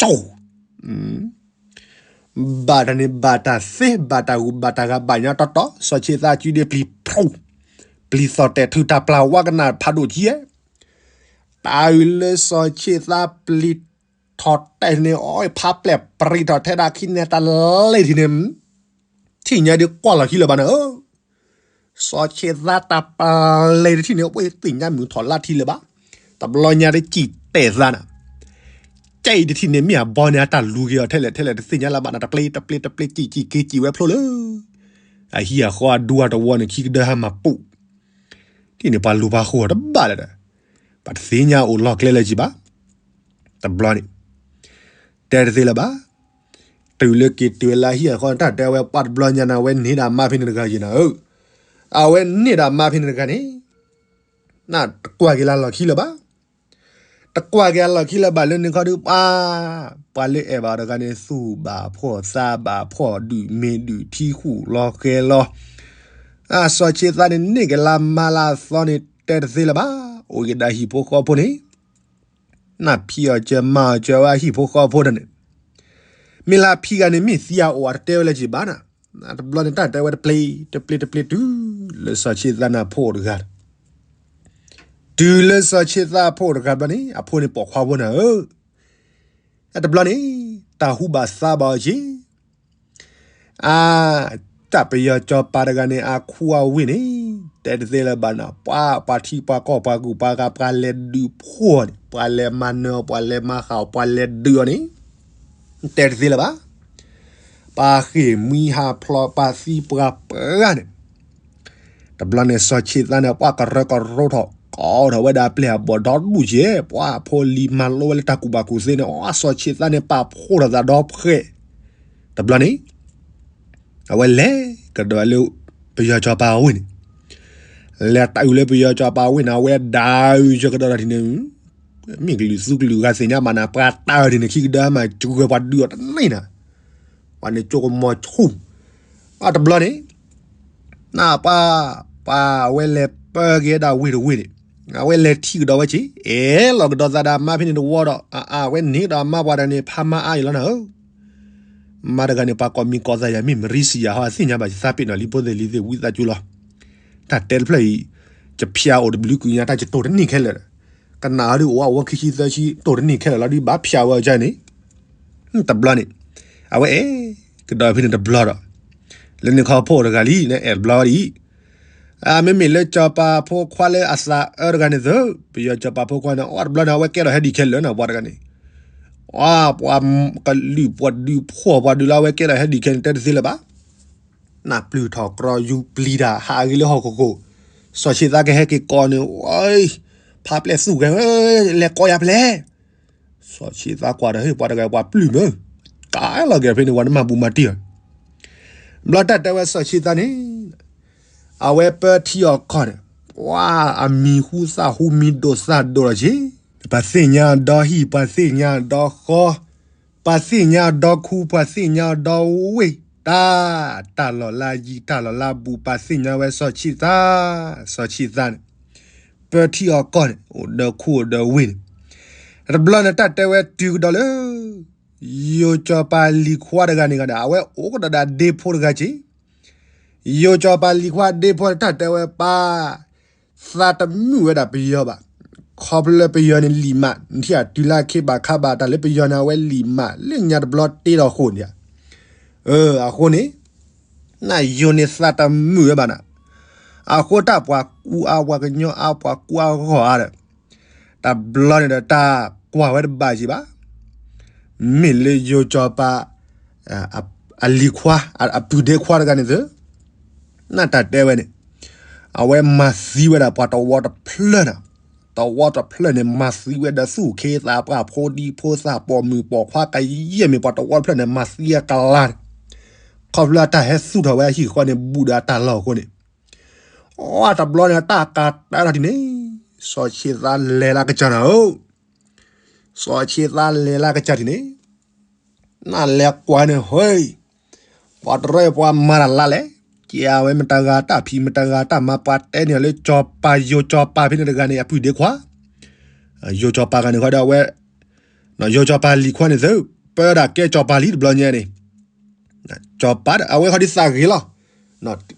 ကၠိ, ဘၣ်တၢ်န့ၣ်ဘၣ်တၢ်သ့ ဘၣ်တၢ်ဂုၤဘၣ်တၢ်ဂၤဘၣ်ညါတီတီ စီၤဆ့သးစုဒ့ပျံၤဖျိ, ပျံၤသီၣ်တဲာ်ထုတၢ်ပျၢ်ဝါကနၣ်ဖးဒိၣ်ကံဧဲ, တၢ်အုးလၢစီၤဆ့သးပျံၤထီၣ်တဲာ်န့ၣ် အီၣ်ဖးပျဲၢ်ပြံၤထီၣ်ထဲဒၣ်ခံန့ၣ် တၢ်လ့ၣ်ထံၣ်န့ၣ် ထံၣ်ညါဒုးကွၢ်လီၤခံလၢၤဘၣ်န့ၣ်ဧၢ, စီၤဆ့သးတၢ်ပျံၤတထံၣ်န့ၣ် အဝဲသ့ၣ်ညါမုၢ်ထီၣ်လါထံလၢၤဘၣ်, တဘျီညါတကံၣ်တဲာ်သးနၤ, ကဲအံၤတထံၣ်န့ၣ် မ့ၢ်အဘီန့ၣ် အတၢ်လူၤက့ၤအီၤထဲလဲၣ်ထဲလဲၣ်တသ့ၣ်ညါလၢၤဘၣ်နၤ တပျ့တပျ့တပျ့ကံၣ်ကံၣ်က့ၤကံၣ်ဝဲဖျိလၢ အဟံၣ်အဃီအဒူအတဝီန့ၣ် ခံကဒၢဟါမၢ်ပူၤ, ဒ်န့ၣ်ပှၤလူၤပှၤဃိၣ်အီၤတဘၣ်လၢၤဒီး, ပတသ့ၣ်ညါအိၣ်လီၢ်ကျဲလၢၤကံဘၣ်, တဘျီန့ၣ် တဲတသ့လၢၤဘၣ်, တုၤလၢက့ၤတုၤဝဲလၢဟံၣ်အဃီ တၢ်တဲဝဲပှၤတဘျီညါန့ၣ် အဝဲန့ၢ်ဒၣ်မါဖဲန့ၣ်တဂၤယံၤနၤဧၢ, အဝဲန့ၢ်ဒၣ်မါဖဲန့ၣ်တဂၤန့ၣ်, နတကွၢ်က့ၤလၢလီၢ်ခံလၢၤဘၣ်, တကွၢ်က့ၤအလီၢ်ခံလၢၤဘၣ်လၢန့ၣ်ခီဒုးပှၤ, ပှၤလၢအဲၣ်ဘၣ်တဂၤန့ၣ် သူၣ်ဘၣ်ဖှီၣ်သးဘၣ်ဖှီၣ် ဒုၣ်မ့ၢ်ဒုၣ်ထံဃူၣ်လီၤဃဲၤလီၤ, အစီၤဆ့သးန့ၣ် န့ၢ်က့ၤလၢမါလၢအသီန့ၣ် တဲတသ့လၢၤဘၣ်, အိၣ်က့ၤဒၣ်ဟံၣ်ဖိဃီဖိန့ၣ် နဖံးအီၤစၢၤမၤအီၤစၢၤဝဲဟံၣ်ဖိဃီဖိတန့ၣ်, မ့ၢ်လၢဖံးဂၤန့ၣ် မ့ၢ်သံအအိၣ်အတတဲဝဲလၢၤကံဘၣ်နၤ, တဘျီန့ၣ် တၢ်တဲဝဲတပျ့တပျ့တပျ့တုၤလၢစီၤဆ့သးန့ၣ်အဖိတဂၤ, တုၤလၢစီၤဆ့သးအဖိတဂၤဘျီန့ၣ် အဖိန့ၣ်ပိာ်ခွါဖိနၤဧၢ, တဘျီန့ၣ် တၢ်ဟူဘၣ်သါဘၣ်အီၤက့ၤ အါ, တၢ်ပယီၤစီၤပၤတဂၤန့ၣ် အခူအဝ့ၢ်န့ၣ် တဲတသ့လၢၤဘၣ်နၤ, ပှၤပှၤထံပှၤကီၢ်ပှၤကူၣ်ပှၤဂၤ ပှၤလဲၤဒုးဖှိၣ်အီၤန့ၣ် ပှၤလဲၤမၤနၢၤအီၤ ပှၤလဲၤမၤဃာ်အီၤ ပှၤလဲၤဒုးအီၤန့ၣ် တဲတသ့လၢၤဘၣ်, ပှၤဃ့ၢ်မှံဟးဖျိးပှၤသံပှၤပှၢ်န့ၣ် တဘျီန့ၣ် စီၤဆ့သးန့ၣ် ပှၤကရၢကရိထီၣ် ကိးထီၣ်ဝဲဒၣ်အပျဲၢ်အဘီၣ်ဒီဒူၣ်ကဲ, ပှၤဖိလံၤမၤလိဝဲလၢတၢ်ကူၣ်ဘၣ်ကူၣ်သ့န့ၣ် အစီၤဆ့သးန့ၣ် ပာ်ဖှိၣ်ထီၣ်သးဒီဖှဲး, တဘျီန့ၣ် အဝဲလဲၤကဒီးလၢ ပယီၤစီၤပၤအဝ့ၢ်န့ၣ်, လဲၤတၢ်အုးလၢပယီၤစီၤပၤအဝ့ၢ်န့ၣ် အဝဲဒၣ်အုးကဒီးထံၣ်န့ၣ် မ့ၢ်ကလုာ်သူကလုာ်ဂၤသ့ၣ်ညါမးနၤ ပှၤတၢ်အုးထံၣ်န့ၣ် ခံကဒၢမးစှၤပှၤဒုးအီၤတန့ၢ်နၤ, ပှၤန့ၣ်ကၠိကမီၤဆူၣ်, အတဘျီန့ၣ် နပှၤ ပှၤအဝဲလဲၤပၢက့ၤဒၣ်ဝ့ၢ်တဝ့ၢ်န့ၣ်, အဝဲလဲၤထံၣ်ကဒီးဝဲက့ၤ အဲၣ်လီၤကဒီးသးဒီးအမါဖဲန့ၣ်တဝီဒီး အဝဲန့ၢ်ဒီးအမါပှၤတဂၤန့ၣ် ဖးမါအါအံၤလီၤနၤဧၢ, မါတဂၤန့ၣ် ပှၤကိးမံၤကိးသးယၤ မ့ၢ်မရံစံယၤဟီ အသ့ၣ်ညါဘၣ်ယသးပ့ၤနီၣ်လံ ဖိသ့ၣ်လံၤသ့ၣ်ဝံသးစူၤလီၤ, တၢ်တဲတဖျၢၣ်အံၤ ယဖၠါအိၣ်တဘျုးကုၢ်ညါ တၢ်ယတိၢ်တန့ၢ်ခဲလၢာ်, ကနၣ်ဟီဒုးအိၣ်ဝဲအဝဲခံဆံသၢဆံ တိၢ်တန့ၢ်ခဲလၢာ်လီၤဒုး ဘၣ်ဖၠါဝဲအီၤကန့ၣ် တဘျီန့ၣ် အဝဲအဲၣ်ကဒီးဖဲန့ၣ်တဘျီဒီး လၢန့ၣ်ခီဖိတဂၤလံ နအဲၣ်တဘျီဝဲဒၣ်အံၤ, အမ့မ့ၢ်လၢစီၤပၤဖိခွါလၢအသးအၢတဂၤန့ၣ်သု, ပယီၤစီၤပၤဖိခွါန့ၣ် အတဘျီန့ၣ် အဝဲကဲထီၣ်ဟဲဒံးခဲလၢာ်နၤ ပှၤတဂၤန့ၣ်, ပှၤကလုာ်ပှၤဒုးဖှိၣ်ပှၤဒုးလၢအဝဲကဲထီၣ်ဟဲဒံးခဲန့ၣ် တဲတသ့လၢၤဘၣ် နၢ်ပျုၢ်ထီၣ်ကြီယူပျံၤတၢ် ဟးဂ့ၤလၢဟီၣ်ခိၣ်ခိၣ်, စီၤဆ့ၣ်သးကဟဲက့ၤကိးန့ၣ်, ဖးပျဲၢ်သူၣ်ဂဲၤ, လဲၤကိးယၤဖဲလဲၣ်. စီၤဆ့ၣ်သးကွၢ်ဒီး ဟ့ၣ်ပှၤတဂၤပှၤပျုၢ်မ့ၢ်, ကးလီၤက့ၤဖဲန့ၣ် ပှၤနမၤဘူးမၤတံၢ်အီၤ. ဘျီတၢ်တဲဝဲစီၤဆ့ၣ်သးန့ၣ်, အဝဲပၢထံအီၣ်ကီၢ်န့ၣ်, ပှၤအမံၤဟူသၣ်ဟူမံၤဒိၣ်သၣ်ဒိၣ်လီၤက့ၤ, ပှၤသ့ၣ်ညါအဒီဟံၣ် ပှၤသ့ၣ်ညါအဒီဃီ, ပှၤသ့ၣ်ညါအဒီခူ ပှၤသ့ၣ်ညါအဒီဝ့ၢ်, တၢ်, တၢ်လီၢ်လၢယံၤ တၢ်လီၢ်လၢဘူး ပှၤသ့ၣ်ညါဝဲစီၤဆ့ၣ်သး, စီၤဆ့ၣ်သးန့ၣ် ပၢထံအီၣ်ကီၢ်န့ၣ် အိၣ်ဒီးခူအိၣ်ဒီးဝ့ၢ်န့ၣ်, တဘျီန့ၣ် တၢ်တဲဝဲတုၤကဒီးလၢ ယိၤစီၤပၤလံၤခွါတဂၤန့ၣ်ဂၤဒီး အဝဲအိၣ်ကဒီးဒၣ်ဒ့ဖိတဂၤက့ၤ, ယိၤစီၤပၤလံၤခွါဒ့ဖိန့ၣ် တၢ်တဲဝဲပၢ်, သးတမုာ်ဝဲဒၣ်ပယီၤဘၣ်, ခီဖျိလၢပယီၤန့ၣ်လံာ်မး နထံၣ်အတုၤလၢခ့ဘၣ်ခါဘၣ် တၢ်လၢပယီၤန့ၣ် အဝဲလံာ်မး လၢညါတဘျီတ့ထီၣ်ဃိန့ၣ်ဧါ, အဃိန့ၣ် နယိၤန့ၣ်သးတမုာ်ဝဲဘၣ်နၤ, အဃိတၢ်ပှၤကူအါပှၤကညီအါ ပှၤကူအါဂီၢ်အါဒီး, တဘျီန့ၣ်ဒီးတၢ်ကွၢ်ဝဲတဘၣ်က့ၤဘၣ်, မ့ၢ်လၢယိၤစီၤပၤ အလံၤခွါ အပုၢ်ဒ့ခွါတဂၤန့ၣ်သ့, နတၢ်တဲဝဲန့ၣ်, အဝဲမၤသံဝဲဒၣ်ပှၤတဝီတဖျၢၣ်န့ၣ်, တဝီတဖျၢၣ်န့ၣ် မၤသံဝဲဒီးသူၣ်က့သးပှၢ် ဖိဒံဖိသၣ် ပိာ်မုၣ်ပိာ်ခွါ ကယဲၢ်မ့ၢ်ပှၤတဝီတဖျၢၣ်န့ၣ် မၤသံအကလါန့ၣ်, ခီဖျိအတၢ်ဟဲသူၣ်ထီၣ်ဝဲအဟံၣ်ဃီန့ၣ် ဘူးဒီးအတၢ်လီၢ်အဃိန့ၣ်, အတဘျီန့ၣ် တၢ်ကးတၢ်ထီၣ်ထံၣ်န့ၣ်, စီၤဆ့ၣ်သးလဲၤလၢကစၢ်နၤဧၢ, စီၤဆ့ၣ်သးလဲၤလၢကစၢ်ထံၣ်န့ၣ်, နလဲၤကွၢ်န့ၣ် ဟဲ, ပှၤတရၢပှၤမၤတၢ်လါလဲၣ်, ကဲဝဲမတၤဂၤတၢ်ဖံး မတၤဂၤတၢ်မၤ ပှၤတဲန့ၢ်လၢစီၤပၤ ယိၤစီၤပၤဖဲန့ၣ်တဂၤန့ၣ် အပုၢ်ဒ့ခွါ, ယိၤစီၤပၤဂၤန့ၣ်ဃီဒီးအဝဲ, ယိၤစီၤပၤလံၤခွါန့ၣ်သ့, ပၢဒၣ်ကဲစီၤပၤလံတဘျီညါန့ၣ် စီၤပၤဒီး အဝဲဃီဒ်သးဂ့ၤလီၤ,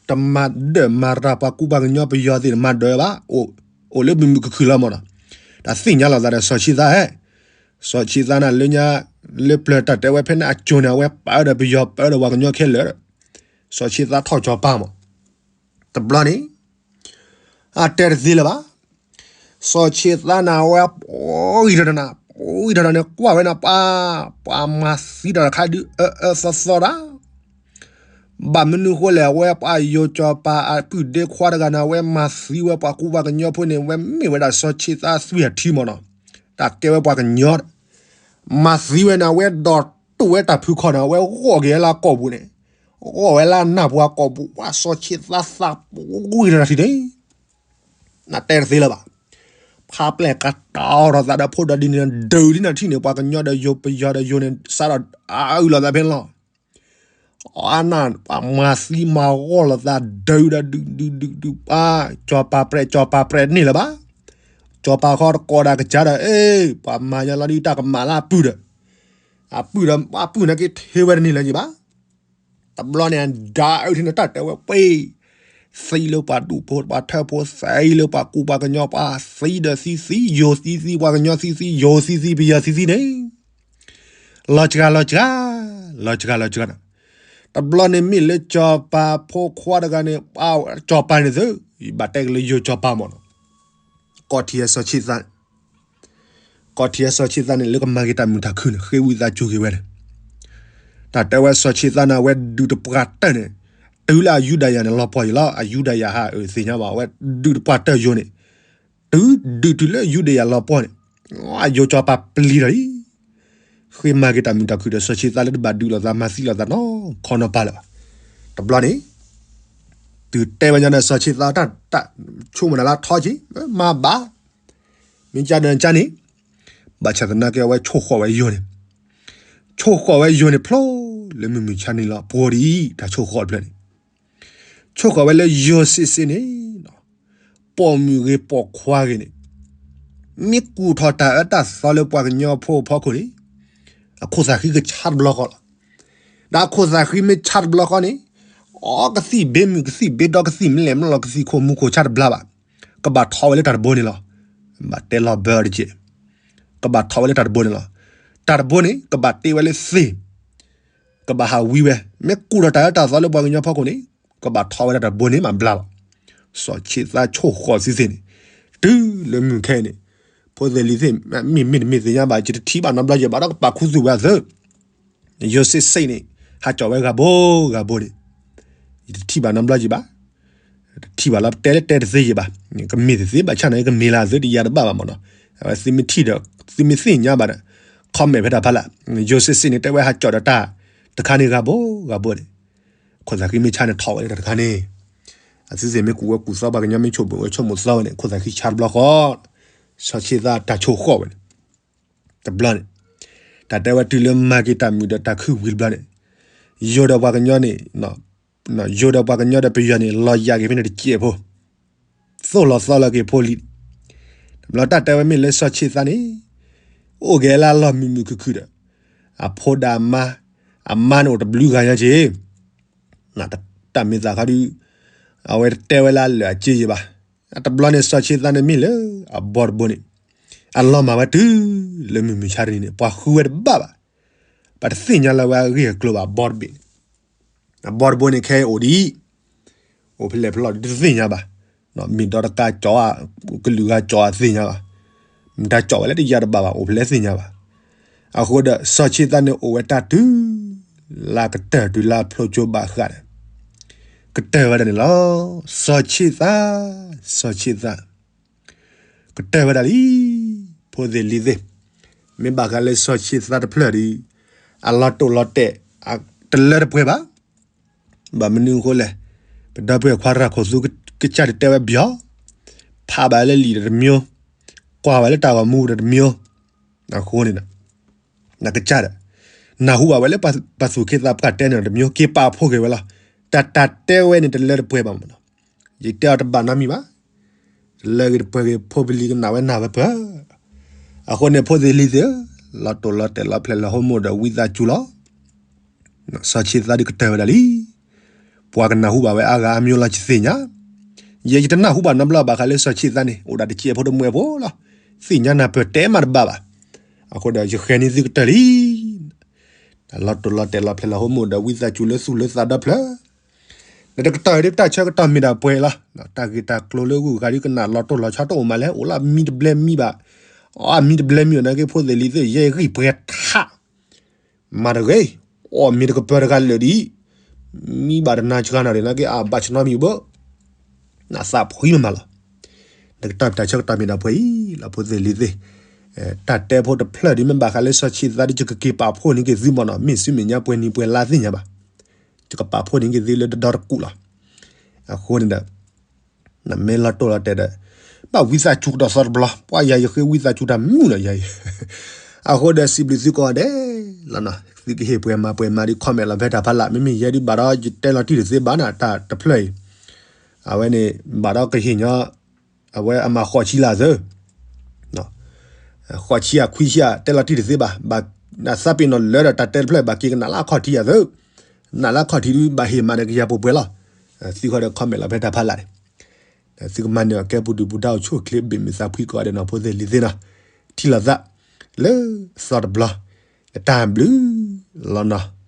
တမၤဒၢၣ်မၤရၤပှၤကူပှၤကညီပယီၤသ့ၣ် တမၤဒၢၣ်ဘၣ်, အိၣ်လၢမုာ်မုာ်ခုၣ်ခုၣ်လီၤမးနီၤ, တၢ်သ့ၣ်ညါလိာ်သးဒီးစီၤဆ့ၣ်သးဟဲ, စီၤဆ့ၣ်သးနၤလၢညါ, လၢပျၢၤတၢ်တဲဝဲဖဲန့ၣ်အစိၤန့ၣ် အဝဲပာ်အၢဒီးပယီၤ ပာ်အၢဒီးပှၤကညီခဲလၢာ်, စီၤဆ့ၣ်သးထီၣ်စီၤပၤမး, တဘျီန့ၣ် အတဲတသ့လၢၤဘၣ်. စီၤဆ့ၣ်သးန့ၣ် အဝဲပှၤဂံၢ်ထီၣ်တၢ်နၤ, ပှၤဂံၢ်ထီၣ်တၢ်န့ၣ် ကွၢ်ဝဲန့ၣ်ပှၤ, ပှၤမၤသံတၢ်တခါဒုးအၢအၢသီသီဒၣ်, ဘၣ်မနုၤဃိလဲၣ် အဝဲပှၤယိၤစီၤပၤအပုၢ်ဒ့ခွါတဂၤန့ၣ် အဝဲမၤသံဝဲပှၤကူပှၤကညီဖိန့ၣ် ဝဲမ့ၢ်ဝဲဒၣ်စီၤဆ့ၣ်သးသွံၣ်အထံမးနီၤ, တၢ်ကဲဝဲပှၤကညီ မၤသံဝဲန့ၣ် အဝဲဒိးတိာ်ဝဲတၢ်ဖုခီန့ၣ် အဝဲဂီၢ်က့ၤဝဲလၢအကိာ်ပူၤန့ၣ်, ဂီၢ်ဝဲလၢအနၢ်ပူၤအကိာ်ပူၤ ပှၤစီၤဆ့ၣ်သးသးပှၤဂံၢ်ထီၣ်တၢ်ထံၣ်န့ၣ်, နတဲတသ့လၢၤဘၣ်. ဖးပျဲၢ်ကတီၤထီၣ်သးဒီးဖိဒီးဒ်န့ၣ် ဒုးဒ်န့ၣ်ထံၣ်န့ၣ် ပှၤကညီဒီးယိၤပယီၤဒီးယိၤန့ၣ် စးထီၣ်အအုၣ်လီၤသးဖဲန့ၣ်လီၤ. အနၢ် ပှၤမၤသံမၤဂီၢ်လိာ်သးဒုးဒီးဒုးဒုးဒုးဒုးပှၤ, စီၤပၤပြဲး စီၤပၤပြဲးန့ၣ်လၢၤဘၣ်. စီၤပၤဃီတကိးဒၣ်ကစၢ်ဒီး အ့ ပှၤမၤညါလီၤဒ်တၢ်ကမၣ်လၢအပုၢ်ဒီး, အပုၢ်ဒီး အပုၢ်န့ၣ်က့ၤထံၣ်ဝဲတန့ၢ်လၢၤယံၤဘၣ်. တဘျီန့ၣ် ဒၣ်အုၣ်ထံန့ၣ် တၢ်တဲဝဲပှ့ၤ, သံလၢပှၤဒူၣ်ဖိပှၤထၢဖိ သံလၢပှၤကူပှၤကညီ ပှၤသံဒီးသံသံ ယိၤသံသံ ပှၤကညီသံသံ ယိၤသံသံ ပယီၤသံသံန့ၣ်, လီၤစှၤလီၤစှၤ, လီၤစှၤလီၤစှၤန့ၣ်, တဘျီန့ၣ်မ့ၢ်လၢစီၤပၤဖိခွါတဂၤန့ၣ် စီၤပၤန့ၣ်သု, ယဘၣ်တဲက့ၤလၢယိၤစီၤပၤမးနီၤ, ကီၢ်ထံးစီၤဆံးသး ကီၢ်ထံးစီၤဆံးသးန့ၣ် လၢကမၤက့ၤတၢ်မုာ်တၢ်ခုၣ်န့ၣ် ဃ့ဝံသးစူၤက့ၤဝဲန့ၣ်, တၢ်တဲဝဲစီၤဆံးသးန့ၣ် အဝဲဒုးတပှၢ်တၢၢ်န့ၣ်, တုၤလၢအယူဒၤယၤန့ၣ် လီၤပှီၢ်ယံၤလီၤ, အယူဒၤယၤဟးအၢသ့ၣ်ညါဘၣ် အဝဲဒုးတပှၢ်တၢၢ်ယိၤန့ၣ်, တုၤဒုးတုၤလၢယူဒၤယၤလီၤပှီၢ်န့ၣ်, အယိၤစီၤပၤပျံၤထီၣ်လံ ဃ့မၤက့ၤတၢ်မုာ်တၢ်ခုၣ်ဒီးစီၤဆံးသးလၢတဘၣ်ဒုးလိာ်သးမၤသံလိာ်သးနီၢ်ခီနီၢ်ပၤလၢၤဘၣ်. တဘျီန့ၣ် တုၤတဲဝဲညါန့ၣ် စီၤဆံးသးတၢ်ဆိကမိၣ်တၢ်လၢထီက့ၤ မၤဘၣ်, မ့ၢ်ကၢဒၢးကၢန့ၣ်, ဘၣ်ဆၣ်သနာ်က့ အဝဲဆိၣ်ဃီၣ်ဝဲယိၤန့ၣ်, ဆိၣ်ဃီၣ်ဝဲယိၤန့ၣ်ဖျိလၢမုၢ်မုၢ်ဆါနံၤလီၤ ပှၤဒ်အံၤ တၢ်ဆိၣ်ဃီၣ်တဖျၢၣ်န့ၣ် ဆိၣ်ဃီၣ်ဝဲလၢယိၤစ့ၢ်စ့ၢ်န့ၣ်, ပိာ်မုၣ်ဂ့ၤပိာ်ခွါဂ့ၤန့ၣ်, မ့ၢ်ကူၣ်ထီၣ်တၢ်အၢတၢ်သီလၢပှၤကညီဖိအဖီခိၣ်န့ၣ်, အခိၣ်သးဃံကဆါတဘျီဃီလီၤ. ဒီးအခိၣ်သးဃံမ့ၢ်ဆါတဘျီဃီန့ၣ်, အီကသံၣ်ဘ့မုၢ်ကသံၣ်ဘ့ဒီကသံၣ်မလဲၣ်မလဲၣ်လီၤ ကသံၣ်ခိၣ်မူခိၣ်ဆါတဘျီဘၣ်, ကဘၣ်ထီၣ်ဝဲလၢတၢ်တဘိန့ၣ်လီၤ. ဘၣ်တဲလီၤဘၢအီၤတက့ၢ်, ကဘၣ်ထီၣ်ဝဲလၢတၢ်တဘိန့ၣ်လီၤ. တၢ်တဘိန့ၣ် ကဘၣ်တ့ဝဲလၢသ့ၣ် ကဘၣ်ဟးဝံဝဲ, မ့ၢ်ကူၣ်ထီၣ်တၢ်အၢတၢ်သီလၢပှၤကညီဖီခိၣ်န့ၣ်, ကဘၣ်ထီၣ်ဝဲဒၣ်တၢ်တဘိန့ၣ်မးဘျါလီၤ. စီၤဆံးသးဆိၣ်ဃီၣ်သ့သ့ၣ်န့ၣ်, တုၤလၢမုၢ်ခဲအံၤန့ၣ်, ဖိသ့ၣ်လံၤသ့ၣ် မ့ၢ်မ့ၢ်တမ့ၢ်သ့ၣ်ညါဘၣ် ယတထံၣ်ဘၣ်နီတဘျီယဲဘၣ်ဒီးကပာ်ခူသူၣ်ဝဲအသး, ယိၤစ့ၢ်စ့ၢ်န့ၣ်, ဟးကၠီၣ်ဝဲဂၤဘိဂၤဘိန့ၣ်, ယတထံၣ်ဘၣ်နီတဘျီက့ၤဘၣ်, တထံၣ်ဘၣ်လီၤ ပတဲလၢတဲတသ့ယံၤဘၣ်, ကမ့ၢ်တသ့ဘၣ်ဆၣ်န့ၣ် ကမ့ၢ်လၢအသ့တယါတဘၣ်ဘၣ်မ့ၢ်နီၤ, အဝဲသုမ့ၢ်ထံၣ်ဒီး သုမ့ၢ်သ့ၣ်ညါဘၣ်ဒီး comment ဖဲတၢ်ဖးလၢ်, ယိၤစ့ၣ်စ့ၣ်န့ၣ် တဲဝဲဟးကၠီၣ်ဒီးတၢ်တခါန့ၣ်ဂၤဘိဂၤဘိန့ၣ်, ခိၣ်သးဃံမ့ၢ်ဆါန့ၣ်ထီၣ်ဝဲလၢတၢ်တခါန့ၣ်, အသုသ့ၣ်မ့ၢ်ကူၣ်ဝဲကူၣ်သီပှၤကညီမ့ၢ်ဆိၣ်ဘိၣ်ဝဲဆိကမိၣ်သီဝဲန့ၣ် ခိၣ်သးဃံဆါတဘျီဃီ, စီၤဆ့ၣ်သၣ်တၢ်ဆိၣ်ဃီၣ်ဝဲန့ၣ်, တဘျီန့ၣ်, တၢ်တဲဝဲတုၤလၢမၤက့ၤတၢ်မုာ်ဒီးတၢ်ခုၣ်ဝံၤတဘျီန့ၣ်, ယိၤဒီးပှၤကညီန့ၣ် ယိၤဒီးပှၤကညီဒီးပယီၤန့ၣ် လီၤယၤက့ၤဖဲန့ၣ်တစဲးဖိ, သိၣ်လီၤသီလီၤက့ၤဖိလံၤ, တဘျီတၢ်တဲဝဲမ့ၢ်လၢစီၤဆ့ၣ်သၣ်န့ၣ်, အိၣ်က့ၤလၢအလီၢ်မုာ်မုာ်ခုၣ်ခုၣ်ဒီး, အဖိဒီးအမါ, အမါန့ၣ်အိၣ်တဘျုးဂၤညါက့ၤ, တၢ်မ့ၢ်သးခါဒုး, အဝဲတတဲဝဲလၢအလၢာ်အက့ယံၤဘၣ်, တဘျီန့ၣ်စီၤဆ့ၣ်သၣ်န့ၣ်မ့ၢ်လၢအဘီတဘိန့ၣ်, အလီၤမၢ်ဝဲတုၤလၢမုာ်မုာ်ဆါတနံၤန့ၣ် ပှၤဃုဝဲတဘၣ်ဘၣ်, ပှၤတသ့ၣ်ညါလၢၤဝဲအဂ့ၢ်အကျိၤဘၣ် အဘီတဘ့ၣ်န့ၣ် အဘီတဘိန့ၣ် ခဲအံၤအိၣ်ဒံး, အိၣ်ဖဲလဲၣ်ဖဲလဲၣ်ဒ်တသ့ၣ်ညါဘၣ်, မ့ၢ်ဒီတကးကၠီ, ကလုာ်ဂၤကၠီအသ့ၣ်ညါဘၣ်, မ့ၢ်တၢ်ကၠီဝဲလၢတယါတဘၣ်ဘၣ် အိၣ်ဖဲလဲၣ်သ့ၣ်ညါဘၣ်, အဃိဒီးစီၤဆ့ၣ်သၣ်န့ၣ်အိၣ်ဝဲတၢ်တုၤ, လၢကတၢၢ်တုၤလၢအဖျိကၠိဘၣ်ဃးဒီး, ကတၢၢ်ဝဲဒၣ်န့ၣ်လီၤ, စီၤဆ့ၣ်သၣ်, စီၤဆ့ၣ်သၣ် ကတၢၢ်ဝဲဒၣ်လံ, ဖိသ့ၣ်လံၤသ့ၣ်, မ့ၢ်ဘၣ်ဃးလၢစီၤဆ့ၣ်သၣ်တဖျၢၣ်ဒီး, အလီၤတိာ်လီၤတဲာ်, တလၢတပှဲၤဘၣ်, ဘၣ်မနုၤအဃိလဲၣ်, ပဒီပုၢ်ဝဲၢ်ခွါရၤခိၣ်သူကစၢ်တတဲဝဲဘျီ, ဖးဘၣ်လၢလံာ်ဒီးတမံၤ, ကွၢ်ဘၣ်လၢတၢ်ဂီၤမူဒီးတမံၤ, အဃိန့ၣ်, နကစၢ်ဒီး, နၢ်ဟူဘၣ်ဝဲလၢပှၤသူၣ်က့သးပှၢ်တဲန့ၣ်ဒီးတမံၤ က့ၤပာ်ဖှိၣ်က့ၤဝဲလီၤ, တၢ်တၢ်တဲဝဲန့ၣ်တလၢတပှဲၤဘၣ်မ့ၢ်နီၤ, ယတဲအီၤတဘၣ်နီတမံၤဘၣ် တလၢဂ့ၤတပှဲၤဂ့ၤ ဖိပလံၤကနၣ်ဝဲနၢ်ဝဲပၢၢ်, အဃိန့ၣ်ဖိသ့ၣ်လံၤသ့ၣ်ဧၢ, လီၤတိာ်လီၤတဲာ်လီၤဖျဲၣ်လီၤဟိမိၣ်ဒီးဝံသးစူၤလီၤ, စီၤဆ့ၣ်သၣ်ဒုးကတၢၢ်ဝဲဒၣ်လံ, ပှၤကနၢ်ဟူဘၣ်ဝဲအါဂၤအါမံၤလီၤ ယသ့ၣ်ညါ, ယဲယတနၢ်ဟူဘၣ်နီတဘျီဘၣ်ဃးလၢစီၤဆ့ၣ်သၣ်န့ၣ် အိၣ်ဒၣ်တစဲးဖိတမှဲးဖိလီၤ, သ့ၣ်ညါနၢ်ပၢၢ်တဲမးတဘၣ်ဘၣ်, အဃိဒီးယဃဲန့ၢ်သုကတၢၢ်လံ တၢ်လီၤတိာ်လီၤတဲာ်လီၤဖျဲၣ်လီၤဟိမိၣ်ဒီးဝံသးစူၤလၢသူၣ်လၢသးဒီဖျၢၣ်, ဒီးတကတီၢ်အံၤဒ်တၢ်ဆၢကတီၢ်မ့ၢ်ဒၣ်ပှဲၤလီၤ, တၢ်ဂ့ၢ်တၢ်ကျိၤလၢဂုၤဂၤဒ်ကနၣ်လီၤတိာ်လီၤဆီတအိၣ်မးလဲၣ်, အိၣ်လၢအမံတဘျဲမံဘၣ်, အမံတဘျဲမံအီၤနာ်က့ဖိသ့ၣ်လံၤသ့ၣ် ယဲဂံၢ်ပှဲၤထး မၤတဂ့ၤ, အီၣ်မ့ၤတကပၢၤတဂၤလၢာ်ဒံး, မံဘၣ်တနၤစှၤနၤဒံးနာ်က့ အဘၣ်ဆၢနီတမံၤဘၣ်, နသးဖှံမးမးလီၤ, တကတီၢ်တၢ်ဆၢကတီၢ်မ့ၢ်ဒၣ်ပှဲၤအံၤလီၤ ဖိသ့ၣ်လံၤသ့ၣ်, တၢ်တဲဖိတဖျၢၣ်ဒ်မ့ၢ်ဘၣ်ဃးလၢစီၤဆ့ၣ်သၣ်ဒ်ယကက့ၤပာ်ဖှိၣ်န့ၢ်က့ၤသုမ့ၢ်နီၤ, မ့ၢ်ဆူမဲာ်ညါပှဲၤနံၤပှဲၤလါသ့ၣ်ညါဘၣ်, ယကပာ်ဖှိၣ်န့ၢ်က့ၤသုလၢတဒီတကူာ်လီၤ, အဃိန့ၣ်ဒီး နမ့ၢ်လီၤတိာ်လီၤတဲာ်ဒီး, ဘၣ်ဝံသးစူၤကဒီးသီတဘျီ, ပှၤယၤယဃ့ဝံသးစူၤတၢ်မုာ်လီၤယၤအံၤ, အဃိဒီးစံးဘျုးသုကိးဂၤဒဲးလီၤနီၤ, သုကဟ့ၣ်ပှဲၤမၤပှဲၤမၤဒ် comment လီၤဖဲတၢ်ဖးလၢ်, မ့မ့ၢ်ယဲဒုးဘၣ်ဒီးယတဲလီၤတံၢ်တသ့ဘၣ်နၤ တၢ်တဖျၢၣ်အံၤ, အဝဲန့ၣ် ဘၣ်ဒီးကဟ့ၣ်ညီ, အဝဲအမၤဃိးဆံလၢအသၢ ဃိးဆံယၤခွံဆံယၤ တဲလီၤတံၢ်တသ့ဘၣ်, ဘၣ်နသးပ့ၤနီၣ်လၢဒီးတၢ်တဲတဖျၢၣ်ဘၣ်က့ၤကနၣ်လၢအခီၣ်ထံးယၤသၢ, နၣ်လၢအခီၣ်ထံးဒုးဘၣ်ဟ့ၣ်မးဒီးကယၤပှဲၤပှဲၤလီၤ, သုဃီဒီး comment လီၤဖဲတၢ်ဖးလၢ်န့ၣ်, သုကမၤနၢၤအီၤကဲပူၤဒုးပူၤတၢ်အိၣ်ဆူၣ်အိၣ်ချ့ဘ့ၣ်မုာ်သးဖှံကိးဂၤဒဲးနီၤ ဖိသ့ၣ်လံၤသ့ၣ်နီၤ, ထံၣ်လိာ်သးလၢသီတဘျီ, တၢ်ဘျုးလီၤနီၤ.